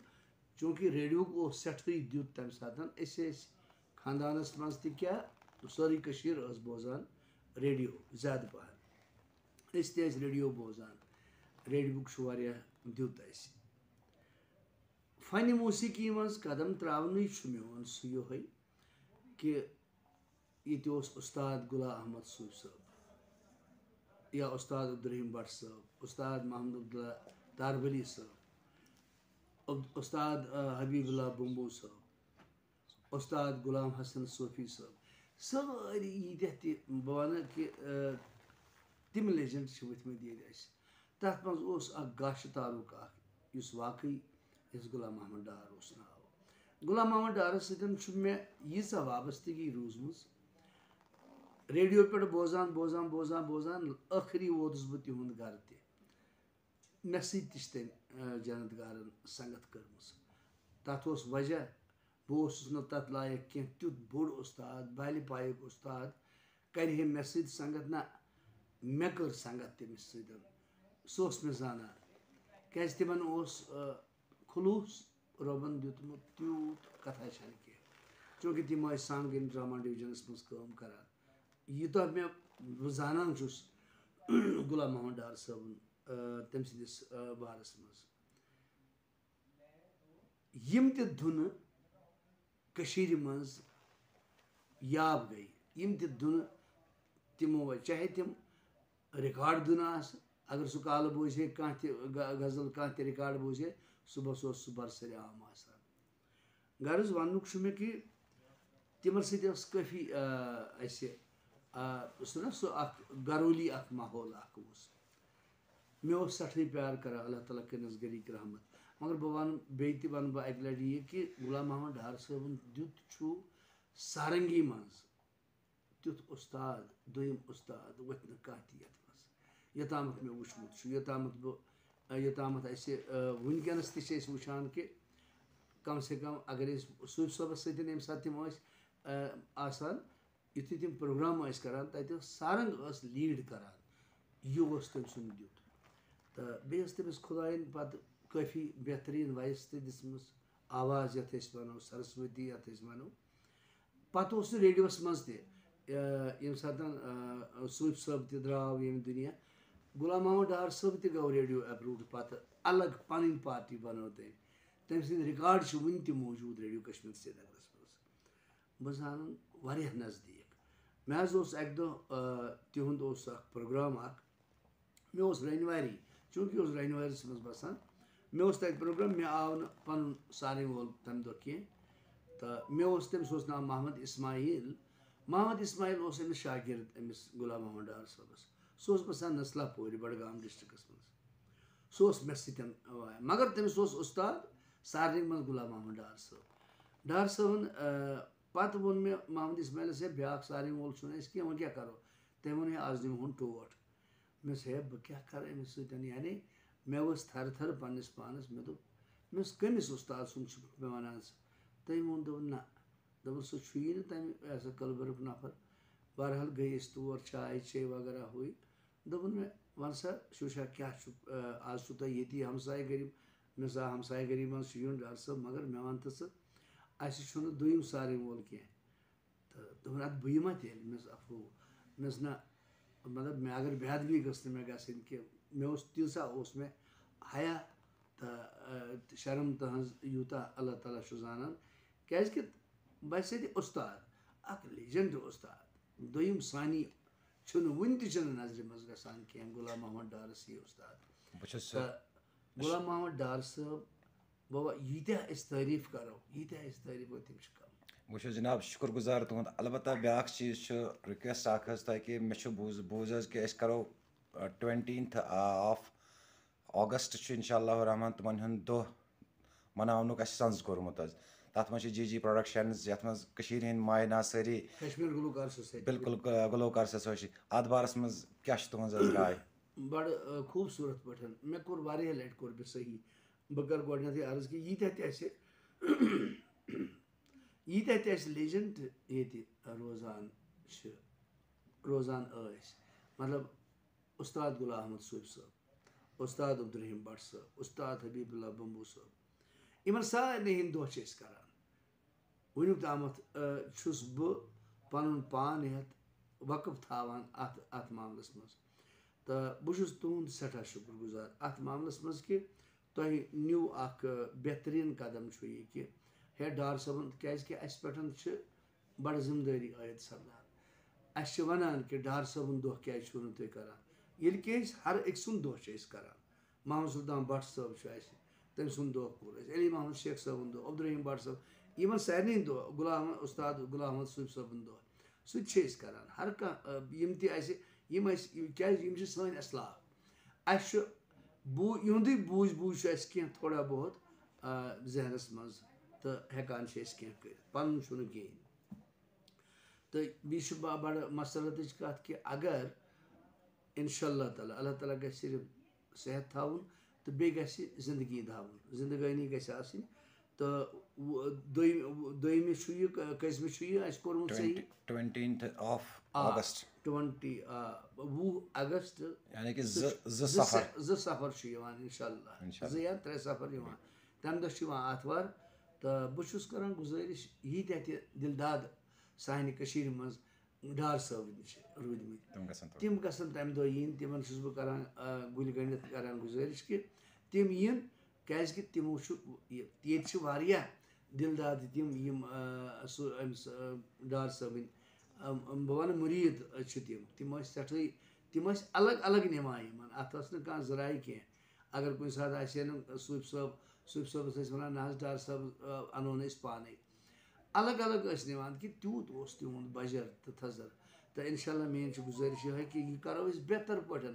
چوٗنٛکہِ ریڈیوُک اوس سٮ۪ٹھٕے دیُت تَمہِ ساتہٕ۔ أسۍ ٲسۍ خاندانَس منٛز تہِ کیٛاہ، سٲرٕے کٔشیٖر ٲس بوزان ریڈیو زیادٕ پَہَن۔ أسۍ تہِ ٲسۍ ریڈیو بوزان۔ ریڈیوُک چھُ واریاہ دیُت اَسہِ۔ فنِ موسیقی منٛز قدم ترٛاونٕے چھُ میون سُہ یِہوٚے کہِ ییٚتہِ اوس اُستاد غلام احمد صوٗفۍ صٲب یا اُستاد عبدالرحیٖم بٹ صٲب، اُستاد محمد عبداللہ تاربلی صٲب، عبد-، اُستاد، آ، حبیب اللہ بمبو صٲب، اُستاد غلام حسن صوفی صٲب، سٲری ییٖتیٛاہ تہِ بہٕ وَنہٕ کہِ، آ، تِم لیجنڈ چھِ ؤتھۍ مٕتۍ ییٚتہِ اَسہِ۔ تَتھ منٛز اوس اَکھ گاشہٕ تعلق اَکھ، یُس واقعی یُس غلام محمد ڈار اوس ناو۔ غلام محمد ڈارَس سۭتۍ چھُ مےٚ ییٖژاہ وابستگی روٗزمٕژ، ریڈیو پٮ۪ٹھ بوزان، بوزان، بوزان، بوزان، ٲخری ووتُس بہٕ تِہُنٛد گَرٕ تہِ۔ مےٚ سۭتۍ تہِ چھِ تٔمۍ، آ، جنت گارن سنگت کٔرمٕژ۔ تَتھ اوس وجہ، بہٕ اوسُس نہٕ تَتھ لایق کینٛہہ، تیُتھ بوٚڑ اُستاد، بالہِ پایُک اُستاد، کَرِ ہے مےٚ سۭتۍ سنگت؟ نہ، مےٚ کٔر سنگت تٔمِس سۭتۍ۔ سُہ اوس مےٚ زانان، کیٛازِ تِمَن اوس، آ، خلوٗص رۄبَن دیُتمُت تیوٗت کَتھا چھَنہٕ کینٛہہ، چوٗنٛکہِ تِم ٲسۍ سانٛگٕنۍ ڈرٛاما ڈِوجنَس منٛز کٲم کَران۔ یوٗتاہ مےٚ بہٕ زانان چھُس غلام محمد ڈار صٲبُن، آ، تٔمۍ سٕنٛدِس، آ، بارَس منٛز۔ یِم تہِ دُنہٕ کٔشیٖرِ منٛز یاب گٔے، یِم تہِ دُنہٕ تِمو، چاہے تِم ریکارڈ دُنہٕ آسہٕ، اگر سُہ کالہٕ بوزِ ہے کانٛہہ تہِ غ-، غزل، کانٛہہ تہِ ریکارڈ بوزِ ہے، صُبحَس اوس سُہ برسرِ عام آسان۔ غرض وَننُک چھُ مےٚ کہِ تِمَن سۭتۍ ٲس کٲفی، آ، اَسہِ، آ، سُہ نہ سُہ اَکھ گَرولی اَکھ ماحول اَکھ اوس۔ مےٚ اوس سٮ۪ٹھٕے پیار کَران، اللہ تعالیٰ کٔرنَس گَرِکۍ رحمت۔ مگر بہٕ وَنہٕ، بیٚیہِ تہِ وَنہٕ بہٕ اَکہِ لَٹہِ یہِ کہِ غلام محمد ڈار صٲبُن دیُت چھُ سارنگی منٛز تیُتھ اُستاد، دوٚیِم اُستاد وۄتھِ نہٕ کانٛہہ تہِ یَتھ منٛز، یوٚتامَتھ مےٚ وٕچھمُت چھُ، یوٚتامَتھ بہٕ، یوٚتامَتھ اَسہِ، آ، وٕنکیٚنَس تہِ چھِ أسۍ وٕچھان کہِ کم سے کم اگر أسۍ صوٗفۍ صٲبَس سۭتۍ ییٚمہِ ساتہٕ تِم ٲسۍ، آ، آسان، یُتھُے تِم پروگرام ٲسۍ کَران، تَتہِ ٲس سارنٛگ ٲس لیٖڈ کَران، یہِ اوس تٔمۍ سُنٛد دیُت۔ تہٕ بیٚیہِ ٲس تٔمِس خۄدایَن پَتہٕ کٲفی بہتریٖن وایِس تہِ دِژمٕژ، آواز یَتھ أسۍ وَنو، سرسوتی یَتھ أسۍ وَنو۔ پَتہٕ اوس سُہ ریڈیوَس منٛز تہِ، آ، ییٚمہِ ساتہٕ، آ، صوٗفۍ صٲب تہِ درٛاو ییٚمہِ دُنیا، غلام محمد ڈار صٲب تہِ گوٚو ریڈیو اپرووڈ پَتہٕ الگ پَنٕنۍ پارٹی بَنٲو تٔمۍ۔ تٔمۍ سٕنٛدۍ ریکارڈ چھِ وُنہِ تہِ موٗجوٗد ریڈیو کشمیٖر سرینگرَس منٛز۔ بہٕ زانَن واریاہ نزدیٖک۔ مےٚ حظ اوس اَکہِ دۄہ، آ، تِہُنٛد اوس اَکھ پروگرام اَکھ۔ مےٚ اوس رینواری، چوٗنٛکہِ اوس رینوارِس منٛز بَسان، مےٚ اوس تَتہِ پروگرام، مےٚ آو نہٕ پَنُن سارنٛگ وول تَمہِ دۄہ کینٛہہ۔ تہٕ مےٚ اوس، تٔمِس اوس ناو محمد اسماعیل۔ محمد اسماعیل اوس أمِس شاگرد، أمِس غلام محمد ڈار صٲبَس۔ سُہ اوس بَسان نسلہ پورِ، بڈگام ڈسٹرکٹس منٛز۔ سُہ اوس مےٚ سۭتۍ، آ، مگر تٔمِس اوس اُستاد سارنٛگ منٛز غلام محمد ڈار صٲب۔ ڈار صٲبُن، آ، پَتہٕ ووٚن مےٚ محمد اسماعیلَس، "ہے، بیٛاکھ سارنٛگ وول چھُنہٕ اَسہِ کینٛہہ، وۄنۍ کیٛاہ کَرو؟" تٔمۍ ووٚن، "ہے، آز دِمہٕ ہون ٹوٹھ۔" مےٚ دوٚپُس، "ہے، بہٕ کیٛاہ کَرٕ أمِس سۭتۍ؟" یعنی مےٚ ؤژھ تھَرٕ تھَرٕ پنٛنِس پانَس۔ مےٚ دوٚپ، مےٚ ووٚنُس، "کٔمِس اُستاد سُنٛد چھُکھ مےٚ وَنان ژٕ؟" تٔمۍ ووٚن، دوٚپُن، "نہ۔" دوٚپُن، "سُہ چھُیی نہٕ تَمہِ، یہِ ہسا، کلبرُک نفر۔" بہرحال گٔے أسۍ تور، چاے چے وغیرہ ہُہ یہِ۔ دوٚپُن مےٚ، "وَن سا، شُرۍ چھا، کیٛاہ چھُ، آ، آز چھُو تۄہہِ ییٚتی ہمسایہِ گٔری؟" مےٚ دوٚپُس، "آ، ہمسایہِ گٔری منٛز چھُ یُن ڈاکٹر صٲب، مگر مےٚ وَن تہٕ ژٕ، اَسہِ چھُنہٕ دوٚیِم سارنٛگ وول کینٛہہ۔" تہٕ دوٚپُن، "اَدٕ بہٕ یِما تیٚلہِ؟" مےٚ دوٚپُس، "اَفو۔" مےٚ دوٚپُس، "نہ، مطلب، مےٚ اگر بے ادبی گٔژھ نہٕ مےٚ گژھٕنۍ کینٛہہ۔" مےٚ اوس، تیٖژاہ اوس مےٚ حیا تہٕ، آ، شرم تٕہٕنٛز یوٗتاہ اللہ تعالیٰ چھُ زانان۔ کیٛازِکہِ بَسہِ سۭتۍ اُستاد، اَکھ لیجنڈ اُستاد، دوٚیِم ثانی چھُنہٕ وُنہِ تہِ چھُنہٕ نظرِ منٛز گژھان کینٛہہ، غلام محمد ڈارس ہی اُستاد۔ بہٕ چھُس، تہٕ غلام محمد ڈار صٲب بابا، ییٖتیٛاہ أسۍ تعریٖف کرو، ییٖتیٛاہ أسۍ تعریٖف کرو، تِم چھِ کم۔ وٕچھِو جناب، شُکُر گُزار تُہُنٛد۔ البتہ بیٛاکھ چیٖز چھُ، رِکویسٹ اَکھ حظ تۄہہِ، کہِ مےٚ چھُ بوٗز بوٗز حظ کہِ أسۍ کَرو ٹُوَنٹیٖتھ آف اگست چھُ انشاء اللہ الرحمن تِمَن ہُنٛد دۄہ مناونُک اَسہِ سَنٛز کوٚرمُت حظ۔ تَتھ منٛز چھِ جی جی پروڈکشنز، یَتھ منٛز کٔشیٖرِ ہِنٛدۍ مایہِ ناز سٲری، کشمیر گلوکار سوسائٹی۔ بالکل، گ- گلوکار سوسائٹی۔ اَتھ بارَس منٛز کیٛاہ چھِ تُہٕنٛز حظ راے؟ بڑٕ، آ، خوٗبصوٗرت پٲٹھۍ۔ مےٚ کوٚر واریاہ لٹہِ کوٚر مےٚ صحیح۔ بہٕ کرٕ گۄڈٕنیتھٕے عرض کہِ ییٖتیٛاہ تہِ اَسہِ، ییٖتیٛاہ تہِ اَسہِ لیجنڈ ییٚتہِ روزان چھِ، روزان ٲسۍ، مطلب، استاد غلام احمد صوفی صٲب، استاد عبدالرحیم بٹ صٲب، استاد حبیب اللہ بمبو صٲب، یِمن سارنٕے ہٕنٛدۍ دۄہ چھِ أسۍ کران۔ وٕنیُک تامَتھ، آ، چھُس بہٕ پَنُن پان ہٮ۪تھ وقف تھاوان اَتھ، اَتھ معاملَس منٛز۔ تہٕ بہٕ چھُس تُہُنٛد سٮ۪ٹھاہ شُکُر گُزار اَتھ معاملَس منٛز کہِ تۄہہِ نیوٗ اَکھ، آ، بہتریٖن قدم چھُ یہِ کہِ ہے ڈار صٲبُن، کیٛازِکہِ اَسہِ پٮ۪ٹھ چھِ بَڑٕ ذِمہٕ دٲری عٲیِد سَپدان۔ اَسہِ چھِ وَنان کہِ ڈار صٲبُن دۄہ کیٛازِ چھُو نہٕ تُہۍ کَران؟ ییٚلہِ کہِ أسۍ ہر أکۍ سُنٛد دۄہ چھِ أسۍ کَران۔ محمد سلطان بٹ صٲب چھُ اَسہِ، تٔمۍ سُنٛد دۄہ کوٚر اَسہِ، علی محمد شیخ صٲبُن دۄہ، عبدالرحیم بٹ صٲب، یِمن سارنٕے ہُنٛد دۄہ، غلام استاد غلام احمد صوفی صٲبُن دۄہ، سُہ تہِ چھِ أسۍ کران۔ ہر کانٛہہ، آ، یِم تہِ اَسہِ، یِم اَسہِ، یِم، کیازِ یِم چھِ سٲنۍ اسلاف۔ اَسہِ چھُ بوٗ-، یِہُنٛدُے بوٗزۍ بوٗزۍ چھُ اَسہِ کینٛہہ تھوڑا بہت، آ، ذہنس منٛز، تہٕ ہٮ۪کان چھِ أسۍ کینٛہہ کٔرِتھ، پَنُن چھُنہٕ کِہیٖنۍ۔ تہٕ بیٚیہِ چھِ با-، بَڑٕ مسرتٕچ کَتھ کہِ اگر انشاء اللہ تعالیٰ، اللہ تعالیٰ گژھِ صرف صحت تھاوُن تہٕ بیٚیہِ گژھِ زندگی تھاوُن، زندگٲنی گژھِ آسٕنۍ۔ تہٕ وُ-، دوٚیِم-، وُ-، دوٚیمہِ چھُ یہِ، ک-، کٔژمہِ چھُ یہِ اَسہِ کوٚرمُت صحیح؟ ٹُوَنٹیٖتھ آف آ، اگست۔ ٹُوَنٹی، آ، وُہ اگست۔ یعنی کہِ سُہ زٕ چھُ زٕ زٕ سفر۔ سہ-، زٕ سفر چھُ یِوان انشاء اللہ۔ انشاء زٕ یا ترٛےٚ سفر یِوان۔ تَمہِ دۄہ چھُ یِوان آتھوار۔ تہٕ بہٕ چھُس کران گُزٲرِش، ییٖتیٛاہ تہِ دِلداد سانہِ کٔشیٖرِ منٛز ڈار صٲبٕنۍ چھِ روٗدۍمٕتۍ، تِم گژھن تور۔ تِم گژھن تَمہِ دۄہ یِنۍ۔ تِمن چھُس بہٕ کران، آ، گُلۍ گٔنڈِتھ کران گُزٲرِش کہِ تِم یِن، کیازِ کہِ تِمو چھُ یہِ، ییٚتہِ چھِ واریاہ دِلداد تِم یِم، آ، سُہ أمِس، آ، ڈار صٲبٕنۍ، آ، بہٕ وَنہٕ مُریٖد چھِ تِم۔ تِم ٲسۍ سٮ۪ٹھٕے، تِم ٲسۍ الگ الگ نِوان یِمن، اَتھ ٲس نہٕ کانٛہہ زٕ راے کینٛہہ۔ اگر کُنہِ ساتہٕ آسہِ ہے نہٕ صوٗفۍ صٲب، صوٗفۍ صٲبَس ٲسۍ وَنان، "نہ حظ ڈار صٲب، آ، اَنو نہٕ أسۍ پانَے۔" الگ الگ ٲسۍ نِوان کہِ تیوٗت اوس تِہُنٛد بجر تہٕ تھزر۔ تہٕ انشاءاللہ میٛٲنۍ چھِ گُزٲرِش یِہوٚے کہِ یہِ کَرو أسۍ بہتر پٲٹھۍ،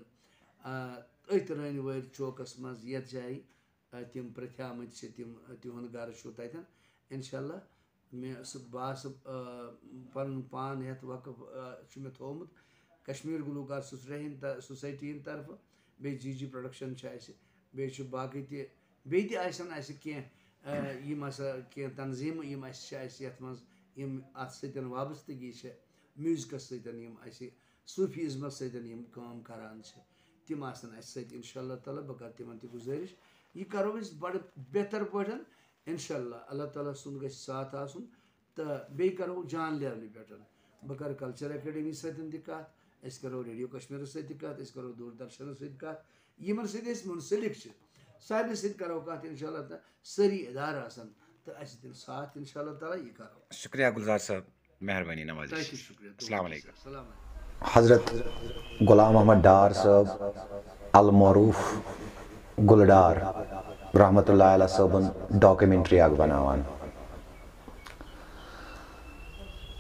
آ، أتھۍ رٲنۍ وٲرۍ چوکَس منٛز، یَتھ جایہِ، آ، تِم پرٛتھیٛامٕتۍ چھِ، تِم، آ، تِہُنٛد گَرٕ چھُ تَتٮ۪ن۔ انشاءاللہ مےٚ سُہ، بہٕ آسہٕ، آ، پَنُن پان ہٮ۪تھ وقف، آ، چھُ مےٚ تھوٚومُت کشمیٖر گلوکار سوسایٹی ہِنٛدِ طر-، سوسایٹی ہِنٛدِ طرفہٕ، بیٚیہِ جی جی پروڈکشن چھِ اَسہِ، بیٚیہِ چھُ باقٕے تہِ، بیٚیہِ تہِ آسن اَسہِ کینٛہہ، آ، یِم ہسا کینٛہہ تنظیٖمہٕ یِم اَسہِ چھِ، اَسہِ یَتھ منٛز یِم اَتھ سۭتۍ وابستگی چھِ، میوٗزکَس سۭتۍ، یِم اَسہِ صوٗفیٖزمَس سۭتۍ یِم کٲم کران چھِ، تِم آسن اَسہِ سۭتۍ۔ انشاءاللہ تعالیٰ بہٕ کرٕ تِمن تہِ گُزٲرِش، یہِ کرو أسۍ بڑٕ بہتر پٲٹھۍ۔ انشاءاللہ اللہ تعالیٰ سُنٛد گژھِ ساتھ آسُن، تہٕ بیٚیہِ کرو جان لیولہِ پٮ۪ٹھ۔ بہٕ کرٕ کلچر اکیڈمی سۭتۍ تہِ کتھ، أسۍ کرو ریڈیو کشمیرس سۭتۍ تہِ کتھ، أسۍ کرو دوٗر درشنس سۭتۍ کتھ، یِمن سۭتۍ أسۍ منسلک چھِ، سارنٕے سۭتۍ کرو کتھ انشاءاللہ تعالیٰ۔ سٲری ادارٕ آسن تہٕ اسہِ دِن ساتھ، انشاءاللہ تعالیٰ یہِ کرو۔ شُکریہ گُلزار صٲب، مہربٲنی نوازی۔ تۄہہِ تہِ شُکریہ۔ السلام علیکم۔ السلام علیکم۔ حضرت غلام محمد ڈار صٲب المعروف گُلہٕ ڈار رحمتہ اللہ علیہ صٲبن ڈاکیومنٹری اکھ بناوان۔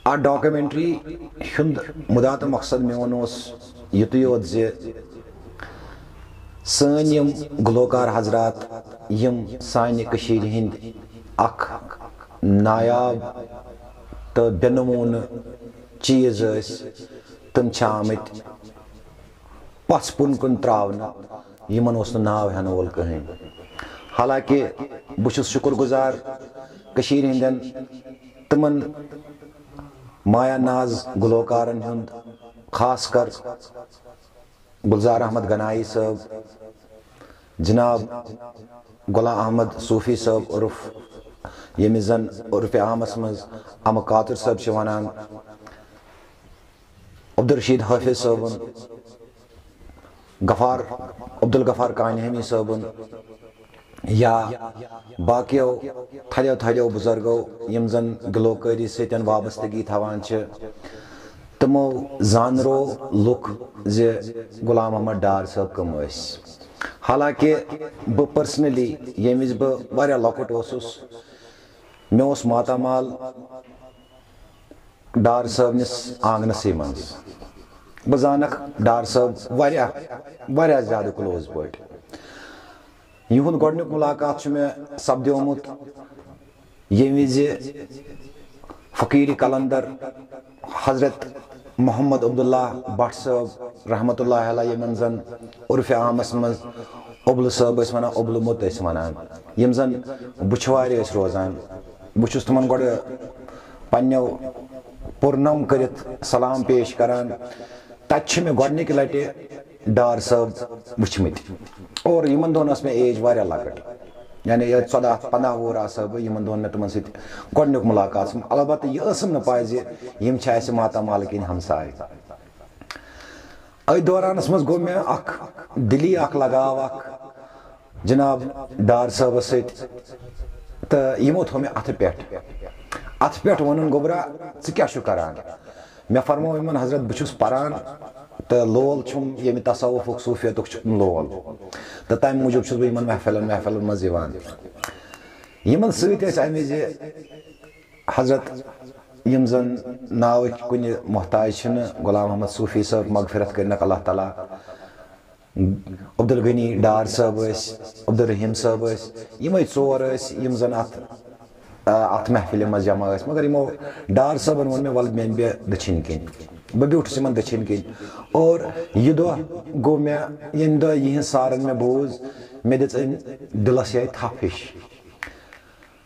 اتھ ڈاکیومنٹری ہُنٛد مُدا تہٕ مقصد میون اوس یُتُے یوت زِ سٲنۍ یِم گلوکار حضرات، یِم سانہِ کٔشیٖرِ ہٕنٛدۍ اکھ نایاب تہٕ بے نموٗنہٕ چیٖز ٲسۍ، تِم چھِ آمٕتۍ پژھ پُن کُن تراونہٕ، یِمن اوس نہٕ ناو ہٮ۪نہٕ وول کٕہٕنۍ۔ حالانکہ بہٕ چھُس شُکُر گُزار کٔشیٖرِ ہٕنٛدٮ۪ن تِمن مایا ناز گلوکارن ہُنٛد، خاص کر گلزار احمد گنایی صٲب، جناب غلام احمد صوفی صٲب عرف، ییٚمِس زن عرف عامس منٛز امہٕ کاتر صٲب چھِ ونان، عبدالرشید حافظ صٲبُن، غفار، عبدالغفار کانہمی صٲبُن، یا باقیو تھدیو تھدیو بزرگو، یِم زن گلوکٲری سۭتۍ وابستگی تھاوان چھِ، تِمو زانرو لُکھ زِ غلام محمد ڈار صٲب کٕم ٲسۍ۔ حالانکہ بہٕ پرسنلی، ییٚمہِ وِزِ بہٕ واریاہ لۄکُٹ اوسُس، مےٚ اوس ماتامال ڈار صٲبنِس آنٛگنَسٕے منٛز۔ بہٕ زانَکھ ڈار صٲب واریاہ، واریاہ زیادٕ کلوز پٲٹھۍ۔ یِہُنٛد گۄڈٕنیُک مُلاقات چھُ مےٚ سپدیومُت ییٚمہِ وِزِ فقیٖر قلندر حضرت محمد عبداللہ بٹ صٲب رحمتہ اللہ علیہ، یِمن زن عرف عامس منٛز اوبلہٕ صٲب ٲسۍ ونان، اوبلہٕ موٚت ٲسۍ ونان، یِم زن بُچھوارِ ٲسۍ روزان، بہٕ چھُس تِمن گۄڈٕ پننیو پُرنم کٔرِتھ سلام پیش کران۔ تتہِ چھِ مےٚ گۄڈنِکہِ لٹہِ ڈار صٲب وٕچھمٕتۍ، اور یِمن دۄہن ٲس مےٚ ایج واریاہ لۄکٕٹ، یعنی یہِ ژۄداہ پنٛداہ وُہُر آسہٕ ہا بہٕ، یِمن دۄہن مےٚ تِمن سۭتۍ گۄڈنیُک مُلاقات سپُد۔ البتہ یہِ ٲسٕم نہٕ پاے زِ یِم چھِ اَسہِ ماتامال کِنۍ ہمساے۔ أتھۍ دورانس منٛز گوٚو مےٚ اکھ دِلی اکھ لگاو اکھ جناب ڈار صٲبس سۭتۍ، تہٕ یِمو تھوٚو مےٚ اتھٕ پٮ۪ٹھ، اتھٕ پٮ۪ٹھ ووٚنُن، "گوٚبرا، ژٕ کیٛاہ چھُکھ کران؟" مےٚ فرموو یِمن، "حضرت، بہٕ چھُس پران تہٕ لول چھُم ییٚمہِ تصوفُک، صوفیتُک چھُم لول، تہٕ تَمہِ موٗجوٗب چھُس بہٕ یِمن محفلن وحفلن منٛز یِوان۔" یِمن سۭتۍ ٲسۍ اَمہِ وِزِ حضرت، یِم زن ناوٕکۍ کُنہِ محتاج چھِنہٕ، غلام محمد صوفی صٲب، مغفرت کٔرنکھ اللہ تعالیٰ، عبدالغنی ڈار صٲب ٲسۍ، عبدالرحیم صٲب ٲسۍ، یِمے ژور ٲسۍ یِم زن اتھ، آ، اتھ محفلہِ منٛز جمع ٲسۍ۔ مگر یِمو ڈار صٲبن ووٚن مےٚ، "ولہٕ مےٚ بیٚہہ دٔچھِنۍ کِنۍ، بہٕ بیوٗٹھُس یِمن دٔچھِنۍ کِنۍ۔" اور یہِ دۄہ گوٚو مےٚ، ییٚمہِ دۄہ یِہنٛز سارن مےٚ بوٗز، مےٚ دِژ أمۍ دِلس یِہے تھپھ ہِش۔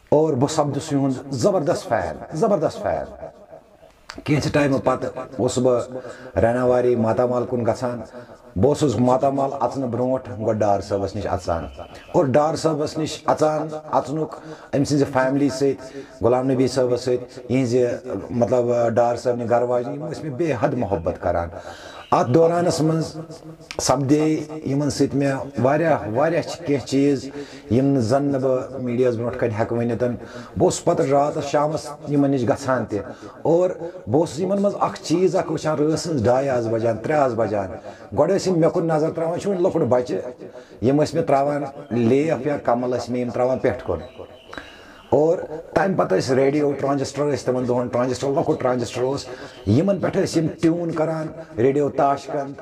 اور بہٕ سپدُس یِہُنٛد زبردست فین، زبردست فین۔ کینٛژھِ ٹایمہٕ پتہٕ اوسُس بہٕ راناواری ماتامال کُن گژھان۔ بہٕ اوسُس ماتامال اژنہٕ برونٛٹھ گۄڈٕ ڈار صٲبس نِش اژان۔ اور ڈار صٲبس نِش اژان، اژنُک أمۍ سٕنٛزِ فیملی سۭتۍ، غلام نبی صٲبس سۭتۍ، یِہنٛزِ، مطلب، ڈار صٲبنہِ گرٕ واجنہِ، یِم ٲسۍ مےٚ بے حد محبت کران۔ اتھ دورانس منٛز سپدے یِمن سۭتۍ مےٚ واریاہ، واریاہ چھِ کینٛہہ چیٖز، یِم نہٕ زن نہٕ بہٕ میٖڈیاہَس برونٛٹھ کنہِ ہٮ۪کہٕ ؤنِتھ۔ بہٕ اوسُس پتہٕ راتس شامس یِمن نِش گژھان تہِ، اور بہٕ اوسُس یِمن منٛز اکھ چیٖز اکھ وٕچھان، رٲژ ہٕنٛز ڈاے آسہٕ بجان، ترٛےٚ آسہٕ بجان، گۄڈٕ ٲسۍ یِم مےٚ کُن نظر تراوان، چھُ وۄنۍ لۄکُٹ بچہِ، یِم ٲسۍ مےٚ تراوان لیف یا کمل ٲسۍ مےٚ یِم تراوان پٮ۪ٹھ کُن۔ اور تمہِ پتہٕ ٲسۍ ریڈیو ٹرانزسٹر، ٲسۍ تِمن دۄہن ٹرانزسٹر، لۄکُٹ ٹرانزسٹر اوس، یِمن پٮ۪ٹھ ٲسۍ یِم ٹیوٗن کران، radio Tashkent,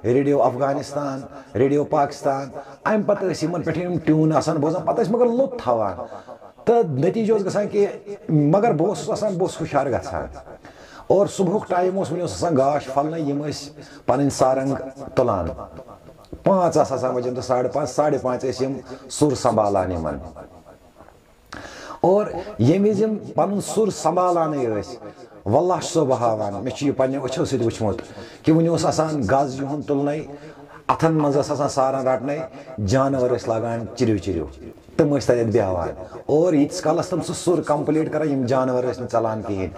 radio Afghanistan, radio Pakistan. امہِ پتہٕ ٲسۍ یِمن پٮ۪ٹھ یِم ٹیوٗن آسان بوزان، پتہٕ ٲسۍ مگر لوٚت تھاوان۔ تہٕ نتیٖجہٕ اوس گژھان کہِ، مگر بہٕ اوسُس آسان، بہٕ اوسُس ہُشار گژھان۔ اور صبحُک ٹایم اوس، وُنہِ اوس آسان گاش پھلنَے، یِم ٲسۍ پنٕنۍ سارنٛگ تُلان۔ پانٛژھ آسہٕ آسان بجان تہٕ ساڑٕ پانٛژھ، ساڑٕ پانٛژھ ٲسۍ یِم سُر سنبھالان یِمن۔ اور ییٚمہِ وِزِ یِم پنُن سُر سنبھالانٕے ٲسۍ، واللہ چھُسو بہٕ ہاوان، مےٚ چھُ یہِ پننٮ۪و أچھو سۭتۍ وٕچھمُت کہِ وُنہِ اوس آسان گز یِہُنٛد تُلنَے، اتھن منٛز ٲس آسان سارن رٹنَے، جانور ٲسۍ لاگان چِرِو چِرِو، تِم ٲسۍ تتٮ۪تھ بیٚہوان۔ اور ییٖتِس کالس تِم سُہ سُر کمپلیٖٹ کران، یِم جانور ٲسۍ نہٕ ژلان کِہیٖنۍ۔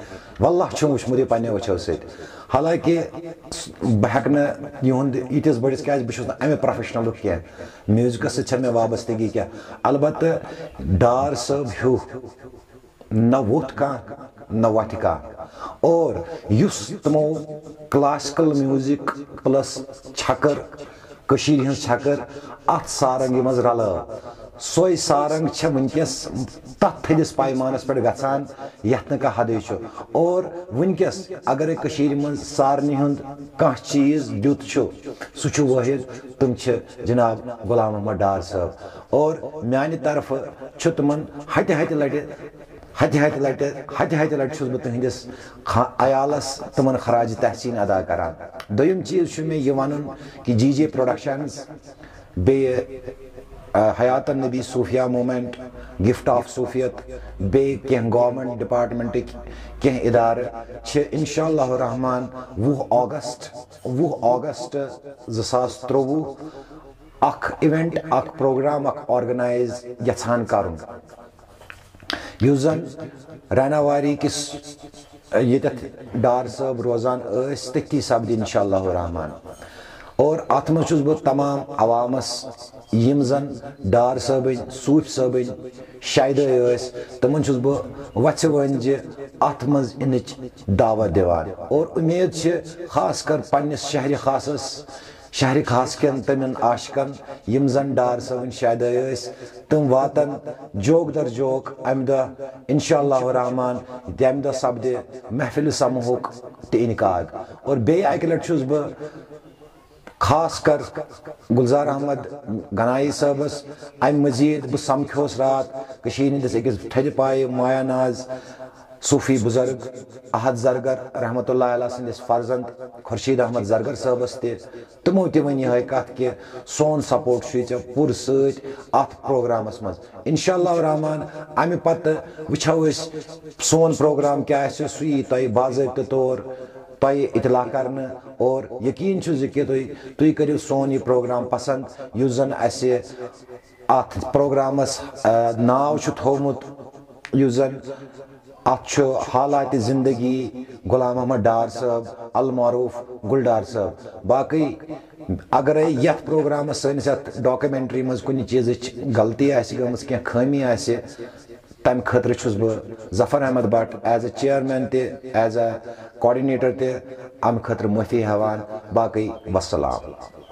واللہ چھُم وٕچھمُت یہِ پننٮ۪و أچھو سۭتۍ۔ حالانکہِ س-، بہٕ ہٮ۪کہٕ نہٕ یِہُنٛد ییٖتِس بٔڑِس، کیازِ بہٕ چھُس نہٕ امہِ پروفیشنلُک کینٛہہ، میوٗزکس سۭتۍ چھنہٕ مےٚ وابستگی کینٛہہ۔ البتہ ڈار صٲب ہیوٗ نہ ووٚتھ کانٛہہ، نہ وۄتھِ کانٛہہ۔ اور یُس تِمو کلاسیکل میوزک پلس چھکر، کٔشیٖرِ ہٕنٛز چھکر، اتھ سارنگہِ منٛز رلٲو، سۄے سارنگ چھےٚ وٕنکیٚس تتھ تھٔدِس پیمانس پٮ۪ٹھ گژھان، یتھ نہٕ کانٛہہ حدٕے چھُ۔ اور وٕنکیٚس اگرے کٔشیٖرِ منٛز سارنٕے ہُنٛد کانٛہہ چیٖز دیُت چھُ، سُہ چھُ وٲحد، تِم چھِ جناب غلام محمد ڈار صٲب۔ اور میانہِ طرفہٕ چھُ تِمن ہتہِ ہتہِ لٹہِ، ہتہِ ہتہِ لٹہِ، ہتہِ ہتہِ لٹہِ چھُس بہٕ تُہنٛدِس خا-، عیالس تِمن خراج تحسین ادا کران۔ دوٚیِم چیٖز چھُ مےٚ یہِ ونُن کہِ جی جے پروڈکشنز بیٚیہِ، آ، حیات النبی صوفیہ مومنٹ، گفٹ آف صوفیت، بیٚیہِ کینٛہہ گورنمنٹ ڈپارٹمنٹٕکۍ کینٛہہ ادارٕ چھِ انشاءاللہ الرحمن وُہ اگست، وُہ اگست زٕ ساس ترٛۆوُہ اکھ ایونٹ، اکھ پروگرام، اکھ آرگنائز یژھان کرُن، یُس زن راناواری کِس، ییٚتٮ۪تھ ڈار صٲب روزان ٲسۍ، تٔتی سپدِ انشاءاللہ الرحمن۔ اور اتھ منٛز چھُس بہٕ تمام عوامس، یِم زن ڈار صٲبٕنۍ، صوٗفۍ صٲبٕنۍ شاگرد ٲسۍ، تِمن چھُس بہٕ وژھِ وٲنۍ زِ اتھ منٛز یِنٕچ دعوت دِوان۔ اور اُمید چھِ خاص کر پننِس شہرِ خاصس شہرِ خاص کٮ۪ن تمن عاشقن، یم زن ڈار صٲبٕنۍ شیدٲے ٲسۍ، تم واتن جوک در جوک امہِ دۄہ، انشاء اللہ الرحمن۔ تمہِ دۄہ سپدِ محفل سماہُک تہِ انعقاد۔ اور بیٚیہِ اکہِ لٹہِ چھُس بہٕ خاص کر گلزار احمد گنایی صٲبس، امہِ مزید بہٕ سمکھیوس راتھ کٔشیٖرِ ہٕنٛدِس أکِس تھدِ پایہِ مایا ناز صوفی بزرگ احد زرگر رحمتہ اللہ علیہ سٕنٛدِس فرزند خورشید احمد زرگر صٲبس تہِ۔ تِمو تہِ ؤنۍ یِہے کتھ کہِ سون سپورٹ چھُے ژےٚ پوٗرٕ سۭتۍ اتھ پروگرامس منٛز۔ انشاء اللہ الرحمن، امہِ پتہٕ وٕچھو أسۍ سون پروگرام کیٛاہ آسہِ، سُہ یی تۄہہِ باضٲبطہٕ طور تۄہہِ اطلاع کرنہٕ۔ اور یقین چھُ زِ کہِ تُہۍ تُہۍ کٔرِو سون یہِ پروگرام پسند، یُس زن اسہِ اتھ پروگرامس، آ، ناو چھُ تھوومُت، یُس زن اتھ چھُ حالات زندگی غلام محمد ڈار صٲب، المعروف گلڈار صٲب۔ باقٕے اگرے یتھ پروگرامس، سٲنِس یتھ ڈاکومنٹری منٛز کُنہِ چیٖزٕچ غلطی آسہِ گٔمٕژ، کینٛہہ خٲمی آسہِ، تمہِ خٲطرٕ چھُس بہٕ ظفر Ahmad Bhat as a chairman تہِ، as a coordinator تہِ، امہِ خٲطرٕ معٲفی ہٮ۪وان۔ باقٕے وسلام۔